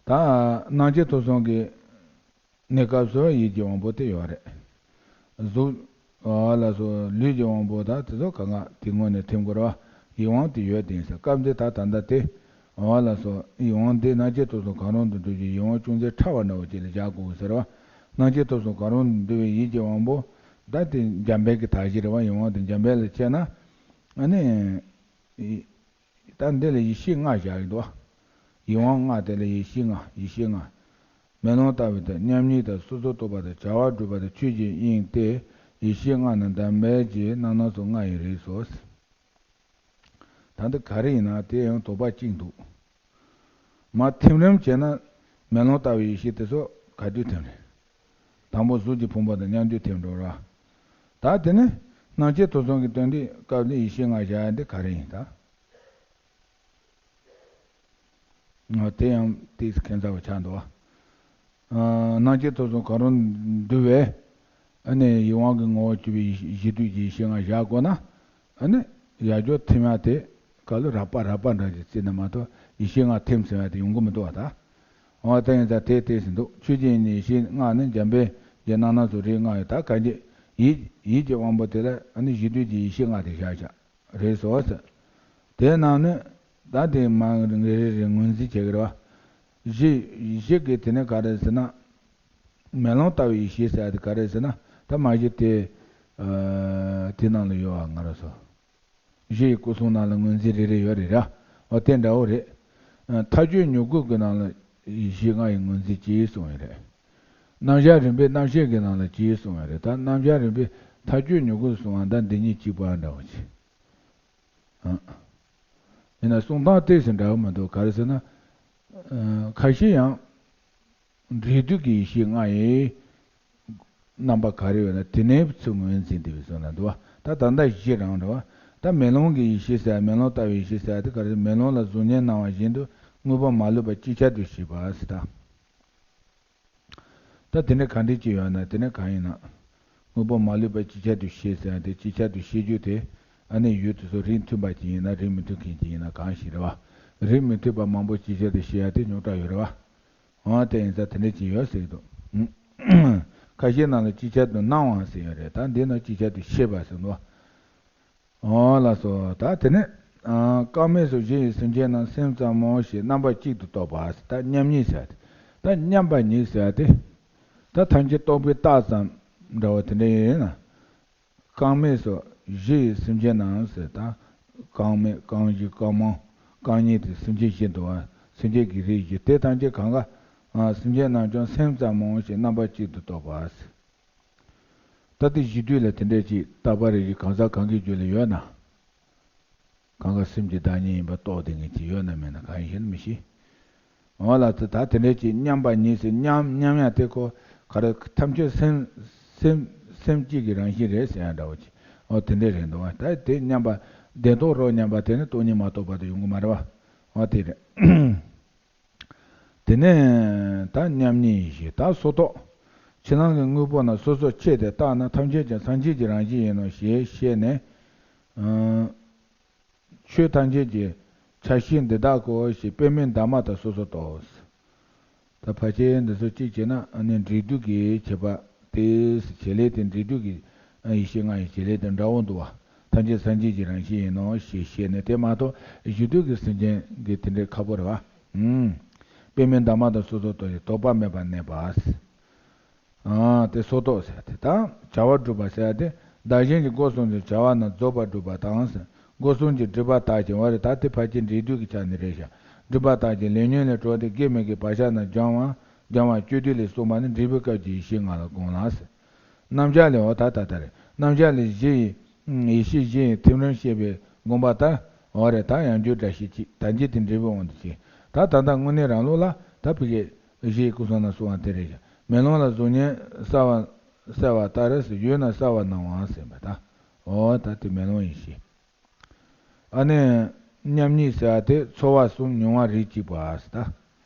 ད་རྣམ་མཁྱེན་ཐོབ་གསུམ་གྱི་གནས་སྐབས་སུ་ཡིད་ཀྱི་དབང་པོ་དེ་ཡོད་རེད། གཟུགས། འོ་ལགས་སོ། ལུས་ཀྱི་དབང་པོ་དང་དེ་ཚོ་གང་ག་དེ་སྔོན་ནས་ཐིམ་དགོས་རེད་བ། ཡིད་དབང་དེ་ཡོད་དེ་ཡིན་ཟེར། སྐབས་འདི་ད་ད་ལྟ་དེ། འོ་ལགས་སོ། ཡིད་དབང་འདི་རྣམ་མཁྱེན་ཐོབ་གསུམ་གང་རུང་དུ་འདུས་ཀྱི་ཡིད་དབང་ཅུང་ཟད་ཕྲ་བ་འདྲ་བོ་ཅིག་ལ་བཞག་དགོས་ཟེར་བ། རྣམ་མཁྱེན་ཐོབ་གསུམ་གང་རུང་དུ་འདུས་པའི་ཡིད་ཀྱི་དབང་པོ། ད་དེ་འཇམ་དཔལ་གྱི་དག་གཞི་རེད་བ། ཡིད་དབང་དེ་འཇམ་དཔལ་ལ་དཔྱད་ན། ཨ་ནི། ད་འདི་ལ་ཡེ་ཤེས་ལྔ་བཞག་གི་འདུག་བ། ཡིད་དབང་ལྔ་དེ་ལ་ཡེ་ཤེས་ལྔ། ཡེ་ཤེས་ལྔ། མེ་ལོང་ལྟ་བུའི་དེ་མཉམ་ཉིད་དང་སོ་སོར་རྟོག་པ་དང་བྱ་བ་སྒྲུབ་པ་དང་ཆོས་ཀྱི་དབྱིངས་ཏེ། ཡེ་ཤེས་ལྔ་ནི་འཇམ་དཔལ་གྱི་རྣམ་སྣང་ཚོགས་ལྔ་ཡི་རིགས་སོ། ད་འདི་ག་རེ་ཡིན་ན་དེ་ཡང་དོགས་པ་གཅིག་འདུག། མར་ཐིམ་རིམ་བྱས་ན་མེ་ལོང་ལྟ་བུའི་ཡེ་ཤེས་དེ་ཚོ་ག་དུས་ཐིམ་རེད། དང་པོ་གཟུགས་ཀྱི་ཕུང་པོ་དང་མཉམ་དུ་ཐིམ་འགྲོ་ར། ད་དེ་ནི་རྣམ་མཁྱེན་ཐོབ་གསུམ་གྱི་དོན་དེ་སྐབས་ལ་ཡེ་ཤེས་ལྔ་བཞག་ཡ་འདི་ག་རེ་ཡིན་ད། ཨ། དེ་ཡང་ཏོག་ཙམ་ཁྱད་མཚར་བ་ཆགས་འདུག་བ། ཨ། རྣམ་མཁྱེན་ཐོབ་གསུམ་གང་རུང་འདུས་པའི། ཨ་ནི་ཡིད་དབང་གི་ངོ་བོར་གྱུར་པའི་ཡེ་ཤེས་གཞི་དུས་ཀྱི་ཡེ་ཤེས་ལྔ་བཞག་དགོས་ན། ཨ་ནི་ཡར་འཇོག་ཐིམ་ཡ་དེ་ག་ལ་རགས་པ་རགས་པ་འདྲ་ཞིག་བརྩིས་ན་མ་གཏོགས་ཡེ་ཤེས་ལྔ་ཐིམ་ཟེར་བ་དེ་ཡོང་གི་མི་འདུག་བ་ད། འོ་དེ་ཡིན་ཙང་དེ་དེ་ཟིན་འདུག། ཆོས་ཀྱི་དབྱིངས་ནི་ཡེ་ཤེས་ལྔ་ནི་འཇམ་དཔལ་གྱི་རྣམ་སྣང་ཚོགས་རིགས་ལྔ་ཡོད། ད་གང་ཅི། ཡིད་ཡིད་ཀྱི་དབང་པོ་དེ་ལ་ཨ་ནི་གཞི་དུས་ཀྱི་ཡེ་ཤེས་ལྔ་དེ་བཞག་བཞག་རེད་སོ་ཟེར། དེའི་ནང་ནས་ད་དེ་མ་རེ་རེ་རེ་ངོས་འཛིན་བྱེད་ཀྱི་རེད་བ། གཞི་གཞི་གི་དེ་ནས་ག་རེ་ཟེར་ན། མེ་ལོང་ལྟ་བུའི་ཡེ་ཤེས་ཟེར་ཡ་དེ་ག་རེ་ཟེར་ན། ད་མ་གཞི་དེ། ཨ། དེ་ནང་ལ་ཡོད་བ་ང་རང་ཚོ། གཞི་ཡི་སྐུ་གསུང་ནང་ལ་ངོས་འཛིན་རེ་རེ་ཡོད་རེད་ར། འོ་དེ་འདྲ་བོ་རེད། ཨ། མཐའ་དཔྱོད་མྱུ་གུ་གི་ནང་ལ་ཡེ་ཤེས་ལྔ་ཡི་ངོས་འཛིན་གྱིས་གསུངས་ཡོད་རེད། རྣམ་གཞག་རིམ་པས་རྣམ་ཤེས་ཀྱི་ནང་ལ་གྱིས་གསུངས་ཡོད་རེད། ད་རྣམ་གཞག་རིམ་པས་མཐའ་དཔྱོད་མྱུ་གུ་གསུང་བ་ད་འདི་གཉིས་གཅིག་པ་འདྲ་བོ་ཅིག། ཨ། ཡིན་ན་གསུང་སྟངས་ཏོག་ཙམ་འདྲ་བོ་མི་འདུག། ག་རེ་ཟེར་ན། ཨ། ཁ་ཤས་ཡང་། རིགས་དུས་ཀྱི་ཡེ་ཤེས་ལྔ་ཡི་རྣམ་པ་ག་རེ་ཡོད་ན་དེ་ནས་ཚུར་ངོས་འཛིན་བསྡད་པའི་བཟོ་ལ་འདུག་བ། ད་ད་ལྟ་གཞི་རང་རེད་བ། ད་མེ་ལོང་གི་ཡེ་ཤེས་ཟེར་མེ་ལོང་ལྟ་བུའི་ཡེ་ཤེས་ཟེར་དེ་ག་རེ། མེ་ལོང་ལ་གཟུགས་བརྙན་སྣང་བ་བཞིན་དུ་དངོས་པོ་མ་ལུས་པ་ཅིག་ཆར་དུ་ཤེས་པ་ཟེར་ད། ད་དེ་ནས་ག་འདྲ་ཅིག་ཡོད་ན་དེ་ནས་གང་ཡིན་ན། དངོས་པོ་མ་ལུས་པ་ཅིག་ཆར་དུ་ཤེས་ཟེར་ཡ་དེ་ཅིག་ཆར་དུ་ཤེས་རྒྱུ་དེ། ཨ་ནི་ཡུལ་དེ་ཚོ་རིགས་མཐུན་པ་ཅིག་ཡིན་ན་རིགས་མི་མཐུན་མཁན་ཅིག་ཡིན་ན་གང་ཞིག་རེད་བ། རིགས་མི་མཐུན་པ་མང་པོ་ཅིག་ཆར་དུ་ཤེས་ཡ་དེ་རྙོག་དྲ་ཡོད་རེད་བ། འོ་དེ་ཡིན་ཙང་དེ་འདྲ་ཅིག་ཡོད་ཟེར་གྱི་འདུག། ཁ་ཤས་ནང་ལ་ཅིག་ཆར་དུ་སྣང་བ་ཟེར་ཡོད་རེད། ད་འདི་ན་ཅིག་ཆར་དུ་ཤེས་པ་ཟེར་འདུག། འོ་ལགས་སོ། ད་དེ་ནས། ཨ། རྐང་མས་སོ་བཞི་ཡི་སེམས་ཅན་རྣམས་སེམས་ཙམ་མོ་ཞེས་རྣམ་པ་གཅིག་ཏུ་རྟོག་པ་ཟེར། ད་མཉམ་ཉིད་ཟེར་ཏེ། ད་མཉམ་པ་ཉིད་ཟེར་ཏེ། ད་ཐམས་ཅད་རྟོག་པས་བཏགས་ཙམ་འདྲ་བ་དེ་འདྲ་ཡིན་ན། རྐང་མས་སོ་བཞི་ཡི་སེམས་ཅན་རྣམས་ཟེར། ད་རྐང་མས་རྐང་བཞི་རྐང་མ་རྐང་གཉིས་དེ་སེམས་ཅན་བཞི་འདུག་བ། སེམས་ཅན་གྱི་རིགས་བཞི་དེ་ཐམས་ཅད་གང་ག། ཨ། སེམས་ཅན་རྣམས་ཀྱང་སེམས་ཙམ་མོ་ཞེས་རྣམ་པ་གཅིག་ཏུ་རྟོག་པ་ཟེར། ད་ལྟ་གཞི་དུས་ལ་དེ་འདྲས་ཅིག་རྟག་པ་རེ་རེ་གང་ཟག་གང་གི་རྒྱུད་ལ་ཡོད་ན། གང་ག་སེམས་ཀྱི་བདག་ཉིད་ཡིན་པ་རྟོགས་བསྡད་མཁན་ཅིག་ཡོད་ན་མེད་ན་གང་ཡིན་ཞེ་ན་མི་ཤེས། འོ་ལགས་སོ། ད་དེ་འདྲས་ཅིག་མཉམ་པ་ཉིད་ཟེར། མཉམ་མཉམ་ཡ་དེ་ཁོ་ག་རེ། ཐམས་ཅད་སེམས་སེམས་སེམས་གཅིག་གི་རང་བཞིན་རེད་ཟེར་ཡ་འདྲ་བོ་ཅིག། འོ་དེ་འདྲས་རེད་འདུག་བ། ད་དེ་མཉམ་པ་བདེན་རྟོག་རོ་མཉམ་པ་དེ་ནི་སྟོང་ཉིད་མ་རྟོགས་བར་དུ་ཡོང་གི་མ་རེད་བ། འོ་དེ་རེད། དེ་ནས་ད་མཉམ་ཉིད་ཡེ་ཤེས་ད་སོ་རྟོག། ཕྱི་ནང་གི་དངོས་པོ་རྣམས་སོ་སོར་ཕྱེ་སྟེ་བརྟགས་ན་ཐམས་ཅད་ཀྱང་སངས་རྒྱས་ཀྱི་རང་བཞིན་ཡིན་ནོ་ཞེས་བཤད་ནས། ཆོས་ཐམས་ཅད་ཀྱི་ཆ་ཤས་འདི་དག་གོ་ཞེས་དཔེ་མེད་འདབ་མ་དང་སོ་སོར་རྟོགས། ད་ཕལ་ཆེར་འདི་ཚོ་གཅིག་བྱས་ན་ཨ་ནི་འབྲས་དུས་ཀྱི་ཁྱད་པར་དེ་བྱེད་ལས་དེ་འབྲས་དུས་ཀྱི་ཡེ་ཤེས་ལྔ་ཡི་བྱེད་ལས་དེ་འདྲ་བོ་འདུག་བ། ཐམས་ཅད་སངས་རྒྱས་ཀྱི་རང་བཞིན་ཡིན་ནོ་ཞེས་བཤད་ནས་དེ་མ་གཏོགས་གཞི་དུས་ཀྱི་སེམས་ཅན་གྱི་དེ་འདྲའི་ཁག་པོ་རེད་བ། ཨུམ། དཔེ་མེད་འདབ་མ་དང་སོ་སོར་རྟོགས་ཤིང་དོགས་པ་མེད་པར་གནས་པ། ཨ་དེ་སོར་རྟོག་ཟེར་དེ་དང་བྱ་བ་སྒྲུབ་པ་ཟེར་དེ་བདག་གཞན་གྱི་སྒོ་གསུམ་གྱི་བྱ་བ་རྣམས་རྫོགས་པར་སྒྲུབ་པ་དང་ཟེར། སྒོ་གསུམ་གྱི་སྒྲིབ་པ་དག་ཅིང་བ་རེ་ད་དེ་ཕལ་ཆེར་འབྲས་དུས་ཀྱི་ཆ་ནས་རེད་ཤག་སྒྲིབ་པ་དག་ཅིང་ལས་ཉོན་ལས་གྲོལ་ཏེ་དགེ་མི་དགེ་བག་ཆགས་རྣམས་སྦྱང་བ་སྦྱང་བ་སྤྱོད་བསྡུས་ལས་གསུངས་པ་ནི་འབྲས་བུའི་སྐབས་ཀྱི་ཡེ་ཤེས་ལྔ་ལ་དགོངས་ལ་ཟེར། རྣམ་གཞག་ལས་འོ་ད་ད་ལྟ་རེད། རྣམ་གཞག་ལས་གཞི་ཡི་ཡེ་ཤེས་གཞི་ཡི་ཐིམ་རིམ་བཤད་པའི་དགོངས་པ་ལྟར་འོ་རེད། ད་ཡང་འགྱུར་འདྲ་ཞིག་ཅིག་ད་འཇིག་རྟེན་འབྲས་བུའི་དབང་དུ་བྱས། ད་ད་ལྟ་དངོས་གནས་རང་ལུགས་ལ་ད་ཕ་གི་གཞི་ཡི་སྐུ་གསུང་ཐུགས་གསུང་བ་དེ་རེད་ཤག་མེ་ལོང་ལ་གཟུགས་བརྙན་གསལ་བ་གསལ་བ་ལྟར་ཟེར་ཡུལ་ན་གསལ་བར་སྣང་བ་ཟེར་བ་ད། འོ་ད་དེ་མེ་ལོང་ཡེ་ཤེས། ཨ་ནི། མཉམ་ཉིད་ཟེར་བ་དེ་ཚོར་བ་གསུམ་མྱོང་བ་རིགས་གཅིག་པ་ཟེར་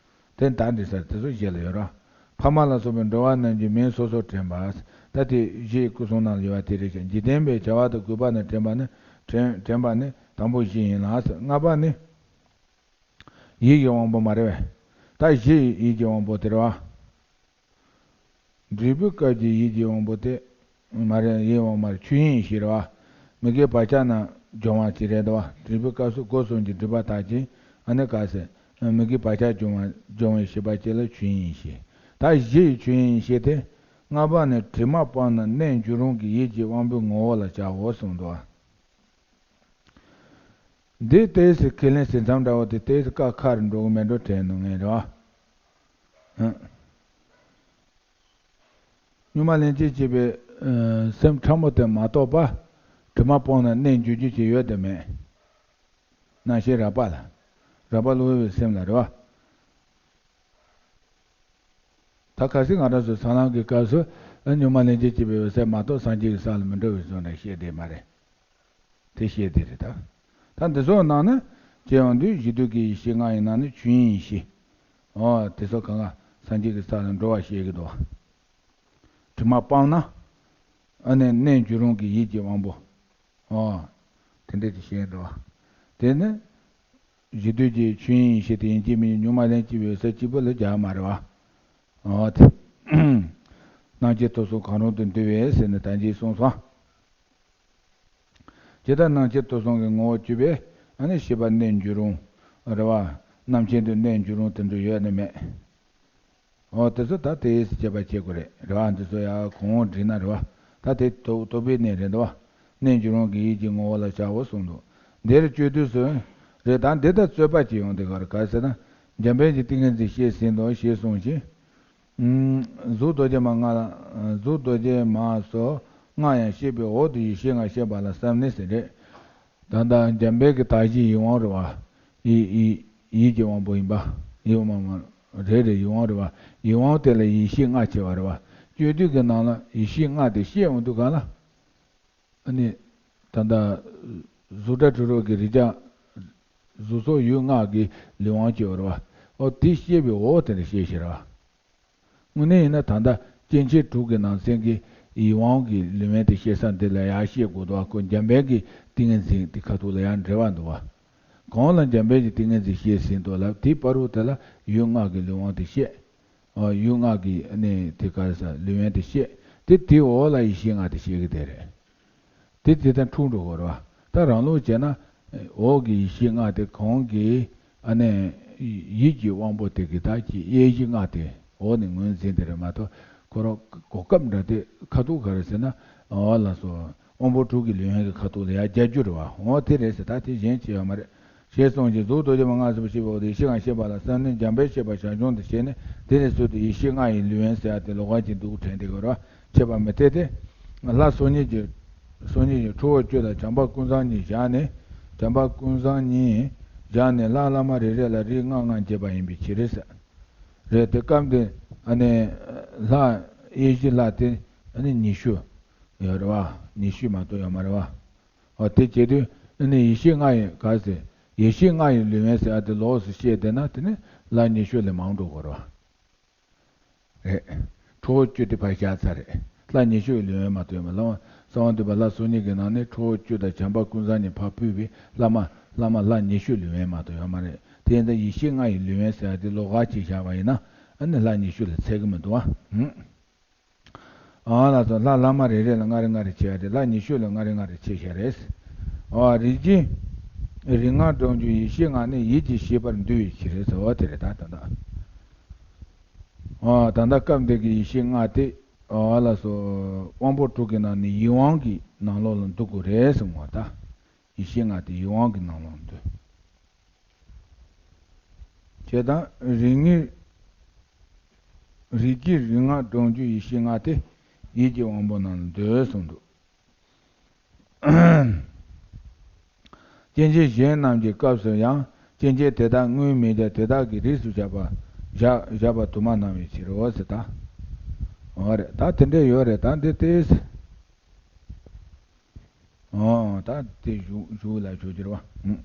ད། དེ་ད་འདི་ཟེར་དེ་ཚོ་བཞི་ལ་ཡོད་ར། ཕ་མ་ལ་སོགས་པའི་འགྲོ་བ་རྣམས་ཀྱི་མིང་སོ་སོར་དྲན་པ། ད་དེ་གཞི་ཡི་སྐུ་གསུང་ནང་ལ་ཡོད་པ་དེ་རེད་ཀྱང་འཇིག་རྟེན་པའི་བྱ་བ་དང་དགོས་པ་རྣམས་དྲན་པ་ནི་དྲན་དྲན་པ་ནི་དང་པོ་གཞི་ཡིན་ལ་ཟེར། ལྔ་པ་ནི། ཡིད་ཀྱི་དབང་པོ་མ་རེད་པས། ད་གཞི་ཡི་ཡིད་ཀྱི་དབང་པོ་དེ་རེད་བ། འབྲས་བུའི་སྐབས་ཀྱི་ཡིད་ཀྱི་དབང་པོ་དེ་མ་རེད། ཡིད་དབང་མ་རེད། ཆོས་དབྱིངས་ཡེ་ཤེས་རེད་བ། མི་དགེ་བག་ཆགས་རྣམས་སྦྱོང་བ་ཅིག་རེད་དོ། འབྲས་བུའི་སྐབས་སུ་སྒོ་གསུམ་གྱི་སྒྲིབ་པ་དག་ཅིང་ཨ་ནི་ག་ཟེར། མི་དགེ་བག་ཆགས་སྦྱོང་བ་སྦྱོང་བའི་ཤེས་པ་ཅིག་ལ་ཆོས་དབྱིངས་ཡེ་ཤེས། ད་གཞི་ཡི་ཆོས་དབྱིངས་ཡེ་ཤེས་དེ། ལྔ་པ་ནི་དྲི་མ་སྤངས་ན་གནས་འགྱུར་རུང་གི་ཡིད་ཀྱི་དབང་པོའི་ངོ་བོ་ལ་བྱའོ་གསུངས་འདུག་བ། འདི་ཏོག་ཙམ་ཁས་ལེན་ཟིན་མཚམས་འདྲ་བོ་དེ་ཏོག་ཙམ་དཀའ་ཁག་རུ་འགྲོ་གི་མེད་འགྲོ་དྲན་འདུག་ངས་རེད་བ། ཧུམ། གཉུག་མ་ལྷན་ཅིག་སྐྱེས་པའི་སེམས་ཕྲ་མོ་དེ་མ་གཏོགས་པ། དྲི་མ་སྤངས་ན་གནས་འགྱུར་རྒྱུ་ཅིག་ཡོད་དེ་མེད། རྣམ་ཤེས་རགས་པ་ལ། རགས་པ་བློ་བའི་སེམས་ལ་རེད་བ། ད་གལ་སྲིད་ང་རང་ཚོ་ས་ལམ་གྱི་སྐབས་སུ་ཨ་གཉུག་མ་ལྷན་ཅིག་སྐྱེས་པའི་འོད་གསལ་མ་གཏོགས་སངས་རྒྱས་ཀྱི་ས་ལ་མི་འགྲོ་བའི་བཟོ་འདྲ་བཤད་བསྡད་མ་རེད། དེ་བཤད་བསྡད་རེད་ད། ད་འདི་ཚོའི་ནང་ནས་སྐྱེ་ཡོང་དུས་གཞི་དུས་ཀྱི་ཡེ་ཤེས་ལྔ་ཡི་ནང་ནས་ཆོས་དབྱིངས་ཡེ་ཤེས། འོ་དེ་ཚོ་གང་ག་སངས་རྒྱས་ཀྱི་ས་ལ་འགྲོ་བ་བཤད་ཀྱི་འདུག་དྲི་མ་སྤངས་ན། ཨ་ནི་གནས་འགྱུར་རུང་གི་ཡིད་ཀྱི་དབང་པོ། ཨོ། དེ་འདྲ་ཅིག་བཤད་འགྲོ་བ། དེ་ནི། གཞི་དུས་ཀྱི་ཆོས་དབྱིངས་ཡེ་ཤེས་དེ་ཡིན་གཅིག་མིན་གཉུག་མ་ལྷན་ཅིག་པའི་ས་གཅིག་པུ་ལ་སྦྱར་མ་རེད་བ། ཨོ་དེ། སྣང་མཆེད་ཐོབ་གསུམ་གང་རུང་དུ་འདུ་བས་ཟེར་ནས་ད་ཅིག་གསུངས་སོང་། ཇི་ལྟར་སྣང་མཆེད་ཐོབ་གསུམ་གྱི་ངོ་བོར་གྱུར་པའི་ཨ་ནི་ཤེས་པ་གནས་འགྱུར་རུང་། རེད་བ། རྣམ་མཁྱེན་དུ་གནས་འགྱུར་རུང་དེ་འདྲ་ཡོད་ནི་མེད། འོ་དེ་ཚོ་ད་དེས་དཔྱད་པ་བྱེད་དགོས་རེད། རེད་བ། འདི་ཚོ་ཡང་གོང་འོག་བསྒྲིལ་ན་རེད་བ། ད་དེ་རྟོགས་རྟོགས་པའི་གནས་རེད་འདུག་བ། གནས་འགྱུར་རུང་གི་ཡིད་ཀྱི་ངོ་བོ་ལ་བྱའོ་གསུངས་འདུག་འདིར་སྤྱོད་བསྡུས་སུ། རེད་ད་འདི་ལྟར་རྩོད་པ་ཅིག་ཡོང་དེ་གར་ག་ཟེར་ན། འཇམ་དཔལ་གྱི་ཏིང་ངེ་འཛིན་བཤད་ཟིན་ཏོ་ཞེས་གསུངས་ཤིང་། གཟུགས་རྡོ་རྗེ་མ་ལྔ་ལ། གཟུགས་རྡོ་རྗེ་མ་སོགས་ལྔ་ཡང་བཤད་པའི་འོག་ཏུ་ཡེ་ཤེས་ལྔ་བཤད་པ་ལ་བསམ་ནས་ཟེར་རེད། ད་ལྟ་འཇམ་དཔལ་གྱི་དག་གཞི་ཡིད་དབང་རེད་བ། ཡིད་ཡིད་ཡིད་ཀྱི་དབང་པོ་ཡིན་པ། ཡིད་དབང་མ་རེད་རེད་ཡིད་དབང་རེད་བ། ཡིད་དབང་དེ་ལ་ཡེ་ཤེས་ལྔ་བྱེད་པ་རེད་བ། སྤྱོད་བསྡུས་ཀྱི་ནང་ལ་ཡེ་ཤེས་ལྔ་དེ་བཤད་འོང་དུས་གང་ལ། ཨ་ནི། ད་ལྟ། གཟུགས་སྒྲ་དྲི་རོ་གི་རེག་བྱ། གཟུགས་སོགས་ཡུལ་ལྔ་གི་ལུས་དབང་སྐྱེ་བ་རེད་བ། ཨོ་དེ་བཤད་པའི་འོག་དེ་འདྲ་བཤད་ཤེས་རེད་བ། དངོས་གནས་ཡིན་ན་ད་ལྟ་སྐྱེ་མཆེད་དྲུག་གི་ནང་ཚན་གྱི་ཡིད་དབང་གི་ལུས་དབང་དེ་བཤད་ས་འདི་ལ་ཡར་བཤད་དགོས་འདུག་བ། ཁོ་འཇམ་དཔལ་གྱི་ཏིང་ངེ་འཛིན་དེ་ཁ་ཐུག་ལ་ཡར་འགྲེལ་བ་འདུག་བ། གོང་ལ་འཇམ་དཔལ་གྱི་ཏིང་ངེ་འཛིན་བཤད་ཟིན་ཏོ་ལབ་དེའི་བར་དུ་དེ་ལ་ཡུལ་ལྔ་གི་ལུས་དབང་དེ་བཤད། ཨ་ཡུལ་ལྔ་གི་ཨ་ནི་དེ་ག་རེ་ཟེར་ལུས་དབང་དེ་བཤད། དེ་དེའི་འོག་ལ་ཡེ་ཤེས་ལྔ་དེ་བཤད་ཀྱི་དེ་རེད། དེ་དེ་དང་འཁྲུག་འགྲོ་གི་རེད་བ། ད་རང་ལུགས་བྱས་ན། འོག་གི་ཡེ་ཤེས་ལྔ་དེ་གོང་གི་ཨ་ནི། ཡིད་ཀྱི་དབང་པོ་དེ་གི་ད་ཀྱི་དབྱེ་གཞི་ལྔ་དེ་འོག་ནས་ངོས་འཛིན་དེ་རེད་མ་གཏོགས་ཁོ་རང་གོ་སྐབས་འདྲ་དེ་ཁ་ཐུག་ག་རེ་ཟེར་ན། འོ་ལགས་སོ། དབང་པོ་དྲུག་གི་ལུས་དབང་གི་ཁ་ཐུག་ལ་ཡར་རྒྱག་རྒྱུ་རེད་བ། འོ་དེ་རེད་ཟེར་ད་དེ་གཞན་ཅི་ཡོད་མ་རེད། ཞེས་གསུངས་ཤིང་གཟུགས་རྡོ་རྗེ་མ་ལྔ་ཟེར་བ་ཞེས་པའོ། དེ་ཡེ་ཤེས་ལྔ་བཤད་པ་ལ་བསམ་ནས་འཇམ་དཔལ་བཤད་པ་ཞར་བྱུང་དུ་བྱས་ནས་དེ་ནས་ཚུར་དུ་ཡེ་ཤེས་ལྔ་ཡི་ལུས་དབང་ཟེར་ཡ་དེ་ལོགས་ཀ་ཅིག་འདུག་དྲན་དེ་གོ་ར་འཆད་པ་མི་འཐད་དེ། ལྷ་སོ་གཉིས་ཀྱི་སོ་གཉིས་ཀྱི་ཁྲོ་བོ་བཅུ་དང་བྱམས་པ་ཀུན་བཟང་གཉིས་བཞག་ནས་བྱམས་པ་ཀུན་བཟང་གཉིས་བཞག་ནས་ལྷ་བླ་མ་རེ་རེ་ལ་རིགས་ལྔ་ལྔ་འགྱེད་པ་ཡིན་པའི་ཕྱིར་ཟེར། རེད་དེ་སྐབས་འདི་ཨ་ནི་ལྷ་དབྱེ་གཞི་ལྷ་དེ་ཨ་ནི་ཉི་ཤུ་ཡོད་རེད་བ། ཉི་ཤུ་མ་གཏོགས་ཡོད་མ་རེད་བ། འོ་དེ་བྱེད་དུས་ཨ་ནི་ཡེ་ཤེས་ལྔ་ཡི་ག་ཟེར། ཡེ་ཤེས་ལྔ་ཡི་ལུས་དབང་ཟེར་ཨ་དེ་ལོགས་སུ་བཤད་བསྡད་ན་དེ་ནི་ལྷ་ཉི་ཤུ་ལས་མང་འགྲོ་དགོས་རེད་བ། རེད། ཁྲོ་བོ་བཅུ་དེ་ཕར་བཞག་ཚར་རེད། ལྷ་ཉི་ཤུ་ལུས་དབེན་མ་གཏོགས་ཡོད་མ་རེད། གསང་བ་འདུས་པ་ལྷ་སོ་གཉིས་ཀྱི་ནང་ནས་ཁྲོ་བོ་བཅུ་དང་བྱམས་པ་ཀུན་བཟང་གཉིས་ཕར་ཕུད་པའི་བླ་མ་བླ་མ་ལྷ་ཉི་ཤུ་ལུས་དབེན་མ་གཏོགས་ཡོད་མ་རེད། དེ་ཡིན་ཙང་ཡེ་ཤེས་ལྔ་ཡི་ལུས་དབེན་ཟེར་བ་དེ་ལོགས་ཀ་ཅིག་བཞག་པ་ཡིན་ན་ཨ་ནི་ལྷ་ཉི་ཤུ་ལ་ཚད་ཀྱི་མི་འདུག་བ། ཨང་ལགས་སོ། ལྷ་བླ་མ་རེ་རེ་ལ་ལྔ་རེ་ལྔ་རེ་ཕྱེ་བ་རེད། ལྷ་ཉི་ཤུ་ལ་ལྔ་རེ་ལྔ་རེ་ཕྱེ་བཞག་རེད། ཨོ་རིགས་ཀྱི་རིགས་ལྔ་སྒྲོམ་གྱུར་ཡེ་ཤེས་ལྔ་ནི་ཡིད་ཀྱི་ཤེས་པར་འདུས་པའི་ཕྱིར་ཟེར་བ་དེ་རེད། ད་ད་ད་ཨོ་ད་ལྟ་སྐབས་འདི་གི་ཡེ་ཤེས་ལྔ་དེ་ཨོ་ལགས་སོ། དབང་པོ་དྲུག་གི་ནང་ནས་ཡིད་དབང་གི་ནང་ལོགས་ལ་འདུ་དགོས་རེད་གསུངས་པ། ད་ཡེ་ཤེས་ལྔ་དེ་ཡིད་དབང་གི་ནང་ལོགས་འདུ། བྱས་ཙང་རིགས་ལྔའི་རིགས་ཀྱི་རིགས་ལྔ་སྒྲོམ་གྱུར་ཡེ་ཤེས་ལྔ་དེ་ཡིད་ཀྱི་དབང་པོ་རྣམས་ལ་འདུ་གསུངས་འདུག། སྐྱེ་མཆེད་གཞན་རྣམས་ཀྱི་སྐབས་སུ་ཡང་སྐྱེ་མཆེད་དེ་དག་དངོས་མེད་ཀྱང་དེ་དག་གི་རིགས་སུ་བཞག་པ་བཞག་བཞག་པ་དུ་མར་སྣང་བའི་ཕྱིར་རོ་ཟེར། ད་འོ་རེད། ད་དེ་འདྲ་ཡོད་རེད། ད་འདི་ལྟས། ཨོ། ད་དེ་གཞུག་གཞུག་ལ་ཞུ་རྒྱུ་རེད་བ། ཨུ།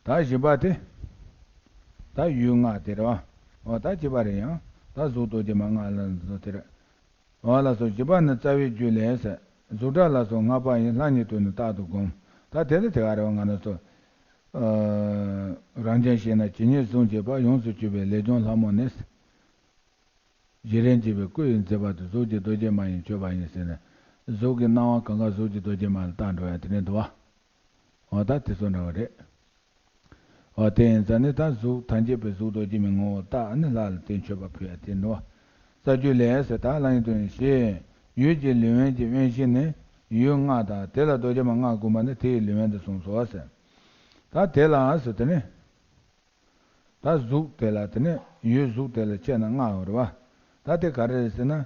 ད་བཞི་པ་དེ། ད་ཡུལ་ལྔ་དེ་རེད་བ། ཨོ་ད་བཞི་པ་རེད་ཡང་། ད་གཟུགས་རྡོ་རྗེ་མ་ལྔ་ལ་སོགས་དེ་རེད། ཨོ་ལགས་སོ། བཞི་པ་ནི་རྩ་བའི་རྒྱུད་ལས་ཟེར། གཟུགས་སྒྲ་ལ་སོགས་ལྔ་པ་ཡི་ལྷ་ཉིད་དུ་ནི་རྟག་ཏུ་བསྒོམ། ད་དེ་ལ་དེ་ག་རེད་བ། ང་རང་ཚོ། ཨ། རང་རྐྱ་བཤད་ན་ཇི་སྙེད་གཟུགས་བྱེད་པ་ཡོངས་སུ་གྱུར་པའི་ལས་བྱུང་ལྷ་མོ་ནི། བཞིན་རས་འཇིགས་པའི་སྐུ་ཡིས་མཛེས་པ་དང་། གཟུགས་ཀྱི་རྡོ་རྗེ་མ་ཡིས་མཆོད་པ་ཡིན་ཟེར་ནས། གཟུགས་ཀྱི་སྣང་བ་གང་ག་གཟུགས་ཀྱི་རྡོ་རྗེ་མ་ལ་བཏགས་འགྲོ་ཡ་དེ་འདྲ་འདུག་བ། འོ་ད་དེ་ཚོ་འདྲ་བ་རེད། འོ་དེ་ཡིན་ཙང་ནི་ད་གཟུགས་ཐམས་ཅད་པའི་གཟུགས་རྡོ་རྗེ་མའི་ངོ་བོ་བཏགས་ནི་ལྷ་ལ་དེ་མཆོད་པ་ཕུལ་ཡ་དེ་འདུག་བ། རྩ་རྒྱུད་ལས་ཟེར། ད་ལྷ་ཡིན་དུ་ནི་ཞེས། ཡུལ་གྱི་ལུས་དབེན་གྱི་དབེན་གཞི་ནི་ཡུལ་ལྔ་དང་། དེ་ལ་རྡོ་རྗེ་མ་ལྔ་བསྒོམ་པ་ནི་དེ་ཡི་ལུས་དབེན་དུ་གསུངས་སོ་ཟེར། ད་དེ་ལ་ཟེར་དེ་ནི། ད་གཟུགས་དེ་ལ་དེ་ནས་ཡུལ་གཟུགས་དེ་ལ་དཔྱད་ན་ལྔ་ཡོད་རེད་བ། ད་དེ་ག་རེ་རེད་ཟེར་ན། ཨ།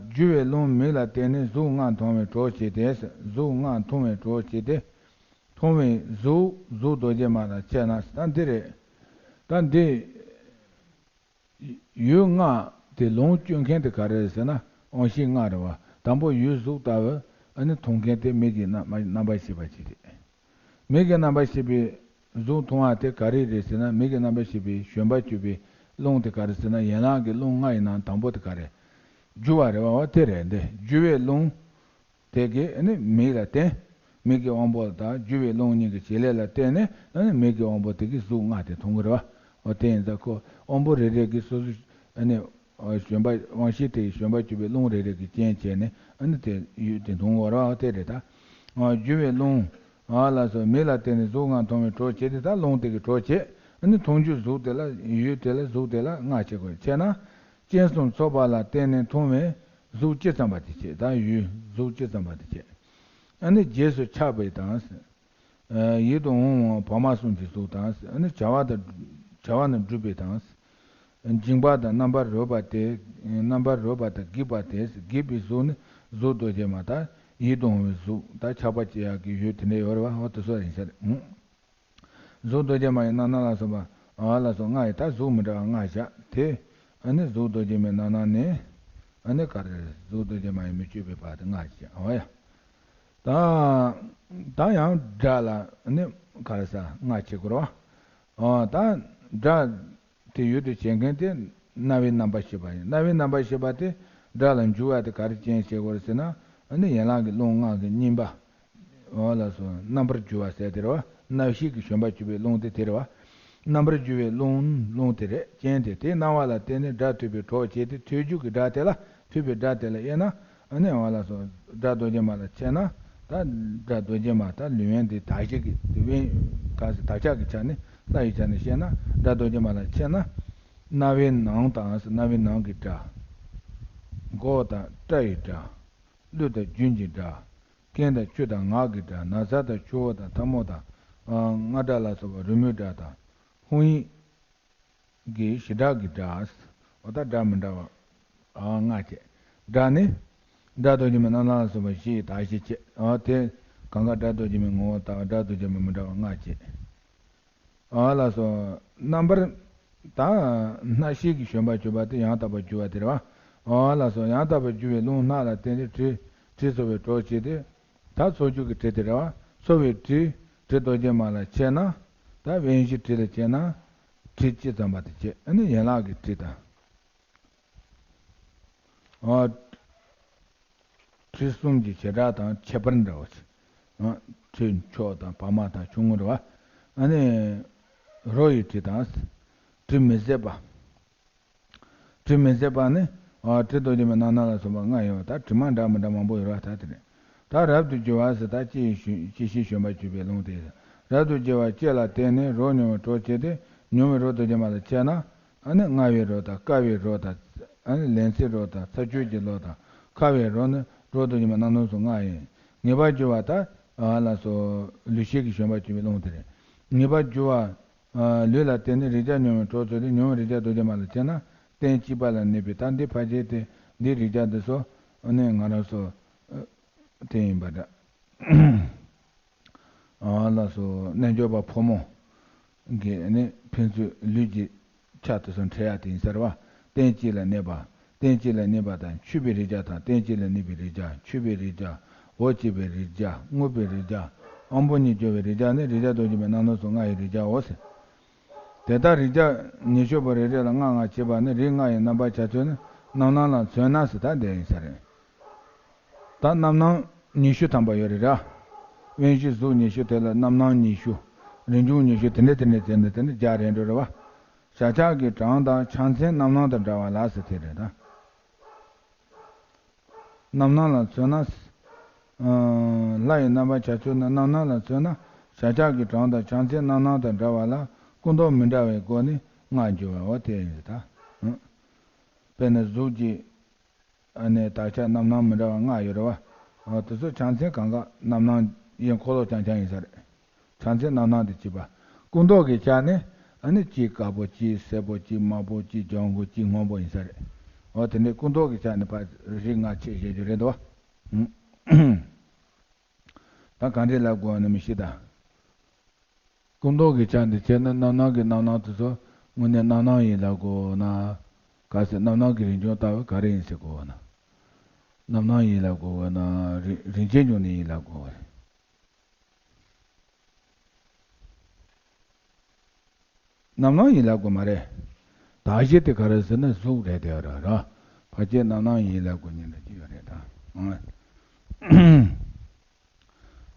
རྒྱུ་བའི་རླུང་མིག་ལ་བརྟེན་ནས་གཟུགས་ལྔ་མཐོང་བའི་གྲོགས་བྱེད་དེ། གཟུགས་ལྔ་མཐོང་བའི་གྲོགས་བྱེད་དེ། མཐོང་བའི་གཟུགས་གཟུགས་རྡོ་རྗེ་མ་ལ་དཔྱད་ན། ད་འདི་རེད། ད་འདི། ཡུལ་ལྔ་དེ་ལོངས་སྤྱོད་མཁན་དེ་ག་རེ་རེད་ཟེར་ན། དབང་ཤེས་ལྔ་རེད་བ། དང་པོ་ཡུལ་གཟུགས་ལྟ་བུ། ཨ་ནི་མཐོང་མཁན་དེ་མིག་གི་རྣམ་རྣམ་པར་ཤེས་པ་ཅིག་རེད། མིག་གི་རྣམ་པར་ཤེས་པའི་གཟུགས་མཐོང་བ་དེ་ག་རེ་རེད་ཟེར་ན། མིག་གི་རྣམ་པར་ཤེས་པའི་ཞེན་པ་སྐྱེ་བའི་རླུང་དེ་ག་རེ་ཟེར་ན། ཡན་ལག་གི་རླུང་ལྔ་ཡི་ནང་དང་པོ་དེ་ག་རེ། རྒྱུ་བ་རེད་བ། དེ་རེད། འདི་རྒྱུ་བའི་རླུང་དེ་གིས་ནི་མིག་ལ་བརྟེན། མིག་གི་དབང་པོ་དང་རྒྱུ་བའི་རླུང་གཉིས་ཀྱི་བྱེད་ལས་ལ་བརྟེན་ནས་ནི་མིག་གི་དབང་པོ་དེ་གིས་གཟུགས་ལྔ་དེ་མཐོང་གི་རེད་བ། འོ་དེ་ཡིན་ཙང་ཁོ་དབང་པོ་རེ་རེ་གིས་སོ་སོ་ནི། ཨ། ཞེན་པ། དབང་ཤེས་དེ་ཡི་ཞེན་པ་སྐྱེ་བའི་རླུང་རེ་རེ་གི་རྐྱེན་བྱས་ནས་ཨ་ནི་དེ་ཡུལ་དེ་མཐོང་བ་རེད་བ། དེ་རེད་ད། ཨ། རྒྱུ་བའི་རླུང་། ཨ་ལགས་སོ། མིག་ལ་བརྟེན་ནས་གཟུགས་ལྔ་མཐོང་བའི་གྲོགས་བྱེད་དེ། ད་རླུང་དེ་གི་གྲོགས་བྱེད། ཨ་ནི་མཐོང་རྒྱུ་གཟུགས་དེ་ལ། ཡུལ་དེ་ལ། གཟུགས་དེ་ལ་ལྔ་བྱེད་དགོས། བྱས་ན། སྤྱན་གསུམ་ཚོགས་པ་ལ་བརྟེན་ནས་མཐོང་བའི་གཟུགས་ཇི་ཙམ་པ་དེ་བྱེད། ད་ཡུལ་གཟུགས་ཇི་ཙམ་པ་དེ་བྱེད། ཨ་ནི་རྗེས་སུ་ཆགས་པའི་དང་། ཡིད་དུ་འོང་བ་བར་མ་གསུམ་གྱི་གཟུགས་དང་། ཨ་ནི་བྱ་བ་དང་། བྱ་བ་ནི་སྒྲུབ་པའི་དང་། འགྱིང་བ་དང་རྣམ་པར་རོལ་པ་སྟེ། རྣམ་པར་རོལ་པ་དང་འགྱིང་བ་སྟེ། འགྱིང་བའི་གཟུགས་ནི་གཟུགས་རྡོ་རྗེ་མ་དང་། ཡིད་དུ་འོང་བའི་གཟུགས་དང་ཆགས་པ་སྐྱེ་ཡག་གི་ཡུལ་དེ་འདྲ་ཡོད་རེད་བ། འོ་དེ་ཚོ་ཡིན་ས་རེད། གཟུགས་རྡོ་རྗེ་མ་ཡི་རྣམ་སྣང་ལ་སོགས་པ། ཨ་ལ་སོགས་ལྔ་ཡི། ད་གཟུགས་མི་འདྲ་བ་ལྔ་བཞག་དེ། ཨ་ནི་གཟུགས་རྡོ་རྗེ་མའི་རྣམ་སྣང་ནི། ཨ་ནི་ག་རེ། གཟུགས་རྡོ་རྗེ་མ་ཡི་མི་བསྐྱོད་པའི་བར་དུ་ལྔ་བཞག་འོ་ཡ། ད་ད་ཡང་སྒྲ་ལ་ནི་ག་རེ་ཟ། ལྔ་བྱེད་དགོས་རེད་བ། ཨ། ད་སྒྲ་དེ་ཡུལ་དུ་བྱེད་མཁན་དེ་རྣ་བའི་རྣམ་པར་ཤེས་པ་ཡིན། རྣ་བའི་རྣམ་པར་ཤེས་པ་དེ་སྒྲ་ལ་འཇུག་པ་དེ་ག་རེ་རྐྱེན་བྱེད་དགོས་རེད་ཟེར་ན། ཨ་ནི་ཡན་ལག་གི་རླུང་ལྔ་གི་གཉིས་པ། འོ་ལགས་སོ། རྣམ་པར་རྒྱུ་བ་ཟེར་དེ་རེད་བ། རྣམ་ཤེས་ཀྱི་ཞེན་པ་སྐྱེ་བའི་རླུང་དེ་དེ་རེད་བ། རྣམ་པར་རྒྱུ་བའི་རླུང་རླུང་དེ་རེད། རྐྱེན་དེ། དེའི་སྣང་བ་ལ་བརྟེན་ནས་སྒྲ་ཐོས་པའི་གྲོགས་བྱེད་དེ། ཐོས་རྒྱུ་གི་སྒྲ་དེ་ལ། ཐོས་པའི་སྒྲ་དེ་ལ་དབྱེ་ན། ཨ་ནི་འོ་ལགས་སོ། སྒྲ་རྡོ་རྗེ་མ་ལ་དཔྱད་ན། ད་སྒྲ་རྡོ་རྗེ་མ་ད་ལུས་དབེན་དེ་དག་བྱེད་ཀྱི་དེ་དབེན། ག་ཟེར། དག་བྱ་གི་ཆ་ནས། ལྷ་ཡི་ཆ་ནས་བཤད་ན། སྒྲ་རྡོ་རྗེ་མ་ལ་དཔྱད་ན། རྣ་བའི་ནང་དང་། རྣ་བའི་ནང་གི་སྒྲ། མགོ་དང་སྐྲ་ཡི་སྒྲ། གླུ་དང་རྒྱུན་གྱི་སྒྲ། རྐན་དང་ཆུ་དང་ངག་གི་སྒྲ། ན་བཟའ་དང་ཆུ་བོ་དང་ཐལ་མོ་དང་། ཨ། རྔ་སྒྲ་ལ་སོགས་པ་རོལ་མོའི་སྒྲ་དང་། ཧོང་ཡིག་གི་བྱེད་སྒྲ་གི་སྒྲ། འོ་ད་སྒྲ་མི་འདྲ་བ་ཨ་ལྔ་བྱེད། སྒྲ་ནི་སྒྲ་རྡོ་རྗེ་མའི་རྣམ་སྣང་ལ་སོགས་པ་བཞི་ཡི་དག་བྱེད་བྱེད། འོ་དེ་གང་ག་སྒྲ་རྡོ་རྗེ་མའི་ངོ་བོ་ལྟ་བུ་སྒྲ་རྡོ་རྗེ་མ་མི་འདྲ་བ་ལྔ་བྱེད། ཨ་ལགས་སོ། རྣམ་པར། ད་སྣང་ཤེས་ཀྱི་ཞེན་པ་སྐྱེ་བ་དེ་ཡང་དག་པར་རྒྱུ་བ་དེ་རེད་བ། ཨ་ལགས་སོ། ཡང་དག་པར་རྒྱུ་བའི་རླུང་སྣ་ལ་བརྟེན་ཏེ་དྲི། དྲི་ཚོར་བའི་གྲོགས་བྱེད་དེ། ད་ཚོར་རྒྱུ་གི་དྲི་དེ་རེད་བ། ཚོར་བའི་དྲི། དྲི་རྡོ་རྗེ་མ་ལ་དཔྱད་ན། ད་དབེན་གཞི་དྲི་ལ་དཔྱད་ན། དྲི་ཇི་ཙམ་པ་དེ་བྱེད། ཨ་ནི་ཡན་ལག་གི་དྲི་དང་། ཨ། གྲི་གསུམ་གྱི་བྱེ་བྲག་དང་ཁྱད་པར་འདྲ་བོ་ཞིག་ཨ། གྲི་མཆོག་དང་བ་མ་དང་ཆུང་ངུ་རེད་བ། ཨ་ནི། རོ་ཡི་གྲི་དང་། གྲི་མི་ཟད་པ། གྲི་མི་ཟད་པ་ནི། ཨ། གྲི་རྡོ་རྗེ་མའི་རྣམ་སྣང་ལ་སོགས་པ་ལྔ་ཡོད་པ་དང་། གྲིབ་མ་འདྲ་མི་འདྲ་མང་པོ་ཡོད་པ་དག་དེ་རེད། ད་རབ་ཏུ་གྱུར་པ་ཟེར་ད་ཅི་ཡིས་ཞུ། ཅི་ཞིག་བཞོན་པར་གྱུར་པའི་ལུང་དེ། རབ་ཏུ་གྱུར་པ་ལྕེ་ལ་བརྟེན་ནས་རོ་མྱོང་བའི་གྲོགས་བྱེད་དེ། མྱོང་བའི་རོ་རྡོ་རྗེ་མ་ལ་མཆིས་ན། ཨ་ནི་མངར་བའི་རོ་དང་དཀར་བའི་རོ་དང་། ཨ་ནི་ལན་ཚྭའི་རོ་དང་ཚྭ་ཁྱོགས་ཀྱི་རོ་དང་ཁ་བའི་རོ་ནི་རོ་རྡོ་རྗེ་མའི་རྣམ་སྣང་སོགས་ལྔ་ཡིན། ངེས་པར་གྱུར་པ་ད། ཨ་ལ་སོགས་ལུས་ཤེས་ཀྱིས་བཞོན་པར་གྱུར་པའི་ལུང་དེ་རེད། ངེས་པར་གྱུར་པ། ཨ། ལུས་ལ་བརྟེན་ནས་རེག་བྱ་མྱོང་བའི་གྲོགས་ཚོལ་ཏེ། མྱོང་བའི་རེག་བྱ་རྡོ་རྗེ་མ་ལ་མཆིས་ན། རྟེན་གཅིག་པ་ལ་གནས་པའི་ད་འདི་ཕལ་ཆེར་དེ་འདི་རེག་བྱ་འདི་ཚོ་ནི་ང་རང་ཚོ་དེ་ཡིན་པ་འདྲ། ཨ་ལ་སོགས་རྣལ་འབྱོར་པ་ཕོ་མོ་གི་ནི་ཕན་ཚུན་ལུས་ཀྱི་ཆ་དེ་ཚོ་འཕྲད་ཡ་དེ་ཡིན་ས་རེད་བ། རྟེན་གཅིག་ལ་གནས་པ། རྟེན་གཅིག་ལ་གནས་པ་དང་མཆོད་པའི་རེག་བྱ་དང་། རྟེན་གཅིག་ལ་གནས་པའི་རེག་བྱ། མཆོད་པའི་རེག་བྱ། འོ་བྱེད་པའི་རེག་བྱ། རྔུབ་པའི་རེག་བྱ། དབང་པོ་གཉིས་སྦྱོར་བའི་རེག་བྱ་ནི་རེག་བྱ་རྡོ་རྗེ་མའི་རྣམ་སྣང་སོགས་ལྔ་ཡི་རེག་བྱའོ་ཟེར། དེ་ལྟར་རེག་བྱ་ཉི་ཤུ་པོ་རེ་རེ་ལ་ལྔ་ལྔ་བྱེད་པ་ནི་རིགས་ལྔ་ཡི་རྣམ་པར་བྱ་ཚུལ་ནི་རྣམ་སྣང་ལ་མཚོན་ན་ཟེར་ད་འདི་ཡིན་ས་རེད། ད་རྣམ་སྣང་ཉི་ཤུ་ཐམ་པ་ཡོད་རེད་ར། དབེན་ཞི་གཟུགས་ཉི་ཤུ་དེ་ལ་རྣམ་སྣང་ཉི་ཤུ། རིན་འབྱུང་ཉི་ཤུ་དེ་འདྲ་དེ་འདྲ་དེ་འདྲ་དེ་འདྲ་རྒྱག་རན་འགྲོ་རེད་བ། བྱ་ཆགས་ཀྱི་གྲངས་དང་ཕྱག་མཚན་རྣམ་སྣང་དང་འདྲ་བ་ལ་ཟེར་དེ་རེད་ད། རྣམ་སྣང་ལ་མཚོན་ན། ལྷ་ཡི་རྣམ་པར་བྱ་ཚུལ་ནི་རྣམ་སྣང་ལ་མཚོན་ན། བྱ་ཆགས་ཀྱི་གྲངས་དང་ཕྱག་མཚན་རྣམ་སྣང་དང་འདྲ་བ་ལ་སྐུ་མདོག་མི་འདྲ་བའི་སྒོ་ནས་ལྔར་འགྱུར་བའོ་དེ་ཡིན་ད། དཔེར་ན་གཟུགས་ཀྱི། ཨ་ནི་དག་ཆ་རྣམ་སྣང་མི་འདྲ་བ་ལྔ་ཡོད་རེད་བ། འོ་དེ་ཚོ་ཕྱག་མཚན་གང་ག་རྣམ་སྣང་ཡིན། འཁོར་ལོ་རྐྱང་རྐྱང་ཡིན་ས་རེད། ཕྱག་མཚན་རྣམ་སྣང་དེ་གཅིག་པ། སྐུ་མདོག་གི་ཆ་ནི་ཨ་ནི་གཅིག་དཀར་པོ་གཅིག་སེར་པོ་གཅིག་དམར་པོ་གཅིག་ལྗང་གུ་གཅིག་སྔོན་པོ་ཡིན་ས་རེད། འོ་དེ་འདྲའི་སྐུ་མདོག་གི་ཆ་ནི་ཕར་རིགས་ལྔ་ཕྱེ་བཞག་རྒྱུ་རེད་དོ། ད་གང་འདྲས་ལབ་དགོས་ནི་མི་ཤེས་ད། སྐུ་མདོག་གི་ཆ་འདི་བྱས་ན་རྣམ་སྣང་གི་རྣམ་སྣང་དེ་ཚོ་དངོས་གནས་རྣམ་སྣང་ཡིན་ལབ་དགོས་ན། གལ་སྲིད་རྣམ་སྣང་གི་རིན་འབྱུང་ལྟ་བུ་ག་རེ་ཡིན་ཟེར་དགོས་ན། རྣམ་སྣང་ཡིན་ལབ་དགོས་ན་རིན་རིན་ཆེན་འབྱུང་གནས་ཡིན་ལབ་དགོས་པ་རེད། རྣམ་སྣང་ཡིན་ལབ་དགོས་མ་རེད། གདགས་གཞི་དེ་ག་རེ་ཟེར་ན་གཟུགས་རེད་དེ་ར་ར། ཕལ་ཆེར་རྣམ་སྣང་ཡིན་ལབ་དགོས་ཉེན་འདྲ་ཅི་ཡོད་རེད་ད།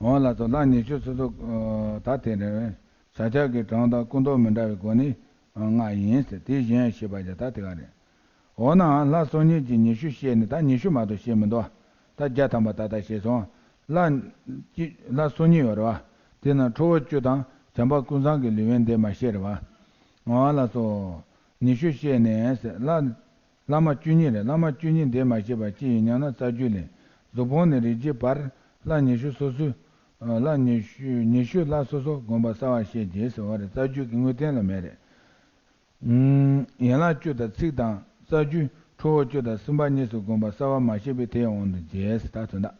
འོ་ལ་སོགས་ལྷ་ཉི་ཤུ་སོ་སོ། ད་དེ་རེད། བྱ་ཆགས་ཀྱི་གྲངས་དང་སྐུ་མདོག་མི་འདྲ་བའི་སྒོ་ནས་ལྔ་ཡིན་ཟེར། དེ་གཞན་ཡང་ཤེས་པར་བྱ། ད་དེ་ག་རེད། འོ་ན་ལྷ་སོ་གཉིས་ཀྱི་ཉི་ཤུ་བཤད་ནས་ད་ཉི་ཤུ་མ་གཏོགས་བཤད་མི་འདུག་ད་བརྒྱ་ཐམ་པ་ད་ལྟ་བཤད་སོང་། ལྷ་གཅིག་ལྷ་སོ་གཉིས་ཡོད་རེད་བ། དེ་ན་ཁྲོ་བོ་བཅུ་དང་བྱམས་པ་ཀུན་བཟང་གི་ལུས་དབེན་འདས་མ་བཤད་རེད་བ། འོ་ལ་སོ། ཉི་ཤུ་བཤད་ནས་ཟེར་ལྷ། བླ་མ་བཅུ་གཉིས་རེད། བླ་མ་བཅུ་གཉིས་འདས་མ་བཤད་པ་ཅི་ཡིན་སྙམ་ན་རྩ་རྒྱུད་ལས། གཟུགས་ཕུང་ནས་རིགས་ཀྱི་བར། ལྷ་ཉི་ཤུ་སོ་སོའི། ལྷ་ཉི་ཤུ་ཉི་ཤུ་ལྷ་སོ་སོ་བསྒོམ་པ་གསལ་བར་བཤད་ཀྱི་ཟེར་བ་རེད། རྩ་རྒྱུད་ཀྱི་དངོས་བསྟན་ལ་མེད་རེད། ཡན་ལག་བཅུ་དང་ཚིག་དང་རྩ་རྒྱུད་ཁྲོ་བོ་བཅུ་དང་སེམས་དཔའ་གཉིས་སུ་བསྒོམ་པ་གསལ་བར་མ་བཤད་པས་དེ་ཡང་དབང་དུ་བྱས་ཟེར་ད་དོན་དག་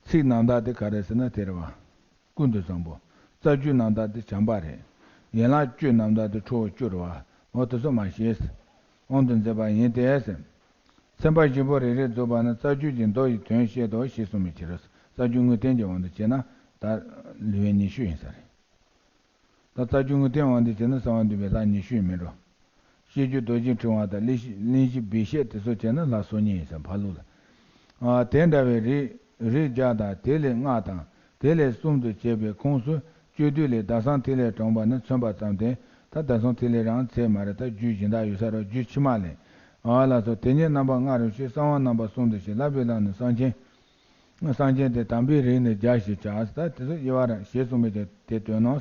ཚིག་རྣམ་དག་དེ་ག་རེ་ཟེར་ན་དེ་རེད་བ། ཀུན་ཏུ་བཟང་པོ། རྩ་རྒྱུད་རྣམ་དག་དེ་བྱམས་པ་རེད། ཡན་ལག་བཅུ་རྣམ་དག་དེ་ཁྲོ་བོ་བཅུ་རེད་བ། འོ་དེ་ཚོ་མ་ཤེས། དབང་དུ་མཛད་པ་ཡིན་ཏེ་ཟེར། སེམས་དཔའ་བཞི་པོ་རེ་རེ་རྫོགས་པ་ན་རྩ་རྒྱུད་ཀྱི་མདོ་ཡི་དོན་བཤད་དོ་ཞེས་གསུངས་པའི་ཕྱིར། རྩ་རྒྱུད་དངོས་བསྟན་གྱི་དབང་དུ་བྱས་ན་ད་ལུས་དབེན་ཉི་ཤུ་ཡིན་ས་རེད། ད་རྩ་རྒྱུད་དངོས་བསྟན་དབང་དུ་བྱས་ན་གསང་བ་འདུས་པའི་ལྷ་ཉི་ཤུ་ཡིན་མིན་འགྲོ། བཤད་རྒྱུད་རྡོ་རྗེ་ཕྲེང་བ་དང་གླེང་གཞི་གླེང་གཞི་སྦས་བཤད་དེ་ཚོ་བྱས་ན་ལྷ་སོ་གཉིས་ཡིན་ས་ཕ་ལུགས་ལ། ཨ་དེ་འདྲ་བའི་རིགས་རིགས་བརྒྱ་དང་དེ་ལས་ལྔ་དང་དེ་ལས་གསུམ་དུ་བྱས་པའི་ཁོངས་སུ་སྤྱོད་བསྡུས་ལས་ཟླ་གསང་ཐིག་ལེར་དྲངས་པ་ནི་མཚོན་པ་ཙམ་སྟེ། ད་ཟླ་གསང་ཐིག་ལེ་རང་ཚད་མ་རེད། ད་རྒྱུད་གཞན་དག་ཡོད་ས་རེད། རྒྱུད་ཕྱི་མ་ལས། ཨ་ལ་སོགས་དེ་ཉིད་རྣམ་པ་ལྔ་རུ་ཤེས། གསང་བ་རྣམ་པ་གསུམ་དུ་ཤེས། བསླབ་པའི་ལམ་ནི་གསང་ཆེན། གསང་ཆེན་ཏེ། དམ་པའི་རིགས་ནི་བརྒྱ་ཞེས་བྱ། ད་དེ་ཚོ་དབྱེ་བ་རང་ཞེས་གསུངས་པས་དེ་དོན་ནོ།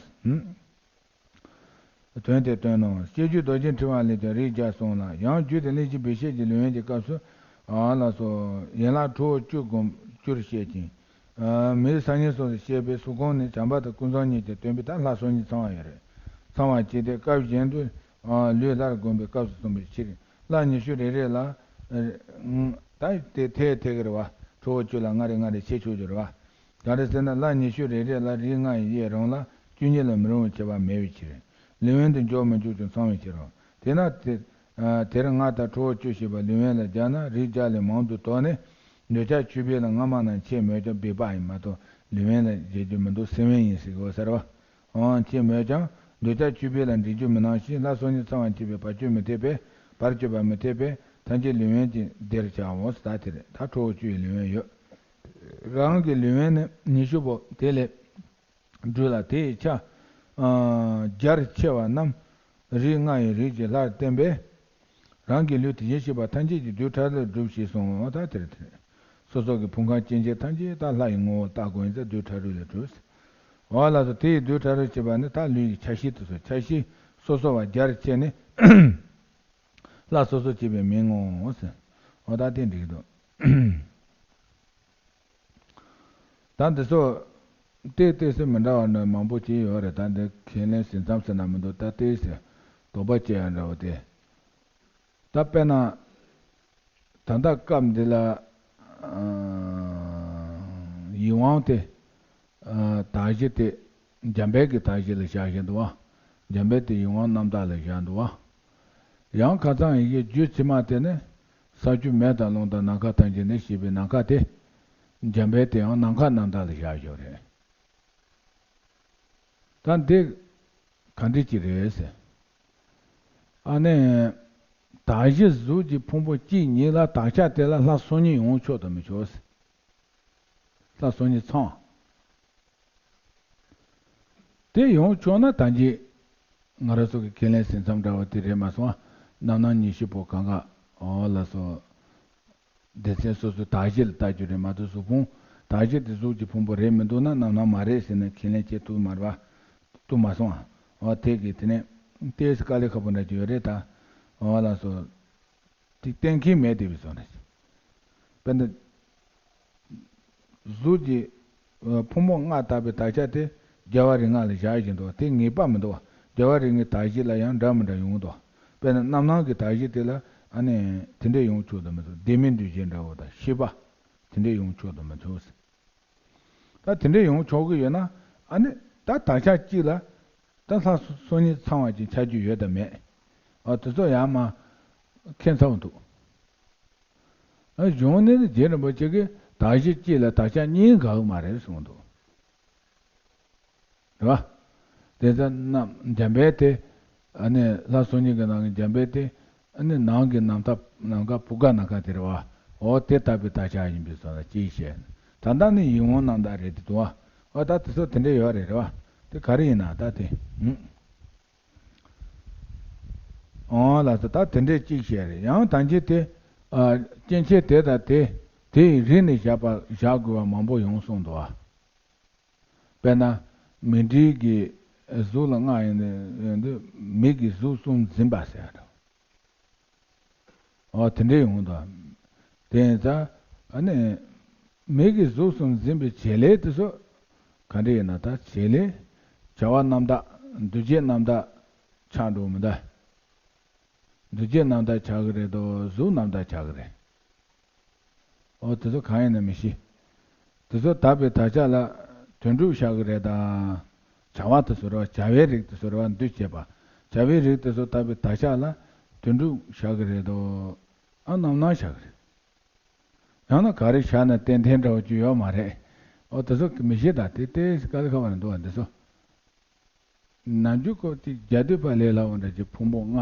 དོན་དེ་སྟོན་ནོ། བཤད་རྒྱུད་རྡོ་རྗེ་ཕྲེང་བ་ལས་ཀྱང་རིགས་བརྒྱ་གསུངས་ལ། ཡང་རྒྱུད་དེ་གླེང་གཞི་སྦས་བཤད་ཀྱི་ལུས་དབེན་གྱི་སྐབས་སུ། ཨ་ལ་སོགས་ཡན་ལག་ཁྲོ་བོ་བཅུ་བསྒོམ་བཅུར་བཤད་ཅིང་། མིའི་སང་ཉིན་སོགས་སུ་བཤད་པའི་གཟུགས་ཕུང་ནི་བྱམས་པ་དང་ཀུན་བཟང་གཉིས་ཀྱིས་སྟོན་པའི་ད་ལྷ་སོ་གཉིས་ཚང་བ་ཡོད་རེད། ཚང་བ་བྱས་ཏེ་སྐབས་གཞན་དུ་ལུས་སླར་བསྒོམ་པའི་སྐབས་སུ་གསུངས་པའི་ཕྱིར། ལྷ་ཉི་ཤུ་རེ་རེ་ལ། ད་དེ་ཐད་ཐད་ཀྱི་རེད་བ། ཁྲོ་བོ་བཅུ་ལ་ལྔ་རེ་ལྔ་རེ་ཕྱེ་ཆོག་རྒྱུ་རེད་བ། ག་རེ་ཟེར་ན་ལྷ་ཉི་ཤུ་རེ་རེ་ལ་རིགས་ལྔ་ཡི་དབྱེ་རུང་ལ་བཅུ་གཉིས་ལ་མི་རུང་བར་བྱེད་པ་མེད་པའི་ཕྱིར། ལུས་དབེན་དུ་འཇོག་མི་འཇུག་ཀྱང་ཚང་བའི་ཕྱིར་རོ། དེས་ན་དེ། དེར་ལྔ་དང་ཁྲོ་བོ་བཅུ་ཞེས་པ་ལུས་དབེན་ལ་སྦྱར་ན་རིགས་བརྒྱ་ལས་མང་དུ་དོགས་ནས། འདོད་ཆགས་ཆོས་འཕེལ་ལ་སྔ་མ་རྣམས་ཁྱད་མོད་ཀྱང་སྦས་པ་ཡིན་མ་གཏོགས་ལུས་དབེན་ལ་བཞེད་རྒྱུ་མི་འདུག་སེམས་དབེན་ཡིན་ཟེར་གོ་ཟེར་བ། འོང་ཁྱད་མོད་ཀྱང་འདོད་ཆགས་ཆོས་འཕེལ་ལ་འགྲིག་རྒྱུ་མི་སྣང་ཞིང་ལྷ་སོ་གཉིས་ཚང་བར་བྱེད་པའི་བར་གཅོད་མི་འཐད་པས། བར་གཅོད་པ་མི་འཐད་པས། ཐམས་ཅད་ལུས་དབེན་གྱི་སྡེར་བྱའོ། ད་དེ་རེད། ད་ཁྲོ་བོ་བཅུ་ཡི་ལུས་དབེན་ཡོད། རང་གི་ལུས་དབེན་ནི་ཉི་ཤུ་པོ་དེ་ལས་སྦྲུལ་ལ་དེ་ཡི་ཆ་རྒྱ་ཆེ་བ་རྣམས་རིགས་ལྔ་ཡི་རིགས་ཀྱི་ལྷར་བསྟན་པས། རང་གི་ལུས་དེ་བཞིན་གཤེགས་པ་ཐམས་ཅད་ཀྱི་རྡུལ་ཕྲ་རབ་སྒྲུབས་ཞེས་གསུངས། ད་དེ་རེད། དེ་རེད། སོ་སོ་གི་ཕུང་ཁམས་སྐྱེ་མཆེད་ཐམས་ཅད་ད་ལྷ་ཡི་ངོ་བོ་ལྟ་དགོས་ཡིན་ཙང་རྡུལ་ཕྲ་རབ་ལས་གྲུབ། འོ་ལགས་སོ། དེ་ཡི་རྡུལ་ཕྲ་རབ་ཅེས་པ་ནི་ད་ལུས་ཀྱི་ཆ་ཤས་དེ་ཚོ། ཆ་ཤས་སོ་སོ་བ་རྒྱ་ཆེ་ནི་ལྷ་སོ་སོ་སྐྱེས་པའི་མིང་ངོ་ཟེར། འོ་ད་དེ་འགྲིག་འདུག་ད་འདི་ཚོ་ཏོག་ཙམ་མི་འདྲ་བ་ནི་མང་པོ་ཅིག་ཡོད་རེད། ད་འདི་ཁས་ལེན་ཞིབ་མཚམས་ཟེར་ན་མི་འདུག་ད་ཏོག་ཙམ་དོགས་པ་སྐྱེ་ཡ་འདྲ་བོ་དེ། ད་དཔེར་ན། ད་ལྟ་སྐབས་འདི་ལ་ཨ་ཡིད་དབང་དེ་ཨ་དག་གཞི་དེ་འཇམ་དཔལ་གྱི་དག་གཞི་ལ་བཞག་བཞིན་འདུག་བ། འཇམ་དཔལ་དེ་ཡིད་དབང་རྣམ་དག་ལ་བཞག་འདུག་བ། ཡང་ཁ་སང་ཡི་གེ་རྒྱུད་ཕྱི་མ་དེ་ནི་ས་ཆུ་མེ་དང་རླུང་དང་ནམ་མཁའ་ཐམས་ཅད་ནི་ཞེས་པའི་ནམ་མཁའ་དེ། འཇམ་དཔལ་དེ་ཡང་ནམ་མཁའ་རྣམ་དག་ལ་བཞག་ཡོད་རེད། ད་འདི་ག་འདྲ་ཅིག་རེད་ཟེར། ཨ་ནི། དག་གཞི་གཟུགས་ཀྱི་ཕུང་པོ་གཅིག་ཉིད་ལ་དག་ཆ་དེ་ལ་ལྷ་སོ་གཉིས་ཡོང་ཆོག་དང་མི་ཆོག་ཟེར། ལྷ་སོ་གཉིས་ཚང་། དེ་ཡོང་ཆོག་ན་ད་གིན་ང་རང་ཚོ་གི་ཁས་ལེན་ཟིན་མཚམས་འདྲ་བ་དེ་རེད་མ་སོང་ཨ། རྣམ་སྣང་ཉི་ཤུ་པོ་གང་ག་འོ་ལགས་སོ། སྡེ་ཚན་སོ་སོའི་དག་གཞི་ལ་ལྟ་རྒྱུ་རེད་མ་གཏོགས་གཟུགས་ཕུང་། དག་གཞི་དེ་གཟུགས་ཀྱི་ཕུང་པོ་རེད་མི་འདུག་ན་རྣམ་སྣང་མ་རེད་ཟེར་ནས་ཁས་ལེན་བྱེད་ཐུབ་མ་རེད་པ། ཐུབ་མ་སོང་ཨ། འོ་དེ་གི་དེ་ནས་ཏོག་ཙམ་དཀའ་ལས་ཁག་པོ་འདྲ་ཅིག་ཡོད་རེད་ད། འོ་ལགས་སོ། དེ་གཏན་འཁེལ་མེད་དེ་བས་སོང་ནས། དཔེར་ན། གཟུགས་ཀྱི་ཕུང་པོ་ལྔ་ལྟ་བུའི་དག་ཆ་དེ་རྒྱལ་བ་རིགས་ལྔ་ལ་བཞག་བཞིན་དུ་དེ་ངེས་པ་མི་འདུག་བ། རྒྱལ་བ་རིགས་ལྔའི་དག་གཞི་ལ་ཡང་འདྲ་མི་འདྲ་ཡོང་གི་འདུག་དཔེར་ན་རྣམ་སྣང་གི་དག་གཞི་དེ་ལ་ཨ་ནི་དེ་འདྲས་ཡོང་ཆོག་དང་མི་ཆོག་བདེན་མེད་འདུས་བྱས་འདྲ་བོ་དང་ཤེས་པ་དེ་འདྲས་ཡོང་ཆོག་དང་མི་ཆོག་ཟེར། ད་དེ་འདྲས་ཡོང་ཆོག་གི་ཡོད་ན་ཨ་ནི་ད་དག་ཆ་གཅིག་ལ་ད་ལྷ་སོ་གཉིས་ཚང་བ་ཅིག་ཆགས་རྒྱུ་ཡོད་དམ་མེད། ཨ་དེ་ཚོ་ཡང་མ་ཁྱད་མཚར་བོ་འདུག་ཨ་གཞུང་ནས་ནི་རྗེ་རིན་པོ་ཆེ་གིས་དག་གཞི་གཅིག་ལ་དག་ཆ་གཉིས་དགག་གི་མ་རེད་གསུངས་འདུག་རེད་བ། དེ་ལྟར་རྣམ་འཇམ་དཔལ་དེ་ཨ་ནི་ལྷ་སོ་གཉིས་ཀྱི་ནང་གི་འཇམ་དཔལ་དེ་ཨ་ནི་ནང་གི་རྣམ་ཐར་ནམ་མཁའ་བུ་ག་ནམ་མཁའ་དེ་རེད་བ། འོ་དེ་ལྟ་བུའི་དག་ཆ་ཡིན་པས་སོ་ལ་ཅིའི་ཕྱིར། ད་ལྟ་ནི་ཡིད་འོང་རྣམ་དག་རེད་དེ་འདུག་བ། འོ་ད་དེ་ཚོ་དེ་འདྲས་ཡོད་རེད་རེད་བ། དེ་ག་རེ་ཡིན་ན་ད་དེ། འོང་ལགས་སོ། ད་དེ་འདྲས་གཅིག་བཤད་རེད། ཡང་ད་གིན་དེ། ཨ་སྐྱེ་མཆེད་དེ་དང་དེ། དེ་ཡི་རིགས་ནས་བཞག་པ་བཞག་དགོས་པ་མང་པོ་ཡོང་གསུངས་འདུག་བ། དཔེར་ན། མིག་འབྲས་ཀྱི་གཟུགས་ལ་ལྔ་ཡིན་ཡོང་དུས་མིག་གི་གཟུགས་གསུམ་འཛིན་པ་ཟེར་ཡ་འདྲ། འོ་དེ་འདྲས་ཡོང་དང་། དེ་ཡིན་ཙང་ཨ་ནི། མིག་གིས་གཟུགས་གསུམ་འཛིན་པའི་བྱེད་ལས་དེ་ཚོ། ག་འདྲས་ཡིན་ན་ད་བྱེད་ལས། བྱ་བ་རྣམ་དག་འདུ་བྱེད་རྣམ་དག་ཆགས་འགྲོ་མི་འདའ། འདུ་བྱེད་རྣམ་དག་ཆགས་ཀྱི་རེད་དོ་གཟུགས་རྣམ་དག་ཆགས་ཀྱི་རེད། འོ་དེ་ཚོ་གང་ཡིན་ན་མི་ཤེས། དེ་ཚོ་དག་པའི་དག་ཆ་ལ་དོན་གྲུབ་བཞག་གི་རེད་ད། བྱ་བ་དེ་ཚོ་རེད་བ། བྱ་བའི་རིགས་དེ་ཚོ་རེད་བ། འདུས་བྱས་པ། བྱ་བའི་རིགས་དེ་ཚོ་དག་པའི་དག་ཆ་ལ་དོན་གྲུབ་བཞག་གི་རེད་དོ། ཨ་རྣམ་སྣང་བཞག་གི་རེད། ཡང་ན་ག་རེ་བཞག་ན་ཏན་ཏན་འདྲ་བོ་ཅིག་ཡོད་མ་རེད། འོ་དེ་ཚོ་མི་ཤེས་ད། དེ་ཏོག་ཙམ་དཀའ་ལས་ཁག་པོ་རེད་འདུག་བ་འདི་ཚོ། ནམ་རྒྱུན་ཁོ་ཅིག་རྒྱ་སྡོད་པ་ལས་སླ་བོ་འདྲ་ཅིག་ཕུང་པོ་ལྔ།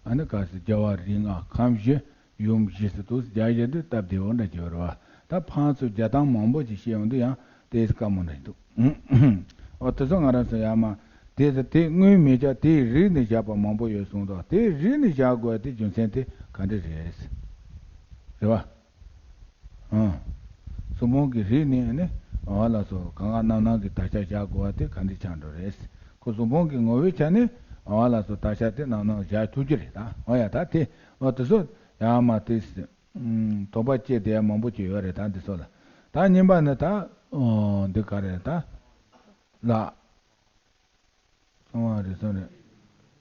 ཨ་ནི་ག་ཟེར་རྒྱལ་བ་རིགས་ལྔ་ཁམས་བཞི། ཡུམ་བཞི་ཟེར་དུས་རྒྱ་བཞི་འདི་སྟབས་བདེ་བོ་འདྲ་ཅིག་ཡོད་རེད་བ། ད་ཕར་ཚུར་རྒྱག་སྟངས་མང་པོ་ཅིག་བཤད་ཡོང་དུས་ཡང་ཏོག་ཙམ་དཀའ་མོ་འདྲ་ཅིག་འདུག་འོ་དེ་ཚོ་ང་རང་ཚོ་ཡར་མར་དེ་ཚོ་དེ་དངོས་མེད་ཀྱང་དེའི་རིགས་ནས་བཞག་པ་མང་པོ་ཡོད་གསུངས་འདུག་དེའི་རིགས་ནས་བཞག་དགོས་དེ་རྒྱུ་མཚན་དེ་ག་འདྲ་རེད། རེད་བ། ཨང་། གཟུགས་ཕུང་གི་རིགས་ནི་ནི། འོ་ལགས་སོ། གང་ག་རྣམ་སྣང་གི་དག་ཆ་བཞག་དགོས་པ་དེ་ག་འདྲ་ཆགས་འགྲོ་རེད། ཁོ་གཟུགས་ཕུང་གི་ངོ་བོའི་ཆ་ནས། འོ་ལགས་སོ། དག་ཆ་དེ་རྣམ་སྣང་བཞག་ཐུབ་ཀྱི་རེད་ད། འོ་ཡ་ད་དེ། འོ་དེ་ཚོ་ཡང་མ་དེ། དོགས་པ་སྐྱེས་དེ་ཡང་མང་པོ་ཅིག་ཡོད་རེད་ད་འདི་ཚོ་ལ། ད་གཉིས་པ་ནི་ད། འོ་འདི་ག་རེད་ད། ལ། གསང་བ་རིགས་གསུམ་རེད།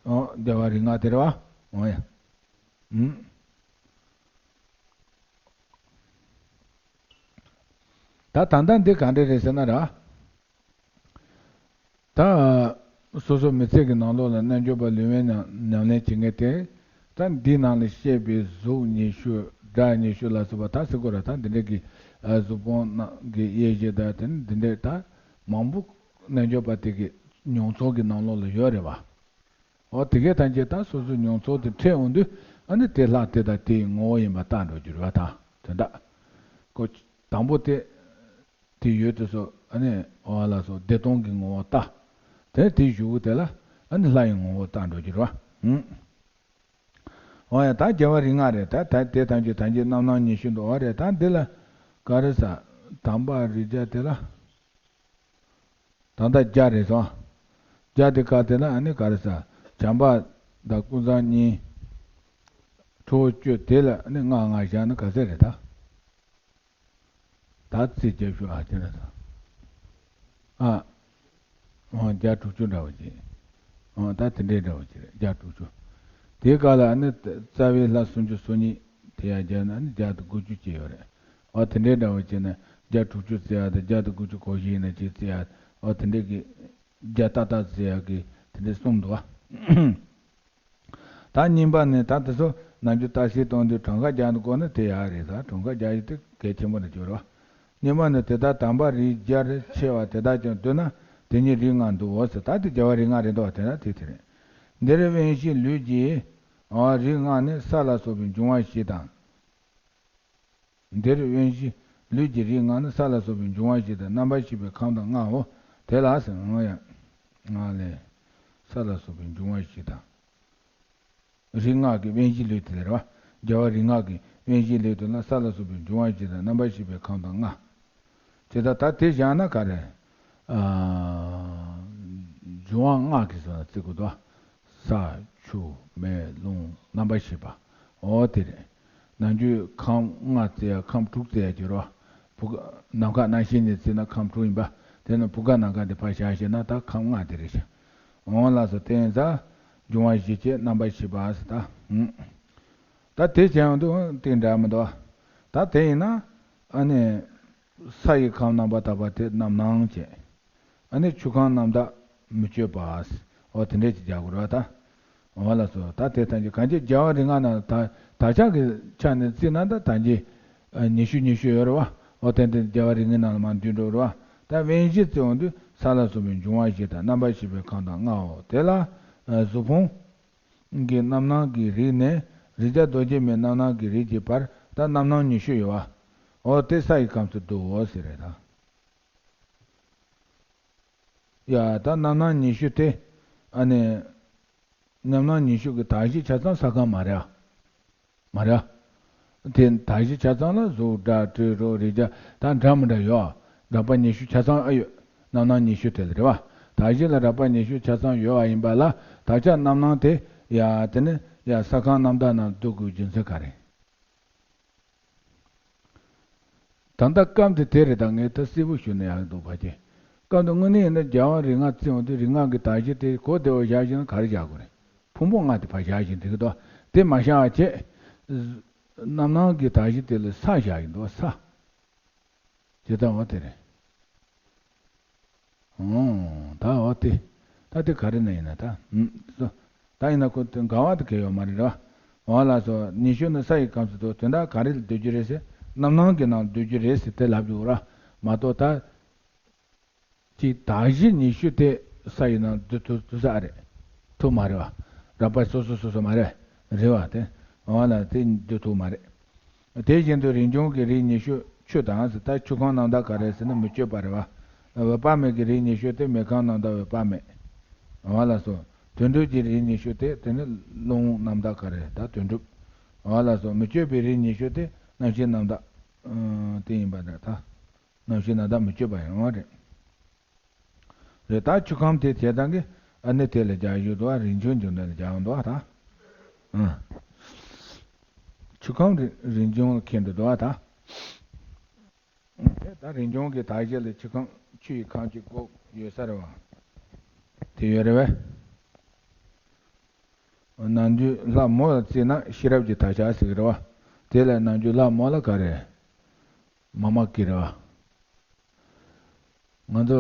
འོ་རྒྱལ་བ་རིགས་ལྔ་དེ་རེད་བ། འོ་ཡ། ཨུམ། ད་ད་ལྟ་འདི་ག་འདྲ་རེད་ཟེར་ན་ར། ད། སོ་སོ་མི་ཚེ་གི་ནང་ལོགས་ལ་རྣལ་འབྱོར་པ་ལུས་དབེན་ཉམས་ཉམས་ལེན་བྱེད་མཁན་དེ། ད་འདིའི་ནང་ལ་བཤད་པའི་གཟུགས་ཉི་ཤུ། སྒྲ་ཉི་ཤུ་ལ་སོགས་པ་ད་ཟེར་དགོས་ར། ད་འདི་འདྲ་གི་གཟུགས་ཕུང་རྣམས་ཀྱི་དབྱེ་གཞི་དང་དེ་ནི་འདི་འདྲ་ད་མང་པོ་རྣལ་འབྱོར་པ་དེ་གི་མྱོང་ཚོར་གྱི་ནང་ལོགས་ལ་ཡོད་རེད་བ། འོ་དེ་གའི་ཐམས་ཅད་ད་སོ་སོའི་མྱོང་ཚོར་དེ་འཕྲད་འོང་དུས་ ཨ་ནི་དེ་ལྷ་དེ་དང་དེའི་ངོ་བོ་ཡིན་པ་བལྟ་འགྲོ་རྒྱུ་རེད་བ་ད། དོན་དག་ཁོ་དང་པོ་དེ། དེ་ཡོད་དུ་སོ་ཨ་ནི་འོ་ལ་སོ་བདེ་སྟོང་གི་ངོ་བོ་ལྟ། དེ་དེའི་གཞུག་གུ་དེ་ལ་ཨ་ནི་ལྷ་ཡི་ངོ་བོ་ལྟ་འགྲོ་རྒྱུ་རེད་བ། ཧུམ། འོ་ཡ་ད་རྒྱལ་བ་རིགས་ལྔ་རེད་ད་ད་དེ་ཐམས་ཅད་ཐམས་ཅད་རྣམ་སྣང་ཉི་ཤུ་འདུག་འོ་རེད་ད་འདི་ལ་ག་རེ་ཟ། དམ་པ་རིགས་བརྒྱ་དེ་ལ། ད་ལྟ་བརྒྱ་རེད་སོང་། བརྒྱ་དེ་ག་དེ་ལ་ཨ་ནི་ག་རེ་ཟ། བྱམས་པ་དང་ཀུན་བཟང་གཉིས། ཁྲོ་བོ་བཅུ་དེ་ལ་ཨ་ནི་ལྔ་ལྔ་བཞག་ན་ག་ཚད་རེད་ད། ད་རྩིས་རྒྱབ་ཤོག་ཨ་དེ་ལ་ད། ཨ། འོ་བརྒྱ་དྲུག་ཅུ་འདྲ་བོ་ཅིག་འོ་ད་དེ་འདྲའི་འདྲ་བོ་ཅིག་རེད་བརྒྱ་དྲུག་ཅུ། དེའི་སྐབས་ལ་ཨ་ནི་རྩ་བའི་ལྷ་སུམ་ཅུ་སོ་གཉིས་དེ་ཡང་བརྒྱབ་ན་ཨ་ནི་བརྒྱ་དང་དགུ་བཅུ་ཅིག་ཡོད་རེད། འོ་དེ་འདྲའི་འདྲ་བོ་ཅིག་ནས་བརྒྱ་དྲུག་ཅུ་རྩི་ཡག་དང་བརྒྱ་དང་དགུ་བཅུ་གོ་བཞི་ཡིན་ན་ཅིག་རྩི་ཡག་འོ་དེ་འདྲའི་གི་བརྒྱ་ཏག་ཏག་རྩི་ཡག་གི་དེ་འདྲའི་གསུམ་འདུག་བ། ད་གཉིས་པ་ནི་ད་དེ་ཚོ་ནམ་རྒྱུན་བརྟག་དཔྱད་གཏོང་དུས་གྲངས་ཀ་རྒྱག་འདུག་གོ་ན་དེ་ཡག་རེད་ད་གྲངས་ཀ་རྒྱག་ཡུལ་དེ་གལ་ཆེན་པོ་རེད་ཅོ་རོ། གཉིས་པ་ནི་དེ་ལྟར་དམ་པ་རིགས་བརྒྱར་ཕྱེ་བ་དེ་དག་ཀྱང་བསྡུ་ན་དེ་ཉིད་རིགས་ལྔ་འདུའོ་ཟེར་ད་དེ་རྒྱལ་བ་རིགས་ལྔ་རེད་འདུག་བ་དེ་ན་དེ་དེ་རེད། འདིར་དབེན་གཞི་ལུས་ཀྱི་རིགས་ལྔ་ནི་ས་ལ་སོགས་པའི་འབྱུང་བ་བཞི་དང་། འདིར་དབེན་གཞི་ལུས་ཀྱི་རིགས་ལྔ་ནི་ས་ལ་སོགས་པའི་འབྱུང་བ་བཞི་དང་རྣམ་པར་ཤེས་པའི་ཁམས་དང་ལྔའོ། དེ་ལ་ཟེར་ང་ཡང་ང་ལས་ས་ལ་སོགས་པའི་འབྱུང་བ་བཞི་དང་། རིགས་ལྔ་གི་དབེན་གཞི་ལུས་དེ་ལ་རེད་བ། རྒྱལ་བ་རིགས་ལྔ་གི་དབེན་གཞི་ལུས་དེ་ལ་ས་ལ་སོགས་པའི་འབྱུང་བ་བཞི་དང་རྣམ་པར་ཤེས་པའི་ཁམས་དང་ལྔ། དེ་ལྟར་ད་དེ་བཞག་ན་ག་རེ། འབྱུང་བ་ལྔ་གི་སོགས་ལ་བརྩི་དགོས་དོ། ས་ཆུ་མེ་རླུང་རྣམ་པར་ཤེས་པ། འོ་དེ་རེད། ནམ་རྒྱུན་ཁམས་ལྔ་བརྩི་ཡ་ཁམས་དྲུག་བརྩི་ཡ་གྱུར་བ། བུ་ག་ནམ་མཁའ་སྣང་ཞེན་ནས་བརྩིས་ན་ཁམས་དྲུག་ཡིན་པ། དེ་ནི་བུ་ག་ནམ་མཁའ་འདི་ཕར་བཞག་ཤེ་ན་ད་ཁམས་ལྔ་དེ་རེད་ཤག་འོང་ལ་སོ་བརྟེན་ས། འབྱུང་བ་བཞི་བཅས་རྣམ་པར་ཤེས་པ་ཟེར་ད། ད་དེ་བྱས་ཡོང་དུས་དེ་འདྲ་མི་འདུག་ད་དེ་ཡིན་ན་ཨ་ནི་ས་ཡི་ཁམས་རྣམ་པར་དག་པ་དེ་རྣམ་སྣང་བྱས། ཨ་ནི་ཆུ་ཁམས་རྣམ་དག་མི་བསྐྱོད་པ། འོ་དེ་འདྲས་ཅིག་རྒྱག་དགོས་རེད་བ་ད། འོ་ལ་སོ་ད་དེ་ཐམས་ཅད་གང་ཅི་རྒྱལ་བ་རིགས་ལྔ་ན་ད་དག་ཆ་གི་ཆ་ནས་བརྩིས་ན་ད་ད་ཅི་ཉི་ཤུ་ཉི་ཤུ་ཡོད་རེད་བ། འོ་དེ་འདྲ་རྒྱལ་བ་རིགས་ལྔའི་ནང་ལ་མར་འདུས་འགྲོ་རེད་བ། ད་དབེན་གཞི་བརྩི་འོང་དུས་ས་ལ་སོགས་པའི་འབྱུང་བ་བཞི་དང་རྣམ་པར་ཤེས་པའི་ཁམས་དང་ལྔའོ། དེ་ལ་གཟུགས་ཕུང་གི་རྣམ་སྣང་གི་རིགས་ནས་རིགས་བརྒྱ་རྡོ་རྗེ་མའི་རྣམ་སྣང་གི་རིགས་ཀྱི་བར་ད་རྣམ་སྣང་ཉི་ཤུ་ཡོད་བ། འོ་དེ་ས་ཡི་ཁམས་སུ་འདུའོ་ཟེར་རེད་ད། ཡ་ད་རྣམ་སྣང་ཉི་ཤུ་སྟེ། ཨ་ནི། རྣམ་སྣང་ཉི་ཤུ་གི་དག་གཞི་ཆ་ཚང་ས་ཁམས་མ་རེད་ཨ། མ་རེད་ཨ། དེ་དག་གཞི་ཆ་ཚང་ལ་གཟུགས་སྒྲ་དྲི་རོ་རེག་བྱ་ད་འདྲ་མི་འདྲ་ཡོད་ཨ། རགས་པ་ཉི་ཤུ་ཆ་ཚང་ཨ་ཡོད། རྣམ་སྣང་ཉི་ཤུ་དེ་ལ་རེད་བ། དག་གཞི་ལ་རགས་པ་ཉི་ཤུ་ཆ་ཚང་ཡོད་བ་ཡིན་པ་ལ་དག་ཆ་རྣམ་སྣང་དེ་ཡ་དེ་ནི་ཡ་ས་ཁམས་རྣམ་དག་ནང་འདུ་དགོས་རྒྱུ་མཚན་ག་རེ། ད་ལྟ་སྐབས་འདི་དེ་རེད་ད་ངས་ད་གསལ་པོ་ཞུ་ན་ཡག་འདུག་ཕ་གི། སྐབས་འདི་དངོས་གནས་ཡིན་ན་རྒྱལ་བ་རིགས་ལྔ་བརྩི་འོང་དུས་རིགས་ལྔ་གི་དག་གཞི་དེ་གོ་བདེ་བོ་བཞག་བཞིན་ན་ག་རེ་བཞག་དགོས་རེད། ཕུང་པོ་ལྔ་དེ་ཕར་བཞག་བཞིན་འགྲིག་གི་འདུག་དེ་མ་བཞག་བྱས། རྣམ་སྣང་གི་དག་གཞི་དེ་ལ་ས་བཞག་གི་འདུག་ས། ཇི་ལྟ་བ་དེ་རེད། ཨོ། ད་འོ་དེ། ད་དེ་ག་རེ་ན་ཡིན་ན་ད། ཨུམ། སོ། ད་ཡིན་ན་ཁོ་དེ་འགལ་བ་དེ་གལ་ཡོད་མ་རེད་ར། འོ་ལགས་སོ་ཉི་ཤུ་ནི་ས་ཡི་ཁམས་སུ་འདུ་དོན་དག་ག་རེ་ལ་འདུ་རྒྱུ་རེད་ཟེར། རྣམ་སྣང་གི་ནང་འདུ་རྒྱུ་རེད་ཟེར་དེ་ལབ་རྒྱུ་ར། མ་གཏོགས་ད། ཅིག་དག་གཞི་ཉི་ཤུ་དེ་ས་ཡི་ནང་འདུ་ཐུབ་ཐུབ་ས་རེད། ཐུབ་མ་རེད་བ། རགས་པ་སོ་སོ་སོ་སོ་མ་རེད། རེད་བ་དེ། འོ་ལ་དེ་འདུ་ཐུབ་མ་རེད། དེ་བཞིན་དུ་རིགས་འབྱུང་གི་རིགས་ཉི་ཤུ་ཆུ་དང་ཟེར་ད་ཆུ་ཁམས་རྣམ་དག་ག་རེ་ཟེར་ན་མི་བསྐྱོད་པ་རེད་བ། འོད་དཔག་མེད་ཀྱི་རིགས་ཉི་ཤུ་དེ་མེ་ཁམས་རྣམ་དག་འོད་དཔག་མེད། འོ་ལགས་སོ། དོན་གྲུབ་ཀྱི་རིགས་ཉི་ཤུ་དེ་དེ་ནི་རླུང་རྣམ་དག་ག་རེ་ད་དོན་གྲུབ། འོ་ལགས་སོ་མི་བསྐྱོད་པའི་རིགས་ཉི་ཤུ་དེ་རྣམ་ཤེས་རྣམ་དག་ཨང་དེ་ཡིན་པ་འདྲ་ད། རྣམ་ཤེས་རྣམ་དག་མི་བསྐྱོད་པ་ཡིན་འོ་རེད། རེད་ད་ཆུ་ཁམས་དེ་བྱེད་སྟངས་ཀྱི་ཨ་ནི་དེ་ལ་རྒྱག་ཡོད་དོ་རིགས་འབྱུང་འབྱུང་ལྡན་ལ་རྒྱག་ཡོང་དོ་ད། ཨང་། ཆུ་ཁམས་རིགས་རིགས་འབྱུང་ལ་ཁེལ་འདུག་དོ་ད། དེ་ད་རིགས་འབྱུང་གི་དག་གཞི་ལ་ཆུ་ཁམས་ཆུ་ཡི་ཁམས་ཀྱི་སྒོ་ཡོད་ས་རེད་བ། དེ་ཡོད་རེད་བས། ནམ་རྒྱུན་ལྷ་མོ་ལ་བརྩིས་ན་ཤེས་རབ་ཀྱི་དག་ཆ་ཟེར་གི་རེད་བ། དེ་ལ་ནམ་རྒྱུན་ལྷ་མོ་ལ་ག་རེ། མ་མ་ཀི་རེད་བ། ང་ཚོ་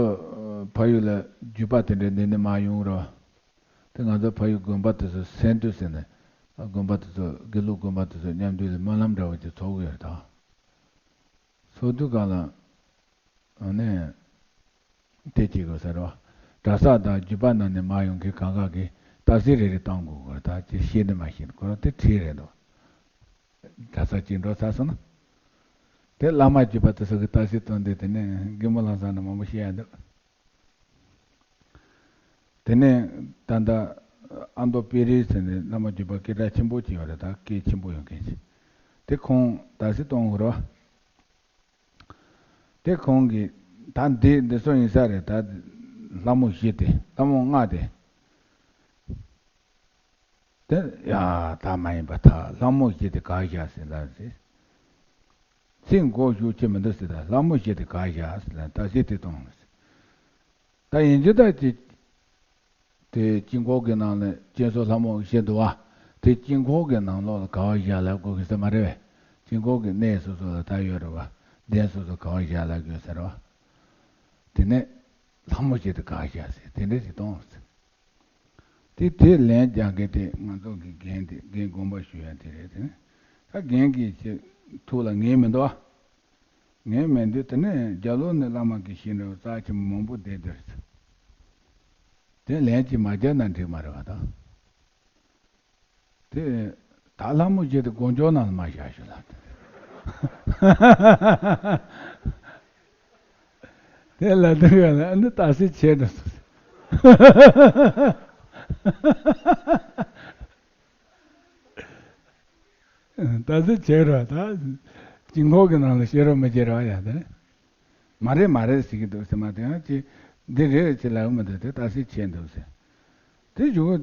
ཕ་ཡུལ་ལ་རྒྱུད་པ་དེ་འདྲའི་འདི་ནས་མ་ཡོང་རོ། དེ་ང་ཚོ་ཕ་ཡུལ་དགོན་པ་དེ་ཚོ་སེ་འབྲུ་ཟེར་ནས་དགོན་པ་དེ་ཚོ་དགེ་ལུགས་དགོན་པ་དེ་ཚོ་མཉམ་འདུས་ལ་སྨོན་ལམ་འདྲ་བོ་ཅིག་ཚོགས་ཀྱི་ཡོད་རེད་ད། ཚོགས་དུས་སྒང་ལ་ཨ་ནི་དེ་གཅིག་གོ་ཟེར་རོ། གྲྭ་ས་དང་རྒྱུད་པ་ནང་ནས་མ་ཡོང་མཁན་གང་ག་གིས་ རྟགས་གསལ་རེ་རེ་གཏོང་དགོས་ཀྱི་རེད། ད་ཅི་ཤེས་ནི་མ་ཤེས་ནི་ཁོ་རང་དེ་ཁྲིད་རེད་འདུག་གྲྭ་ས་གཅིག་འགྲོ་ཚར་སོང་ན། དེ་བླ་མ་བརྒྱུད་པ་དེ་ཚོ་གི་རྟགས་གསལ་སྟོན་དུས་དེ་ནས་རྒན་མོ་ལྷ་བཟང་ནས་མང་པོ་བཤད་ཡ་འདུག་དེ་ནས་ད་ལྟ་ཨ་མདོ་དཔལ་རིའི་ཟེར་ནས་བླ་མ་བརྒྱུད་པ་སྐད་གྲགས་ཆེན་པོ་ཅིག་ཡོད་རེད། ད་སྐད་ཆེན་པོ་ཡོད་མཁན་ཅིག་དེ་ཁོང་རྟགས་གསལ་གཏོང་དགོས་རེད་བ། དེ་ཁོང་གིས་ད་འདི་འདི་ཚོ་ཡིན་ས་རེད། ད་ལྷ་མོ་བཞི་དེ་ལྷ་མོ་ལྔ་དེ། དེ་ཡ་ད་མ་ཡིན་པ་ད་ལྷ་མོ་བཞི་དེ་ག་བཞག་ཟེར་ལ་ཟེར། ཚིག་མགོ་གཞུག་ཅི་མི་འདུག་ཟེར། ད་ལྷ་མོ་བཞི་དེ་ག་བཞག་ཟེར་ལ་ད་གཟིགས་དེ་གཏོང་ཟེར། ད་ཡིན་གྱི་ད་ཅི། དེ་དཀྱིལ་འཁོར་གྱི་ནང་ལ་སྤྱན་ཟུར་ལྷ་མོ་བཞི་འདུག་བ། དེ་དཀྱིལ་འཁོར་གྱི་ནང་ལོགས་ལ་ག་བ་བཞག་ལབ་དགོས་ཀྱི་ས་མ་རེད་བས། དཀྱིལ་འཁོར་གྱི་གནས་སོ་སོ་ལ་ད་ཡོད་རེད་བ། གདན་སོ་སོ་ག་བ་བཞག་ལབ་དགོས་ས་རེད་བ། དེ་ནས་ལྷ་མོ་བཞི་དེ་ག་བ་བཞག་ཟེར་དེ་འདྲ་ཞིག་གཏོང་ཟེར། དེ་དེ་ལན་རྒྱག་མཁན་དེ་ང་ཚོ་གི་རྒན་དེ་རྒན་དགོངས་པ་ཞུ་ཡ་དེ་རེད་དེ། ད་རྒན་གྱིས་ཅི་ཐུགས་ལ་ངེས་མི་འདུག་བ། ངས་མེད་དུས་དེ་ནས་རྒྱ་ལོ་ནས་བླ་མ་གི་ཤེས་རབ་རྩ་ཆེན་པོ་མང་པོ་བསྡད་དེར། དེ་ལན་གཅིག་མ་རྒྱག་ན་འགྲིག་མ་རེད་བ་དང་། དེ་ད་ལྷ་མོ་བཞི་དེ་སྒོ་འཇོག་ནང་ལ་མ་བཞག་ཞུ་ལ། དེ་ལ་དེ་ག་ལ་ཨ་ནི་རྟགས་གསལ་བྱས་འགྲོ་སོང་། ད་གཟོད་བྱས་རོགས་ད། དཀྱིལ་འཁོར་གྱི་ནང་ལ་བཤད་རོགས་མི་བྱེད་རོགས་ཡ་དེ། མ་རེད་མ་རེད་ཟེར་གྱི་འདུག་ཟེར་མ་དེ་ཡང་ཅི། འདི་རེད་ཟེར་ལབ་མི་འདུག་དེ་ད་གཟོད་བྱས་འདུག་ཟེར། དེ་ཇུ་གུ་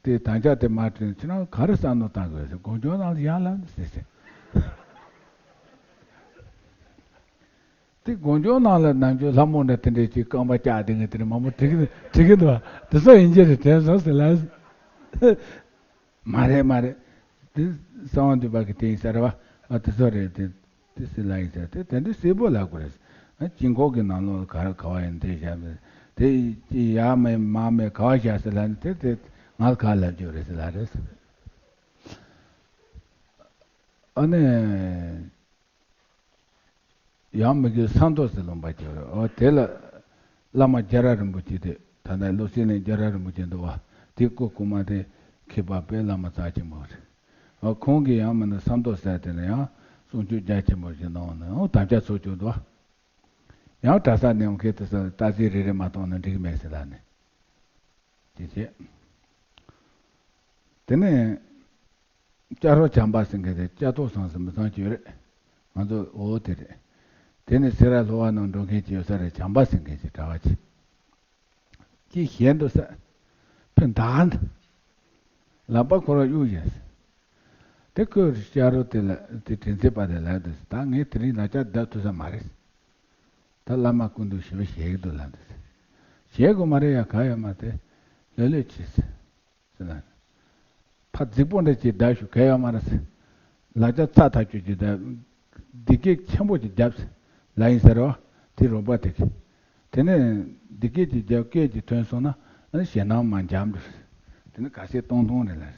དེ་དམ་བཅའ་དེ་མ་བསྒྲིལ་ཁྱེད་རང་ག་རེ་བསམ་བློ་བཏང་དགོས་ཟེར་སྒོ་འཇོག་ནང་ལ་ཡར་ལབ་ཟེར་ཟེར། དེ་སྒོ་འཇོག་ནང་ལ་ནམ་རྒྱུན་ལྷ་མོ་འདྲ་དེ་འདྲས་ཅིག་རྐང་པ་བཀྱག་དེ་ངས་དེ་འདྲས་མང་པོ་དྲིས་གི་དྲིས་གི་འདུག་དེ་ཚོ་ཡིན་གྱི་རེད་དྲན་སོང་ཟེར་ལབ། མ་རེད་མ་རེད། དེ་གསང་བ་འདུས་པ་གི་དེ་ཡིན་ས་རེད་བ། ཨ་དེ་ཚོ་རེད་དེ། དེ་སྲིད་ལ་ཡིན་ས་དེ་དེ་འདྲས་གསལ་པོ་ལབ་དགོས་རེད། ཨ་དཀྱིལ་འཁོར་གྱི་ནང་ལོགས་ལ་ག་རེ་ག་བ་ཡིན་དེ་བཞག་མེད། དེ་ཡ་མེད་མ་མེད་ག་བ་བཞག་ཟེར་ལབ་ནས་དེ་དེ་ང་ལ་ག་ལབ་རྒྱུ་རེད་ཟེར་ལབ་རེད་ཟེར། ཨ་ནི། ཡང་མི་དགེ་ས་མདོ་ཟེར་ལུང་པ་ཅིག་རེད། འོ་དེ་ལ་བླ་མ་རྒྱ་ར་རིན་པོ་ཆེ་དེ་ད་ལྟ་བློ་གསལ་གླིང་རྒྱ་ར་རིན་པོ་ཆེ་འདུག་བ། དེ་སྐུ་གོང་མ་དེ་མཁས་པ་དཔེ་བླ་མ་རྩ་ཆེན་པོ་རེད། འོ་ཁོང་གིས་ཡང་མིན་ན་ས་མདོ་ཟེར་དེ་ལ་ཡང་གསུང་ཆོས་རྒྱ་ཆེན་པོ་ཞིག་གནང་བ་ནི་འོ་དམ་བཅའ་ཚོགས་ཆུང་འདུག་བ། ཡང་གྲྭ་ས་ནས་འོང་མཁན་དེ་ཚོ་རྟགས་གསལ་རེ་རེ་མ་གཏོང་ན་འགྲིག་མེད་ཟེར་ལབ་ནས། དེ་བྱས། དེ་ནས། སྐྱ་རོ་བྱམས་པ་ཟེར་མཁན་དེ་སྐྱ་ཏོག་ཚང་ཟེར་མི་ཚང་གཅིག་ཡོད་རེད། ང་ཚོ་འོ་དེ་རེད། དེ་ནས་སེ་ར་ལྷོ་བ་ནང་འགྲོ་མཁན་གཅིག་ཡོད་ས་རེད། བྱམས་པ་ཟེར་མཁན་གཅིག་གྲྭ་བ་གཅིག་ཅིག་ཞལ་འདུག་ས། ཕན་དང་། ལག་པ་ཁོ་རང་གཡུག་བཞིན། དེ་ཁོས་སྐྱ་རོ་དེ་ལ་དེ་དྲིན་ཚེ་པ་དེ་ལ་དུས་ད་ངས་དེ་རིང་ལག་ཆ་བརྡབ་ཐུབ་ས་མ་རེད། ད་བླ་མ་སྐུ་མདུན་ཞི་བ་ཞེ་གི་འདུག་ལབ་འདུག་ཟེར། ཞེ་གི་མ་རེད་ཡ་ག་ཡོད་མ་དེ། ལོས་ལོས་གྱིས་ཟེར། ཟེར་ལ། ཕ་རྫིག་པོ་འདྲ་ཅིག་བརྡབ་ཤོག་ག་ཡོད་མ་རེད་ཟེར། ལག་ཆ་ཚ་ཐག་ཆོད་ཅིག་བརྡབ། སྡིག་སྐད་ཆེན་པོ་ཅིག་བརྡབ་ཟེར། ལ་ཡིན་ཟེར་རོ། དེ་རོགས་པ་དེ་གིས། དེ་ནས་སྡིག་སྐད་ཅིག་བརྡབ་སྐད་ཅིག་ཐོན་སོང་ན་ཨ་ནི་ཞེད་སྣང་མ་འཇམ་འགྲོ་ཟེར། དེ་ནི་ག་ཚད་སྟོང་སྟོང་རེད་ལ་ཟེར།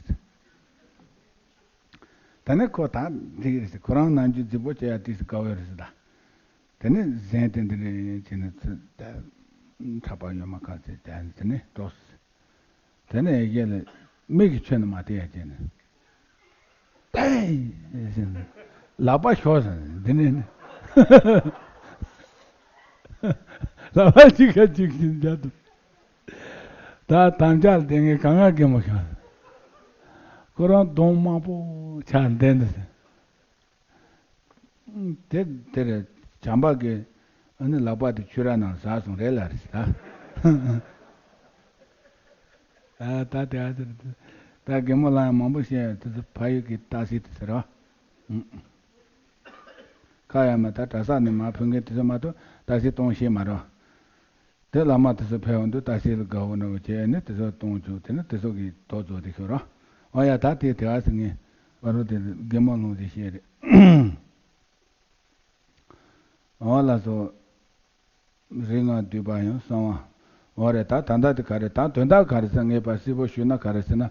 ད་ནི་ཁོ་ད་འགྲིག་རེད་ཟེར། ཁོ་རང་ནམ་རྒྱུན་རྫིག་པོ་བྱེད་ཡ་དེ་ཟེར་དཀའ་བོ་རེད་ཟེར་ད། དེ་ནས་གཞན་དེ་འདི་རེད་ཅེས་ནས་ཚུར་བསྡད། འཁྲབ་པ་ཡོད་མ་ཁ་ཚེ་བསྡད་ནས་དེ་ནས་འགྲོ། དེ་ནས་ཡ་གྱལ་ལ་མིག་གིས་ཆོས་ནི་མ་བལྟས་ཡ་བྱས་ནས། ཏེ། ཟེར་ནས་ལག་པ་ཤོར་ཟེར་ནས་འདི་ནས་ནི། ལག་པ་གཅིག་ཁ་གཅིག་བཞིན་བརྒྱབ་འདུག་ད་དམ་བཅའ་ལ་བརྟེན་ངས་གང་ང་གད་མོ་ཤོར། ཁོ་རང་གདོང་དམར་པོ་ཆགས་བསྡད་འདུག་ཟེར། དེ་དེར་བྱམས་པ་གིས་ཨ་ནི་ལག་པ་དེ་ཆུ་ར་ནང་ཟགས་སོང་རེད་ལ་རེད་ད། ཨ་ད་དེ་ཨ་ཟེར་ད་རྒན་མོ་ལ་ཡང་མང་པོ་བཤད་དེ་ཚོ་ཕ་ཡུལ་གྱི་རྟགས་གསལ་དེ་ཟེར་བ། ཁ་ཡ་མ་ད་གྲྭ་ས་ནས་མ་ཕུལ་མཁན་དེ་ཚོ་མ་གཏོགས་རྟགས་གསལ་གཏོང་ཤེས་མ་རེད། དེ་བླ་མ་དེ་ཚོ་ཕེབས་འོང་དུས་རྟགས་གསལ་ལ་དགའ་བོ་ནོར་བོ་བྱས་ནས་དེ་ཚོ་གཏོང་བཅུག་དེ་ནས་དེ་ཚོ་གིས་ཐོ་རྫོགས་དེ་ཤོར་རོ། འོ་ཡ་ད་དེ་དེ་ག་ཟེར་ངས་བ་རོ་དེ་རྒན་མོ་ལུང་དེ་བཤད་རེད། འོ་ལ་སོ། རིགས་ལྔ་འདུས་པ་ཡང་གསང་བ། འོ་རེད་ད་ད་ལྟ་དེ་ག་རེད་ད་དོན་དག་ག་རེ་ཟེར་ངས་ཕར་གསལ་པོ་ཞུས་ན་ག་རེ་ཟེར་ན་ད།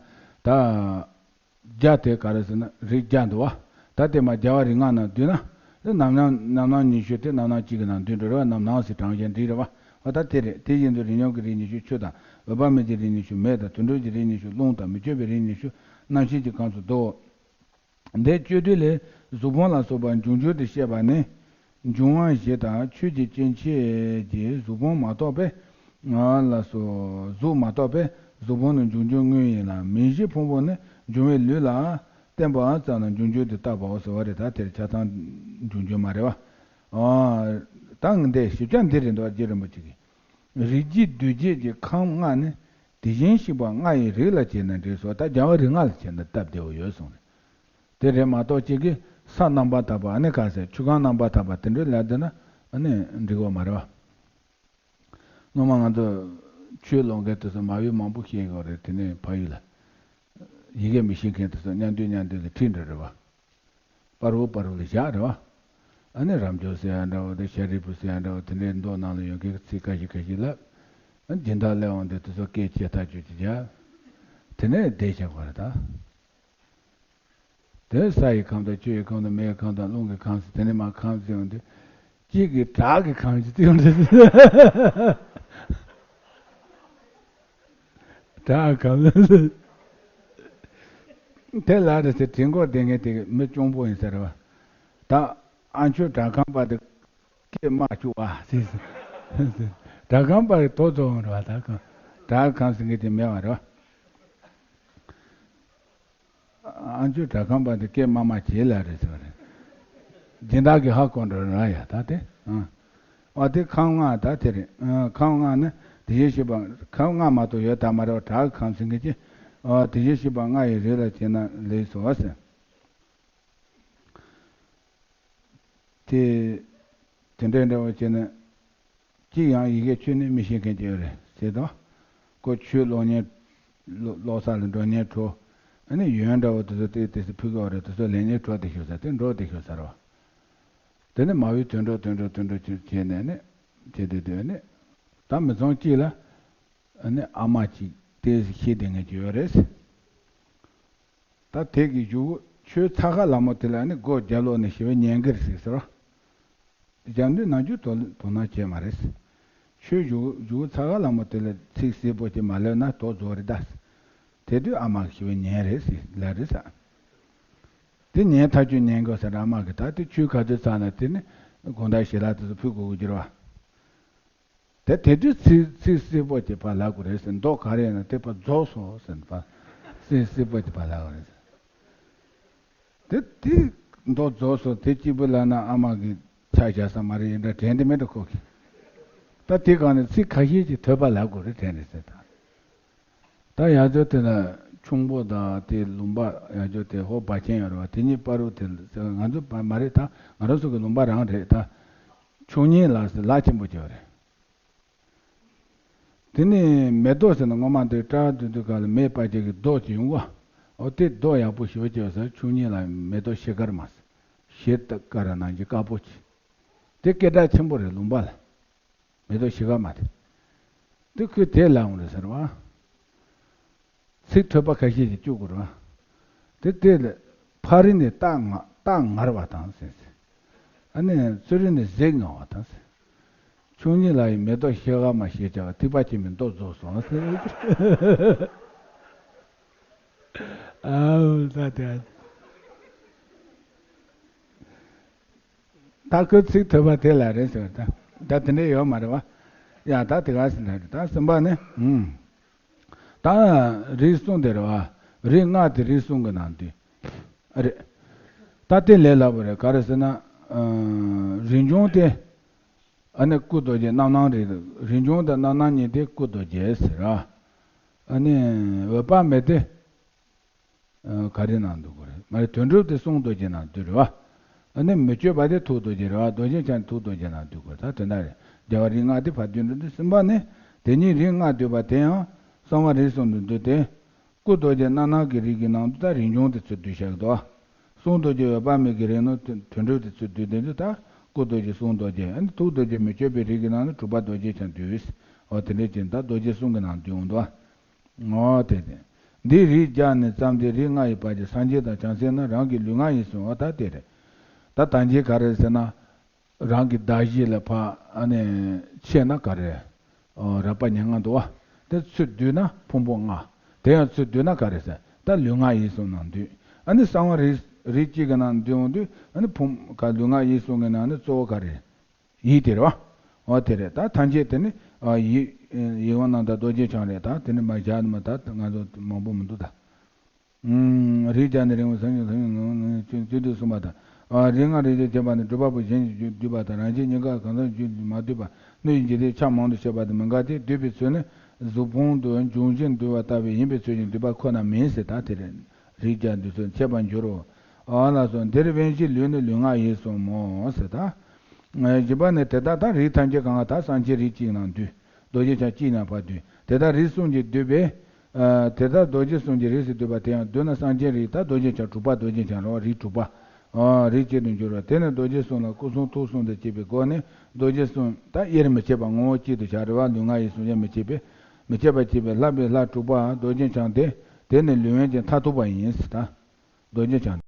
བརྒྱ་དེ་ག་རེ་ཟེར་ན་རིགས་བརྒྱ་འདུག་བ། ད་དེ་མ་བརྒྱ་པ་རིགས་ལྔ་ནང་བསྡུས་ན། དེ་རྣམ་སྣང་རྣམ་སྣང་ཉི་ཤུ་དེ་རྣམ་སྣང་གཅིག་གི་ནང་བསྡུས་འགྲོ་རེད་བ། རྣམ་སྣང་ཟེར་གྲངས་ཅན་འདི་རེད་བ། འོ་ད་དེ་རེད། དེ་བཞིན་དུ་རིགས་མྱོང་གི་རིགས་ཉི་ཤུ་ཆུ་དང་། འོད་དཔག་མེད་ཀྱི་རིགས་ཉི་ཤུ་མེ་དང་། དུད་འགྲོ་གི་རིགས་ཉི་ཤུ་རླུང་དང་། མི་བསྐྱོད་པའི་རིགས་ཉི་ཤུ་རྣམ་ཤེས་ཀྱི་ཁམས་སུ་འདུའོ། འདིའི་བཅུད་དྲིལ་ལས་གཟུགས་ཕུང་ལ་སོགས་པ་འབྱུང་འགྱུར་དུ་བཤད་པ་ནི། འབྱུང་བ་བཞི་དང་ཆོས་ཀྱི་སྐྱེ་མཆེད་ཀྱི་གཟུགས་ཕུང་མ་གཏོགས་པའི། ང་ལ་སོགས་གཟུགས་མ་གཏོགས་པའི་གཟུགས་ཕུང་ནི་འབྱུང་འགྱུར་དངོས་ཡིན་ལ། མིང་གཞི་ཕུང་པོ་ནི་འབྱུང་བའི་ལུས་ལ་བརྟེན་པ་ཙམ་ལ་འབྱུང་འགྱུར་དུ་བཏགས་པའོ་ཟེར་བ་རེད། ད་དེར་ཆ་ཚང་འབྱུང་འགྱུར་མ་རེད་བ། ཨ། ད་འདི་ཞིབ་ཆ་འདི་རེད་འདུག་རྗེ་རིན་པོ་ཆེ་གིས། རིགས་བརྒྱད་འདུས་བྱས་ཀྱི་ཁམས་ལྔ་ནི་དེ་བཞིན་གཤེགས་པ་ལྔ་ཡི་རིགས་ལ་བྱས་ན་འགྲིག་སོ། ད་རྒྱལ་བ་རིགས་ལྔ་ལ་བྱས་ན་སྟབས་བདེ་བོ་ཡོད་གསུངས་རེད། དེ་རེད་མ་གཏོགས་གཅིག་གིས་ས་རྣམ་པར་དག་པ། ཨ་ནི་ག་ཟེར། ཆུ་ཁམས་རྣམ་པར་དག་པ་དེ་འདྲ་ལབ་བསྡད་ན་ཨ་ནི་འགྲིག་གི་མ་རེད་བ། སྔོན་མ་ང་ཚོ་ཆོས་ཀློག་མཁན་དེ་ཚོ་མ་དཔེ་མང་པོ་ཤེས་ཡོད་རེད། དེ་ནས་ཕ་ཡུལ་ལ་ཡི་གེ་མི་ཤེས་མཁན་དེ་ཚོ་མཉམ་འདུས་མཉམ་འདུས་ལ་ཁྲིད་འགྲོ་རེད་བ། པར་རོ་པར་རོ་ལ་བཞག་རེད་བ། ཨ་ནི་རབ་འབྱོར་ཟེར་ཡ་འདྲ་བོ་དང་། ཤཱ་རིའི་བུ་ཟེར་ཡ་འདྲ་བོ། དེ་འདྲའི་མདོ་ནང་ལ་ཡོད་མཁན་གྱི་ཚིག་ཁ་ཤས་ཁ་ཤས་ལབ། ཨ་ནི་སྦྱིན་བདག་སླེབས་འོང་དུས་དེ་ཚོ་སྐད་ཆ་ཐག་ཆོད་ཅིག་བརྒྱབ། དེ་ནས་བསྡད་བཞག་པ་རེད་ད། དེ་ས་ཡི་ཁམས་དང་། ཆུ་ཡི་ཁམས་དང་། མེ་ཡི་ཁམས་དང་། རླུང་གི་ཁམས་ཟེར། དེ་ནས་མར་ཁམས་བརྩི་ཡོང་དུས། གཅིག་གིས་བྲག་གི་ཁམས་ཤིག་བརྩི་ཡོང་དུས། བྲག་གི་ཁམས་ཟེར། དེ་ལ་རེ་ཟེར། དྲན་གོ་བསྡད་མཁན་དེ་མི་གཅུང་པོ་ཡིན་ས་རེད་བ། ད་ཨ་མཆོག་བྲག་ཁམས་པ་དེ་སྐད་མ་བཅུག་བ་ཟེར། བྲག་ཁམས་པ་གི་དོ་ཚོ་འོང་རེད་བ། ད་གང་བྲག་གི་ཁམས་ཟེར་མཁན་དེ་མེད་བ་རེད་བ། ཨ་མཆོག་བྲག་ཁམས་པ་དེ་སྐད་མ་མ་བྱེད་ལ་རེད་ཟེར་བ་རེད། སྦྱིན་བདག་གིས་ཧ་གོ་འགྲོ་ར་ཡ་ད་དེ། ཨ། ཨ་དེ་ཁམས་ལྔ་ད་དེ་རེད། ཨ། ཁམས་ལྔ་ནི་དེ་བཞིན་གཤེགས་པ། ཁམས་ལྔ་མ་གཏོགས་ཡོད་ད་མ་རེད་བ། བྲག་གི་ཁམས་ཟེར་མཁན་གྱི། ཨ། དེ་བཞིན་གཤེགས་པ་ལྔ་ཡི་རིགས་ལ་བྱས་ན་ལེགས་སོ་ཟེར། དེ། དེ་འདྲའི་འདྲ་བོ་བྱས་ན། གཅིག་ཡང་ཡི་གེ་ཆོས་ནི་མི་ཤེས་མཁན་ཅིག་ཡོད་རེད་ཟེར་དང་། ཁོ་ཆོས་ཀློག་མཁན། ཀློག་ས་ལ་འགྲོ་མཁན་གྲོགས། ཨ་ནི་ཡོན་འདྲ་བོ་དེ་ཚོ་དེ་དེ་ཚོ་ཕུལ་གི་ཡོད་རེད། དེ་ཚོ་ལེན་མཁན་གྲོགས་དེ་ཤོར་ས་དེ་འགྲོ་དེ་ཤོར་ས་རེད་བ། དེ་ནི་མ་བུའི་དུད་འགྲོ་དུད་འགྲོ་དུད་འགྲོ་བྱས་བྱས་ནས་ནི་བྱས་དེ་དེ་ནི། ད་མི་ཚང་གཅིག་ལ། ཨ་ནི་ཨ་མ་གཅིག་དེ་ཤི་བསྡད་མཁན་ཅིག་ཡོད་རེད། ད་དེ་གི་གཞུག་ཆོས་ཚ་ཁ་ལ་མོ་དེ་ལ་ནི་སྒོ་རྒྱབ་ལོག་ནས་ཞི་བའི་ཉེན་ཁར་ཟེར་ཟེར་བ། རྒྱབ་མདུན་ནང་རྒྱུ་དོ་དོ་སྣང་བྱས་མ་རེད། ཆོས་གཞུག་གཞུག་ཚ་ཁ་ལ་མོ་དེ་ལ་ཚིག་གསལ་པོ་ཅིག་མ་ལབ་ན་དོགས་རྫོགས་རེད་ད། དེ་དུས་ཨ་མ་གི་ཞི་བའི་ཉེན་རེད་ཟེར་ལབ་རེད་ས། དེ་ཉེན་ཐག་ཆོད་ཉེན་དགོས་ཟེར། ཨ་མ་གི་ད་དེ་ཆོས་ག་ཚོད་ཚར་ན་དེ་ནི་དགོང་དག་ཞལ་ལག་དེ་ཚོ་ཕུལ་དགོས་ཀྱི་རེད་བ། དེ་དེ་དུས་ཚིག་ཚིག་གསལ་པོ་ཅིག་ཕར་ལབ་དགོས་རེད་ཟེར། མདོ་ག་རེ་ཡིན་ན་དེ་ཕར་རྫོགས་སོང་ཟེར། ཕར་ཚིག་གསལ་པོ་ཅིག་ཕར་ལབ་དགོས་རེད་ཟེར། དེ་དེ་མདོ་རྫོགས་སོང་། དེ་གཅིག་པུ་ལབ་ན་ཨ་མ་གི་ཆ་བཞག་ས་མ་རེད། ཡིན་འདྲ་དྲན་དེ་མེད་འགྲོ་ཁོ་གི། ད་དེ་གང་ནས་ཚིག་ཁ་ཤས་ཅིག་ཐོས་པ་ལབ་དགོས་རེད་དྲན་རེད་ཟེར། ད་ད་ཡ་ཇོ་དེ་ན་ཁྱུང་པོ་དང་དེ་ལུང་པ་ཡ་ཇོ་དེ་ཧོ་བ་ཆེན་ཡོད་རེད་བ། དེ་གཉིས་པ་རུ་དེ་ང་ཚོ་བ་མ་རེད། ད་ང་རང་ཚོ་གི་ལུང་པ་རང་རེད། ད་ཁྱུང་གཉན་ལགས་ཟེར་ལགས་ཆེན་པོ་ཅིག་ཡོད་རེད། དེ་ནས་མེ་ཏོག་ཟེར་ན་སྔོན་མ་འདི་སྤྲ་བ་འདུག་འདུག་ག་ལ་མེ་སྤར་བྱེད་ཀྱི་རྡོ་ཅིག་ཡོང་གོ། འོ་དེ་རྡོ་ཡག་པོ་ཞེ་པོ་ཅིག་ཡོད་ས། ཁྱུང་གཉན་ལ་མེ་ཏོག་ཤེལ་དཀར་མ་ཟེར། ཤེལ་དཀར་ནང་གི་དཀར་པོ་ཅིག། དེ་སྐད་གྲགས་ཆེན་པོ་རེད་ལུང་པ་ལ། མེ་ཏོག་ཤེལ་དཀར་མ་དེ། དེ་ཁོས་དེ་ལབ་འོང་རེད་ཟེར་བ། ཚིག་ཐོས་པ་ཁ་ཤས་ཤིག་བཅུག་དགོས་རེད་བ། དེ་དེ་ལ་ཕ་རི་ནས་རྟ་ང་རྟ་ངར་བ་དང་ཟེར། ཨ་ནི་ཚུ་རི་ནས་གཟིག་ངར་བ་དང་ཟེར། ཁྱུང་གཉན་ལགས་ཡི་མེ་ཏོག་ཤེལ་དཀར་མ་ཞེས་བྱ་བ་ཐིགས་པ་ཆེན་པོའི་མདོ་རྫོགས་སོང་ཟེར། ཨའུ་ད་དེ། ད་ཁོའི་ཚིག་ཐོས་པ་དེ་ལ་རེད་ཟེར། ད་ད་དེ་འདྲ་ཡོད་མ་རེད་བ། ཡ་ད་དེ་ག་ཟེར་ན་རེད། ད་གསུམ་པ་ནི། ཨུམ། ད་རིགས་གསུམ་དེ་རེད་བ། རིགས་ལྔ་དེ་རིགས་གསུམ་གྱི་ནང་དུ་རེད། ད་དེ་ལས་སླ་པོ་རེད། ག་རེ་ཟེར་ན། ཨ། རིགས་འབྱུང་དེ། ཨ་ནི་སྐུ་རྡོ་རྗེ་རྣམ་སྣང་རེད། རིགས་འབྱུང་དང་རྣམ་སྣང་གཉིས་དེ་སྐུ་རྡོ་རྗེ་ཟེར་ར། ཨ་ནི་འོད་དཔག་མེད་དེ། ཨ། ག་རེ་ནང་འདུ་དགོས་རེད། མ་རེད། དོན་གྲུབ་དེ་གསུང་རྡོ་རྗེ་ནང་འདུ་རེད་བ། ཨ་ནི་མི་བསྐྱོད་པ་དེ་ཐུགས་རྡོ་རྗེ་རེད་བ། རྡོ་རྗེ་འཆང་ཐུགས་རྡོ་རྗེ་ནང་འདུ་དགོས་རེད། ད་དེ་འདྲ་རེད། རྒྱལ་བ་རིགས་ལྔ་དེ་ཕར་བསྡུས་འགྲོ་དུས་གསུམ་པ་ནི། དེ་ཉིད་རིགས་ལྔ་འདུས་པ་དེ་ཡང་གསང་བ་རིགས་གསུམ་དུ་འདུས་ཏེ། སྐུ་རྡོ་རྗེ་རྣམ་སྣང་གི་རིགས་ཀྱི་ནང་དུ་ད་རིགས་འབྱུང་དེ་ཚུར་བསྡུས་བཞག་འདུག། གསུང་རྡོ་རྗེ་འོད་དཔག་མེད་ཀྱི་རིགས་ནི་དོན་གྲུབ་དེ་ཚུར་བསྡུས་དེ་འདུག། ད་སྐུ་རྡོ་རྗེ་གསུང་རྡོ་རྗེ། ཨ་ནི་ཐུགས་རྡོ་རྗེ་མི་བསྐྱོད་པའི་རིགས་ཀྱི་ནང་ནས་གྲུབ་པ་རྡོ་རྗེ་འཆང་འདུས། འོ་དེ་འདྲ་བྱས་ད་རྡོ་རྗེ་གསུམ་གྱི་ནང་འདུས་འོང་འདུག། འོ་དེ་དེ། འདི་རིགས་བརྒྱ་ནས་བརྩམས་ཏེ་རིགས་ལྔ་ཡི་བར་གྱི་སངས་རྒྱས་དང་བྱང་སེམས་རྣམས་རང་གི་ལུས་ངག་ཡིན་གསུངས། འོ་ད་དེ་རེད། ད་ད་གིན་ག་རེ་ཟེར་ན། རང་གི་གདགས་གཞི་ལ་ཕར་ཨ་ནི་ཆས་ན་ག་རེ། རགས་པ་ཉེར་ལྔ་འདུག་བ། དེ་ཚུར་བསྡུས་ན་ཕུང་པོ་ལྔ། དེ་ཡང་ཚུར་བསྡུས་ན་ག་རེ་ཟེར། ད་ལུས་ངག་ཡིད་གསུམ་ནང་འདུས། ཨ་ནི་གསང་བ་རིགས་རིགས་གཅིག་གི་ནང་འདུས་འོང་དུས། ཨ་ནི་ཕུང་ག་ལུས་ངག་ཡིད་གསུམ་གི་ནང་ནས་གཙོ་བོ་ག་རེ། ཡིད་དེ་རེད་བ། འོ་དེ་རེད། ད་ཐམས་ཅད་དེ་ནི་ཡིད་ཡིད་དབང་རྣམ་དག་རྡོ་རྗེ་འཆང་རེད། ད་དེ་ནི་མ་བཞག་ནི་མ། ད་ང་ཚོ་མང་པོ་མི་འདུག་ད། རིགས་བརྒྱ་ནི་རིང་བ་ཟང་ཟིང་ཟང་ཟིང་ནང་ནང་བཅུད་བཅུད་དུ་གསུངས་པ་དང་། རིགས་ལྔ་རིགས་བརྒྱ་བྱེད་པ་ནི་སྒྲུབ་པ་པོ་གཞན་གྱི་རྒྱུད་བསྡུས་པ་དང་། རང་བཞིན་གཉིས་ཀ་གང་ཟག་རྒྱུད་མ་བསྡུས་པ། སྣོད་ཀྱི་འཇིག་རྟེན་ཆ་མང་དུ་བཤད་པ་དེ་མི་འགལ་ཏེ། བསྡུས་པའི་ཚུལ་ནི་གཟུགས་ཕུང་དུ་འབྱུང་བཞིན་འདུས་པ་ལྟ་བུ་ཡིན་པའི་ཚུལ་གྱིས་བསྡུས་པ་ཁོ་ན་མིན་ཟེར། ད་དེ་རེད། རིགས་བརྒྱ་འདུས་ཚུལ་འཆད་པར་འགྱུར་རོ། ཨ་ལགས་སོ། འདིར་དབེན་གཞིའི་ལུས་ནི་ལུས་ངག་ཡིད་གསུམ་མོ་ཟེར། ད་བཞི་པ་ནི་དེ་ལྟར་ད་རིགས་ཐམས་ཅད་གང་ག་ད་གསང་ཆེན་རིགས་གཅིག་ནང་འདུས། རྡོ་རྗེ་འཆང་གཅིག་ནང་ཕར་འདུས། དེ་ལྟར་རིགས་གསུམ་གྱིས་བསྡུས་པའི། ཨ་དེ་ལྟར་རྡོ་རྗེ་གསུམ་གྱི་རིགས་སུ་འདུས་པ་དེ་ཡང་བསྡུ་ན་གསང་ཆེན་རིགས། ད་རྡོ་རྗེ་འཆང་དྲུག་པ། རྡོ་རྗེ་འཆང་རེད་བ། རིགས་དྲུག་པ། ཨ་རིགས་གཅིག་ཏུ་འགྱུར་བ། དེ་ནི་རྡོ་རྗེ་གསུམ་ལ་སྐུ་གསུང་ཐུགས་གསུམ་དང་བཅས་པའི་སྒོ་ནས་རྡོ་རྗེ་གསུམ་ད་དབྱེར་མི་ཕྱེད་པ་ངོ་བོ་གཅིག་ཏུ་བཞག་རེད་བ། ལུས་ངག་ཡིད་གསུམ་དབྱེར་མི་ཕྱེད་པས། མི་ཕྱེད་པར་བྱས་པའི་ལྷག་པའི་ལྷ་དྲུག་པ་རྡོ་རྗེ་འཆང་དེ། དེ་ནི་ལུས་དབེན་གྱི་མཐར་ཐུག་པ་ཡིན་ཟེར། ད་རྡོ་རྗེ་འཆང་